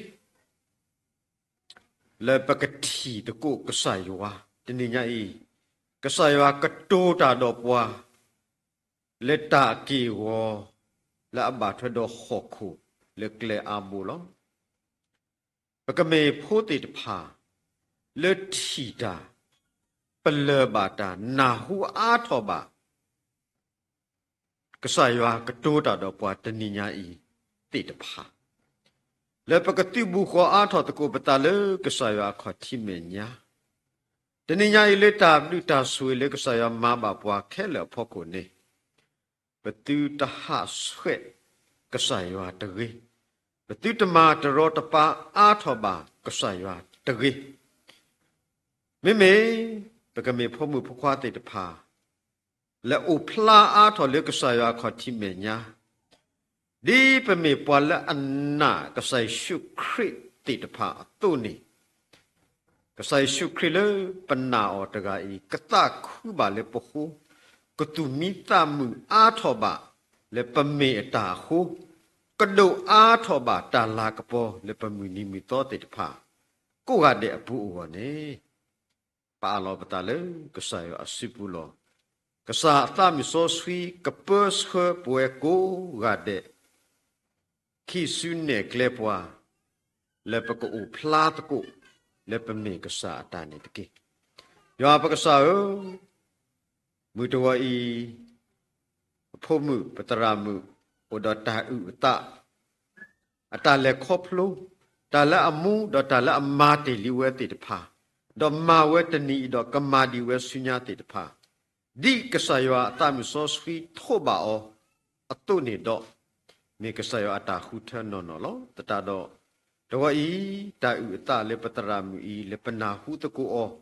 လၢပကထံၣ်သကိးကစၢ်ယွၤ, တနံၤညါအံၤ, ကစၢ်ယွၤကတိၤတၢ်ဒီးပှၤ လၢတၢ်အက့ၢ်အဂီၤ လၢအဘၣ်ထွဲဒီးဟီၣ်ခိၣ်လၢကျဲအါဘိလီၤ. ပကမ့ၢ်ဖိသ့ၣ်တဖၣ် လၢထံၣ်တၢ်, ပလၢၢ်ဘၣ်တၢ်, နၢ်ဟူအါထီၣ်ဘၣ် ကစၢ်ယွၤကတိၤတၢ်ဒီးပှၤတနံၤညါအံၤသ့ၣ်တဖၣ်, လၢပကသုးဘူးဃီၤအါထီၣ်သကိးပသးလၢကစၢ်ယွၤအခီၣ်ထံးမဲာ်ညါ, တနံၤညါအံၤလၢတၢ်ဘျုးတၢ်ဆိၣ်ဂ့ၤလၢကစၢ်ယွၤမၤဘၣ်ပှၤခဲလၢာ်အဖီခိၣ်န့ၣ်, ပသုတဟးဆှဲးကစၢ်ယွၤတဂ့ၤ, ပသုတမၤတရီတပါအါထီၣ်ဘၣ်ကစၢ်ယွၤတဂ့ၤ. မ့မ့ၢ်ပကမ့ၢ်ဖိမုၣ်ဖိခွါသ့ၣ်တဖၣ် လၢအိၣ်ဖျါအါထီၣ်လၢကစၢ်ယွၤအခီၣ်ထံးမဲာ်ညါ, ဒ်ပမ့ၢ်ပှၤလၢအနာ်ကစၢ်ယ့ၣ်ၡူးခရံာ်သ့ၣ်တဖၣ်အသိးန့ၣ်, ကစၢ်ယ့ၣ်ၡူးခရံာ်လၢပနာ်အီၤတဂၤအံၤ ကသးခုဘၣ်လၢပဃိ, ကသူၣ်မံသးမုာ်အါထီၣ်ဘၣ်လၢပမ့ၢ်အတၢ်အဃိ, ကဒိၣ်အါထီၣ်ဘၣ်တၢ်လၤကပီၤလၢပမုၢ်နံၤမုၢ်သီသ့ၣ်တဖၣ် ကိးဂၤဒဲးအပူၤအဂီၢ်န့ၣ်, ပအးလီၤပသးလၢကစၢ်ယွၤအစုပူၤလီၤ. ကစၢ်အသးမုၢ်စီဆှံကပၢဆှၢပဝဲကိးဂၤဒဲး ခံစုနဲၣ်ကျဲပှၤ လၢပကအိၣ်ဖျါသကိး လၢပမ့ၢ်ကစၢ်အတၢ်န့ၣ်တက့ၢ်. ယွၤပကစၢ်ဧၢ, မုၢ်တဂီၤအံၤ, ပဖိမုၣ်ပသရၣ်မုၣ် အိၣ်ဒီးတၢ်အုၣ်အသး, အတၢ်လဲၤခီဖျိ, တၢ်လၢအမူဒီးတၢ်လၢအမၤတ့ၢ်လံဝဲသ့ၣ်တဖၣ်, ဒီးမၤဝဲတနံၤအံၤဒီးကမၤဒံးဝဲဆူညါသ့ၣ်တဖၣ်, ဒ်ကစၢ်ယွၤအသးမုၢ်စီဆှံထိးဘၣ်အီၤအသိးန့ၣ်ဒီး, မ့ၢ်ကစၢ်ယွၤအတၢ်ဃုထၢနီၢ်နီၢ်လီၤ. သတးဒီး, တဂီၤအံၤ, တၢ်အုၣ်အသးလၢပသရၣ်မုၣ်အံၤ လၢပနၢ်ဟူသကိးအီၤ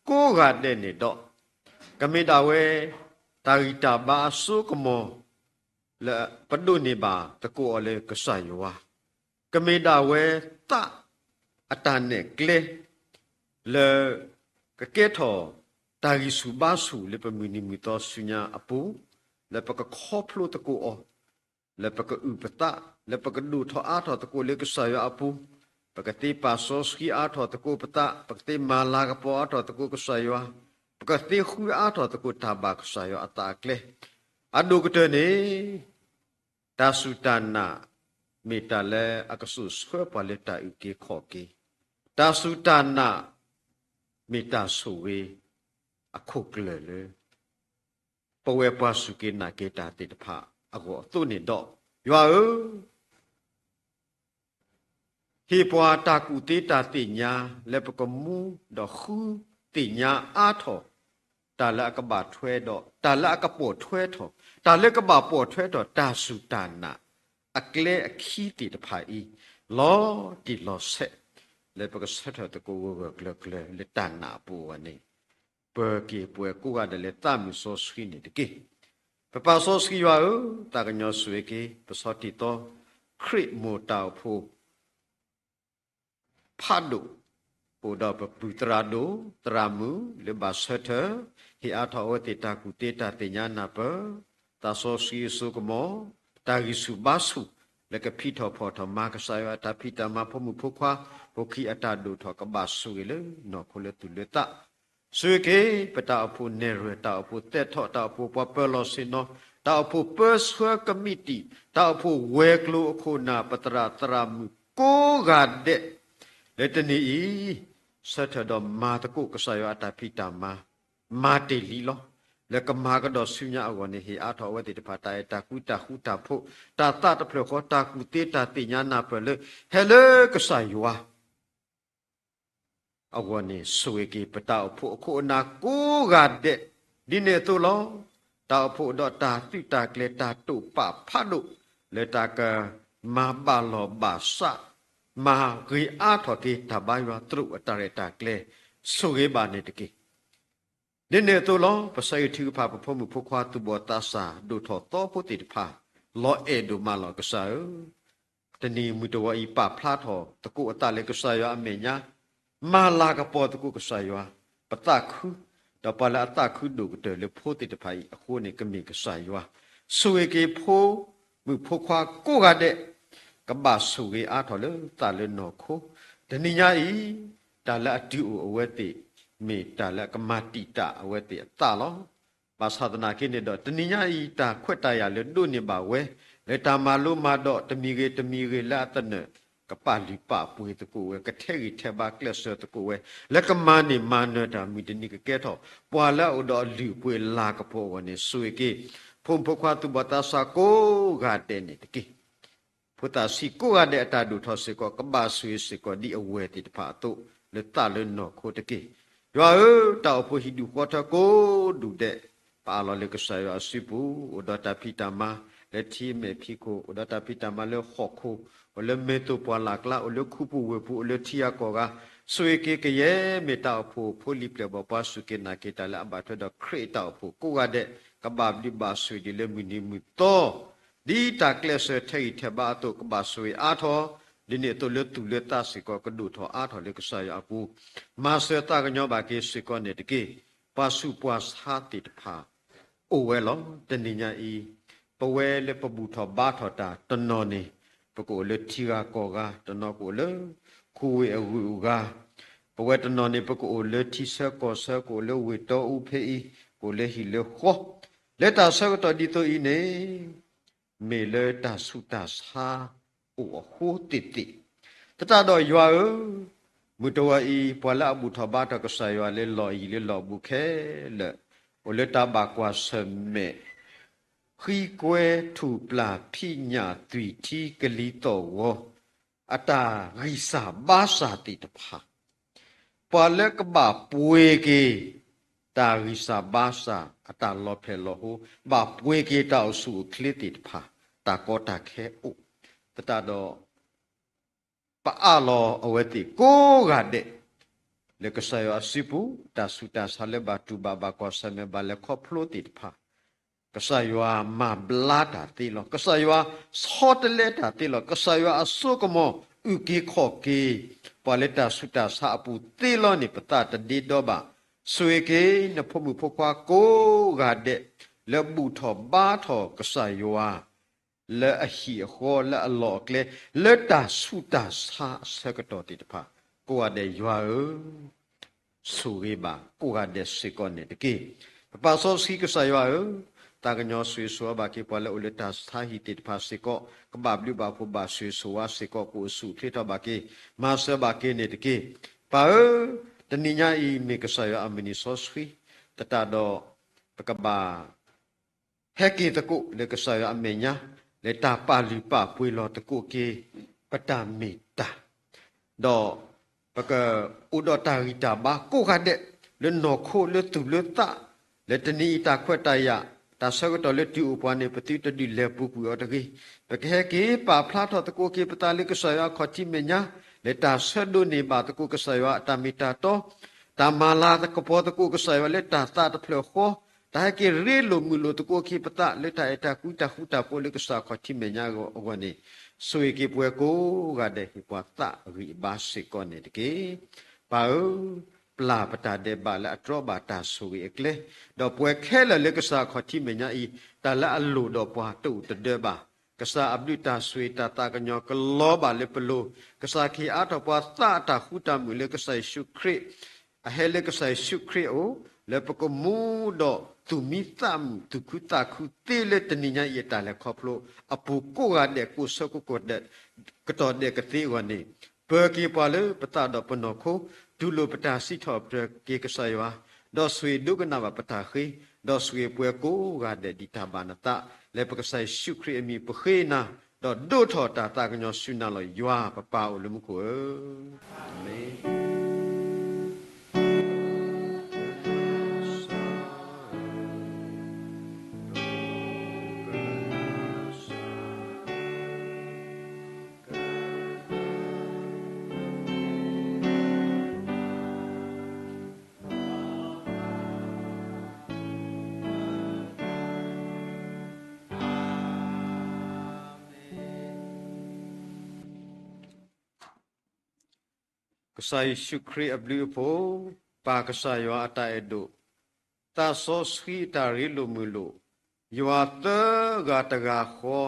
ကိးဂၤဒဲးန့ၣ်ဒီး, ကမ့ၢ်ဒၣ်ဝဲ တၢ်ဂံၢ်တၢ်ဘါအစိကမီၤ လၢပဒိးန့ၢ်ဘၣ်သကိးအီၤလၢကစၢ်ယွၤ, ကမ့ၢ်ဒၣ်ဝဲသးအတၢ်နဲၣ်ကျဲ လၢကကဲထီၣ်တၢ်ဂံၢ်ဆူၣ်ဘါဆူၣ်လၢပမုၢ်နံၤမုၢ်သီဆူညါအပူၤ, လၢပကခီဖျိသကိးအီၤ, လၢပကအုၣ်ပသး, လၢပကဒိၣ်ထီၣ်အါထီၣ်သကိးလၢကစၢ်ယွၤအပူၤ, ပကသ့ပာ်စီဆှံအါထီၣ်သကိးပသး, ပကသ့မၤလၤကပီၤအါထီၣ်သကိးကစၢ်ယွၤ, ပကသ့ဃုအါထီၣ်သကိးတၢ်ဘၣ်ကစၢ်ယွၤအသးအကျဲ, အဒိၣ်ကတၢၢ်န့ၣ် တၢ်စူၢ်တၢ်နာ် မ့ၢ်တၢ်လၢအကစိာ်ဆှၢပှၤလၢတၢ်အုၣ်က့ၤခီၣ်က့ၤ, တၢ်စူၢ်တၢ်နာ် မ့ၢ်တၢ်ဆိၣ်ဂ့ၤ အခိၣ်ကျၢၢ်လၢ ပဝဲပှၤစူၢ်က့ၤနာ်က့ၤတၢ်သ့ၣ်တဖၣ်အဂီၢ်အသိးန့ၣ်ဒီး, ယွၤဧၢ, ဟ့ၣ်ပှၤတၢ်ကူၣ်သ့တၢ်သ့ၣ်ညါ လၢပကမူဒီးဃုသ့ၣ်ညါအါထီၣ် တၢ်လၢအကဘၣ်ထွဲဒီး တၢ်လၢအကပိာ်ထွဲထီၣ်, တၢ်လၢကဘၣ်ပိာ်ထွဲထီၣ် တၢ်စူၢ်တၢ်နာ် အကျဲအခံသ့ၣ်တဖၣ်အံၤ လီၤတံၢ်လီၤဆဲး လၢပကဆၢထၢၣ်သကိးဂၢၢ်ဂၢၢ်ကျၢၤကျၢၤလၢတၢ်နာ်အပူၤအဂီၢ်န့ၣ်, ပၢၤက့ၤပှၤကိးဂၤဒဲးလၢသးမုၢ်စီဆှံန့ၣ်တက့ၢ်. ပပာ်စီဆှံယွၤဧၢ, သးကညီၤဆိၣ်ဂ့ၤက့ၤ ပဆီတံၢ်သီ ခရံာ်မိၢ်တၢ်အိၣ်ဖှိၣ် ဖးဒိၣ်, အိၣ်ဒီးပပုၢ်သရၣ်ဒိၣ် သရၣ်မုၣ်လၢဘၣ်ဆၢထၢၣ်, ဟ့ၣ်အါထီၣ်အဝဲသ့ၣ်တၢ်ကူၣ်သ့တၢ်သ့ၣ်ညါနၢ်ပၢၢ်, သးစီဆှံအစိကမီၤ, တၢ်ဂံၢ်ဆူၣ်ဘါဆူၣ် လၢကဖံးထီၣ်ဖီၣ်ထီၣ်မၤကစၢ်ယွၤအတၢ်ဖံးတၢ်မၤ ဖိခံအတၢ်ဒိၣ်ထီၣ် ကဘၣ်ဆိၣ်ဂ့ၤလၢနီၢ်ခိလၢသူၣ်လၢသး ဆိၣ်ဂ့ၤက့ၤ ပတၢ်အိၣ်ဖှိၣ်နဲၣ်ရွဲၣ်, တၢ်အိၣ်ဖှိၣ်သဲးထီၣ်, တၢ်အိၣ်ဖှိၣ်ပှၤပၢၤလီၢ်ဆ့ၣ်နီၤ, တၢ်အိၣ်ဖှိၣ်ပၢဆှၢကမံးတံာ်, တၢ်အိၣ်ဖှိၣ်ဝဲၤကျိၤအခိၣ်နၢ် ပသရၣ်သရၣ်မုၣ်ကိးဂၤဒဲး လၢတနံၤအံၤ ဆၢထၢၣ်ဒီးမၤသကိးကစၢ်ယွၤအတၢ်ဖံးတၢ်မၤ, မၤတ့ၢ်လံလီၤ. လၢကမၤကဒီးဆူညါအဂီၢ်န့ၣ် ဟ့ၣ်အါထီၣ်အဝဲသ့ၣ်တဖၣ် တၢ်အဲၣ်တၢ်ကွံ တၢ်ဃူတၢ်ဖိး, တၢ်သးတဖျၢၣ်ဃီ, တၢ်ကူၣ်သ့တၢ်သ့ၣ်ညါနၢ်ပၢၢ်လၢ ဟဲလၢကစၢ်ယွၤ အဂီၢ်န့ၣ် ဆိၣ်ဂ့ၤက့ၤပတၢ်အိၣ်ဖှိၣ်အခိၣ်အနၢ်ကိးဂၤဒဲး ဒ်န့ၣ်အသိးလီၤ. တၢ်အိၣ်ဖှိၣ်ဒီးတၢ်သုးတၢ်ကျဲၤ တၢ်တိာ်ပာ်ဖးဒိၣ် လၢတၢ်ကမၤဘၣ်လီၢ်ဘၣ်စး, မၤဂ့ၤအါထီၣ်က့ၤတၢ်ဘါယွၤသရိာ်အတၢ်ရဲၣ်တၢ်ကျဲၤ ဆိၣ်ဂ့ၤဘၣ်န့ၣ်တက့ၢ်. ဒ်န့ၣ်အသိးလီၤ. ပဆၢအံၤထုကဖၣ် ပဖိမုၣ်ဖိခွါသူၣ်ဘီၣ်သးစၢ် ဒိၣ်ထီၣ်သီဖိသ့ၣ်တဖၣ်, လီၤအဲၣ်ဒိၣ်မးလီၤ ကစၢ်ဧၢ, တနံၤမုၢ်တဝီအံၤ ပာ်ဖျါထီၣ်သကိးအသးလၢကစၢ်ယွၤအမဲာ်ညါ, မၤလၤကပီၤသကိးကစၢ်ယွၤ, ပသးခု, ဒီးပှၤလၢအသးခုဒိၣ်ကတၢၢ်လၢဖိသ့ၣ်တဖၣ်အံၤအဃိန့ၣ် ကမ့ၢ်ကစၢ်ယွၤ, ဆိၣ်ဂ့ၤက့ၤဖိမုၣ်ဖိခွါကိးဂၤဒဲး, ကဘၣ်ဆိၣ်ဂ့ၤအါထီၣ်လၢသးလၢနီၢ်ခိ, တနံၤညါအံၤ, တၢ်လၢအတုၤအိၣ်အဝဲသ့ၣ်, မ့ၢ်တၢ်လၢအကမၤတံာ်တာ်အဝဲသ့ၣ်အသးလီၤ. ဘၣ်ဆၣ်သနာ်က့န့ၣ်ဒီး တနံၤညါအံၤ တၢ်ခွဲးတၢ်ယာ်လၢဒိးန့ၢ်ဘၣ်ဝဲ, လၢတၢ်မၤလိမၤဒိးတမံၤဂ့ၤတမံၤဂ့ၤလၢအသနၢၣ်, ကပာ်လုၢ်ပာ်ပှ့ၤသကိးဝဲ, ကထဲးဂံၢ်ထဲးဘါကျဲးစၢးသကိးဝဲ, လၢကမၤန့ၢ်မၤနၢၤတၢ်မုၢ်တနံၤကကဲထီၣ်, ပှၤလၢအအိၣ်ဒီးအလုၢ်အပှ့ၤလၤကပီၤအဂီၢ်န့ၣ် ဆိၣ်ဂ့ၤက့ၤ, ဖိမုၣ်ဖိခွါသူၣ်ဘီၣ်သးစၢ်ကိးဂၤဒဲးန့ၣ်တက့ၢ်. ဖိသၣ်ဆံးကိးဂၤဒဲးအတၢ်ဒိၣ်ထီၣ်စ့ၢ်ကီး ကဘၣ်ဆိၣ်ဂ့ၤစ့ၢ်ကီးဒ်အဝဲၢ်သ့ၣ်တဖၣ်အသိး လၢသးလၢနီၢ်ခိတက့ၢ်. ယွၤဧၢ, တၢ်အိၣ်ဖှိၣ်ဟံၣ်ဒူၣ်ဃီထၢကိးဒူၣ်ဒဲး, ပအးလီၤလၢကစၢ်ယွၤအစုပူၤ, အိၣ်ဒီးတၢ်ဖံးတၢ်မၤလၢထံမဲာ်ဖံးခိၣ်, အိၣ်ဒီးတၢ်ဖံးတၢ်မၤလၢဟီၣ်ခိၣ်, အိၣ်လၢမဲာ်သိၣ်ပှၢ်လၢ်ကျါ, အိၣ်လၢခူပူၤဝ့ၢ်ပူၤ, အိၣ်လၢထံဂၤကီၢ်ဂၤ, ဆိၣ်ဂ့ၤက့ၤကယဲၢ်မ့ၢ်တၢ်အိၣ်ဖှိၣ်ဖိလံၤပျဲၢ်ဘီၣ်ပှၤစူၢ်က့ၤနာ်က့ၤတၢ်လၢအဘၣ်ထွဲဒီးခရံာ်အတၢ်အိၣ်ဖှိၣ်ကိးဂၤဒဲး, ကဘၣ်ဘျုးဘၣ်ဆိၣ်ဂ့ၤဒ်လၢမုၢ်နံၤမုၢ်သီ ဒ်တၢ်ကျဲးစၢးထဲးဂံၢ်ထဲးဘါအသိး ကဘၣ်ဆိၣ်ဂ့ၤအါထီၣ်, ဒ်န့ၣ်အသိးလၢသူၣ်လၢသးစ့ၢ်ကီး ကဒိၣ်ထီၣ်အါထီၣ်လၢကစၢ်ယွၤအပူၤ, မၤစၢၤသးကညီၤဘၣ်က့ၤစ့ၢ်ကီးန့ၣ်တက့ၢ်. ပှၤဆူးပှၤဆါသ့ၣ်တဖၣ် အိၣ်ဝဲလီၤ. တနံၤညါအံၤ, ပဝဲလၢပဘူၣ်ထီၣ်ဘါထီၣ်တၢ်တနီၤန့ၣ်, ပကအိၣ်လၢထံဂၤကီၢ်ဂၤ, တနီၤကအိၣ်လၢ ခူဝ့ၢ်အဂုၤအဂၤ, ပဝဲတနီၤန့ၣ် ပကအိၣ်လၢထံဆၢကီၢ်ဆၢ, ကအိၣ်လၢဝ့ၢ်တီအူဖဲအံၤ, ကအိၣ်လၢဟံၣ်လၢဃီ, လၢတၢ်ဆၢကတီၢ်ဒ်သိးအံၤန့ၣ် မ့ၢ်လၢတၢ်ဆူးတၢ်ဆါအိၣ်အဃိသ့ၣ်သ့ၣ်, သတးဒီးယွၤဧၢ, မုၢ်တဝီအံၤ ပှၤလၢအဘူၣ်ထီၣ်ဘါထီၣ်ကစၢ်ယွၤလၢလီၢ်အယံၤလၢလီၢ်ဘူးခဲလၢာ်, အိၣ်လၢတၢ်ဘၣ်ကွၢ်ဆၢၣ်မဲာ် ဃံကွဲထူၣ်ပျၢ်ဖံးညၣ်သွံၣ်ထံကလံၤသီၣ်ဂီၤ အတၢ်ဂံၢ်စၢ်ဘါစၢ်သ့ၣ်တဖၣ်, ပှၤလၢကဘၣ်ပှ့ၤက့ၤ တၢ်ဂံၢ်စၢ်ဘါစၢ်အတၢ်လီၤဖျဲၣ်လီၤဟိ, ဘၣ်ပှ့ၤက့ၤတၢ်အိၣ်ဆူၣ်အိၣ်ချ့သ့ၣ်တဖၣ်, တၢ်ကီတၢ်ခဲအိၣ်, သတးဒီး ပအးလီၤအဝဲသ့ၣ်ကိးဂၤဒဲး လၢကစၢ်ယွၤအစုပူၤ, တၢ်ဆူးတၢ်ဆါလၢဘၣ်တူၢ်ဘၣ်ဘၣ်ကွၢ်ဆၢၣ်မဲာ်ဘၣ်လဲၤခီဖျိသ့ၣ်တဖၣ်, ကစၢ်ယွၤမၤဘျါတၢ်သ့လီၤ. ကစၢ်ယွၤဆီတလဲတၢ်သ့လီၤ. ကစၢ်ယွၤအစိကမီၤအုၣ်က့ၤခီၣ်က့ၤ ပှၤလၢတၢ်ဆူးတၢ်ဆါအပူၤသ့လီၤန့ၣ် ပသးတဒ့ဒီဘၣ်. ဆိၣ်ဂ့ၤက့ၤနဖိမုၣ်ဖိခွါကိးဂၤဒဲး လၢဘူၣ်ထီၣ်ဘါထီၣ်ကစၢ်ယွၤ လၢအဟံၣ်အဃီ လၢအလီၢ်အကျဲ လၢတၢ်ဆူးတၢ်ဆါအဆၢကတီၢ်သ့ၣ်တဖၣ်, ကိးဂၤဒဲးယွၤဧၢ, ဆိၣ်ဂ့ၤဘၣ်ကိးဂၤဒဲးစ့ၢ်ကီးန့ၣ်တက့ၢ်. ပပၢ်စီဆှံကစၢ်ယွၤဧၢ, သးကညီၤဆိၣ်ဂ့ၤဆိၣ်ဝါဘၣ်က့ၤပှၤလၢအိၣ်လၢတၢ်ဆါဟံၣ်သ့ၣ်တဖၣ်စ့ၢ်ကီး, ကဘၣ်ဘျုးဘၣ်ဖှိၣ်ဘၣ်ဆိၣ်ဂ့ၤဆိၣ်ဝါစ့ၢ်ကီး, ကအိၣ်ဆူၣ်အိၣ်ချ့ထီၣ်ဘၣ်က့ၤ, မၤစၢၤဘၣ်က့ၤန့ၣ်တက့ၢ်. ပၢ်ဧၢ, တနံၤညါအံၤမ့ၢ်ကစၢ်ယွၤအမုၢ်နံၤစီဆှံ, သတးဒီး ပကဘၣ် ဟဲက့ၤသကိးလၢကစၢ်ယွၤအမဲာ်ညါ, လၢတၢ်ပာ်လုၢ်ပာ်ပှ့ၤလီၤသကိးက့ၤ ပတၢ်မ့ၢ်တၢ်, ဒီးပကအိၣ်ဒီးတၢ်ဂံၢ်တၢ်ဘါကိးဂၤဒဲး, လၢနီၢ်ခိလၢသူၣ်လၢသး, လၢတနံၤအံၤတၢ်ခွဲးတၢ်ယာ်, တၢ်ဆၢကတီၢ်လၢတုၤအိၣ်ပှၤန့ၣ် ပသုတဒုးလဲၤပူၤကွံာ်အီၤတဂ့ၤ. ပကဟဲက့ၤပာ်ဖျါထီၣ်သကိးက့ၤပသးလၢကစၢ်ယွၤအခီၣ်ထံးမဲာ်ညါ, လၢတၢ်ဆၢဒိးန့ၢ်ဘၣ်သကိးကစၢ်ယွၤအတၢ်မ့ၢ်တၢ်တီ, တၢ်မၤလၤကပီၤသကိးကစၢ်ယွၤလၢတၢ်သးတဖျၢၣ်ဃီ, တၢ်ဟဲက့ၤရ့လိာ်မုာ်လိာ်သကိးက့ၤပသးလၢတၢ်အဲၣ်တၢ်ကွံတၢ်ဃူတၢ်ဖိးလၢကစၢ်အခီၣ်ထံးမဲာ်ညါအဂီၢ်န့ၣ်, ဆိၣ်ဂ့ၤက့ၤပှၤကိးဂၤဒဲး ဟ့ၣ်ပှၤသးဂံၢ်ဘါစ့ၢ်ကီးန့ၣ်တက့ၢ်. ပၢ်ဧၢ, ပျၢ်ပတၢ်ဒဲးဘးလၢအတြီဘၣ်တၢ်ဆိၣ်ဂ့ၤအကျဲ, ဒီးပှၤခဲလၢာ်လၢကစၢ်အခီၣ်ထံးမဲာ်ညါအံၤ, တၢ်လၢအလိၣ်ဒီးပှၤတအိၣ်တဒၢဘၣ်. ကစၢ်အဘျုးတၢ်ဆိၣ်ဂ့ၤတၢ်သးကညီၤကလီၤဘၣ်လၢပလိၤ, ကစၢ်ကဟ့ၣ်အါထီၣ်ပှၤသးအတၢ်ဃူတၢ်မုာ်လၢကစၢ်ယ့ၣ်ၡူးခရံာ် အဟဲလၢကစၢ်ယ့ၣ်ၡူးခရံာ်အအိၣ်, လၢပကမူဒီးသူၣ်မံသးမုာ် သူၣ်ခုသးခုသ့လၢတနံၤညါအံၤအတၢ်လဲၤခီဖျိအပူၤကိးဂၤဒဲး ကိးဆၢကိးကတီၢ်ဒဲးကသ့အဂီၢ်န့ၣ်, ပၢၤက့ၤပှၤလၢပသးဒီးပနီၢ်ခိ, တူၢ်လိာ်ပတၢ်စံးထီၣ်ပတြၢၤက့ၤကစၢ်ယွၤ, ဒီးဆိၣ်ဂ့ၤဒိကနၣ်ဘၣ်ပတၢ်ဃ့, ဒီးဆိၣ်ဂ့ၤပှၤကိးဂၤဒဲးဒ်တၢ်ဘၣ်နသး, လၢပကစၢ်ယ့ၣ်ၡူးခရံာ်အမံၤပဃ့နၤ, ဒီးဒိးထီၣ်တၢ်သးကညီၤဆူနၤလီၤ ယွၤပပၢ်အိၣ်လၢမူခိၣ်ဧၢ. အၤမ့ၣ်. ကစၢ်ယ့ၣ်ၡူးခရံာ်အဘျုးအဖှိၣ်, ပၢ်ကစၢ်ယွၤအတၢ်အဲၣ်ဒိၣ်, သးစီဆှံအတၢ်ရ့လိာ်မုာ်လိာ်, ယွၤသၢဂၤတဂၤဃီ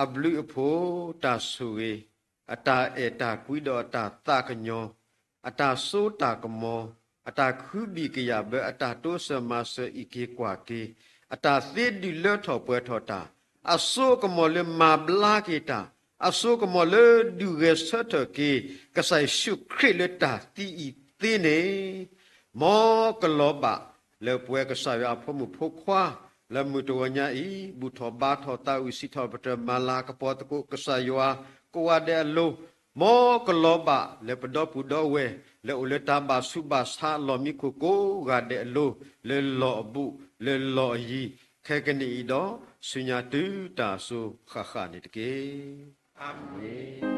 အဘျုးအဖှိၣ်, တၢ်ဆိၣ်ဂ့ၤ, အတၢ်အဲၣ်တၢ်ကွံဒီးအတၢ်သးကညီၤ, အတၢ်စိတၢ်ကမီၤ, အတၢ်ခုဘံၣ်ကယာ်ဘၢ, အတၢ်တိစၢၤမၤစၢၤအံးက့ၤကွၢ်က့ၤ, အတၢ်သ့ဒုးလၢထီၣ်ပှဲၤထီၣ်တၢ်, အစိကမီၤလၢမၤဘျါက့ၤတၢ်, အစိကမီၤလၢဒုးဂဲၤဆၢထၢၣ်က့ၤ ကစၢ်ယ့ၣ်ၡူးခရံာ်လၢတၢ်သံအံၤသ့န့ၣ်, မ်ကလီၤဘၣ်လၢပဝဲကစၢ်ယွၤအဖိမုၣ်ဖိခွါ လၢမုၢ်တဂီၤညါအံၤ ဘူၣ်ထီၣ်ဘါထီၣ်သးဝံၣ်စံးထီၣ်ပတြၢၤမၤလၤကပီၤသကိးကစၢ်ယွၤကိးဂၤဒဲးအလိၤ, မ်ကလီၤဘၣ်လၢပဒီပုၢ်ဒီဝဲၢ် လၢအိၣ်လၢတၢ်ဘၣ်ဆူးဘၣ်ဆါအလီၢ်မံခိၣ်ကိးဂၤဒဲးအလိၤ, လၢလီၢ်အဘူး လၢလီၢ်အယံၤ, ခဲကနံၣ်အံၤဒီး ဆူညါတုၤတၢ်စိၤဃၣ်ဃၣ်န့ၣ်တက့ၢ်. အၤမ့ၣ်.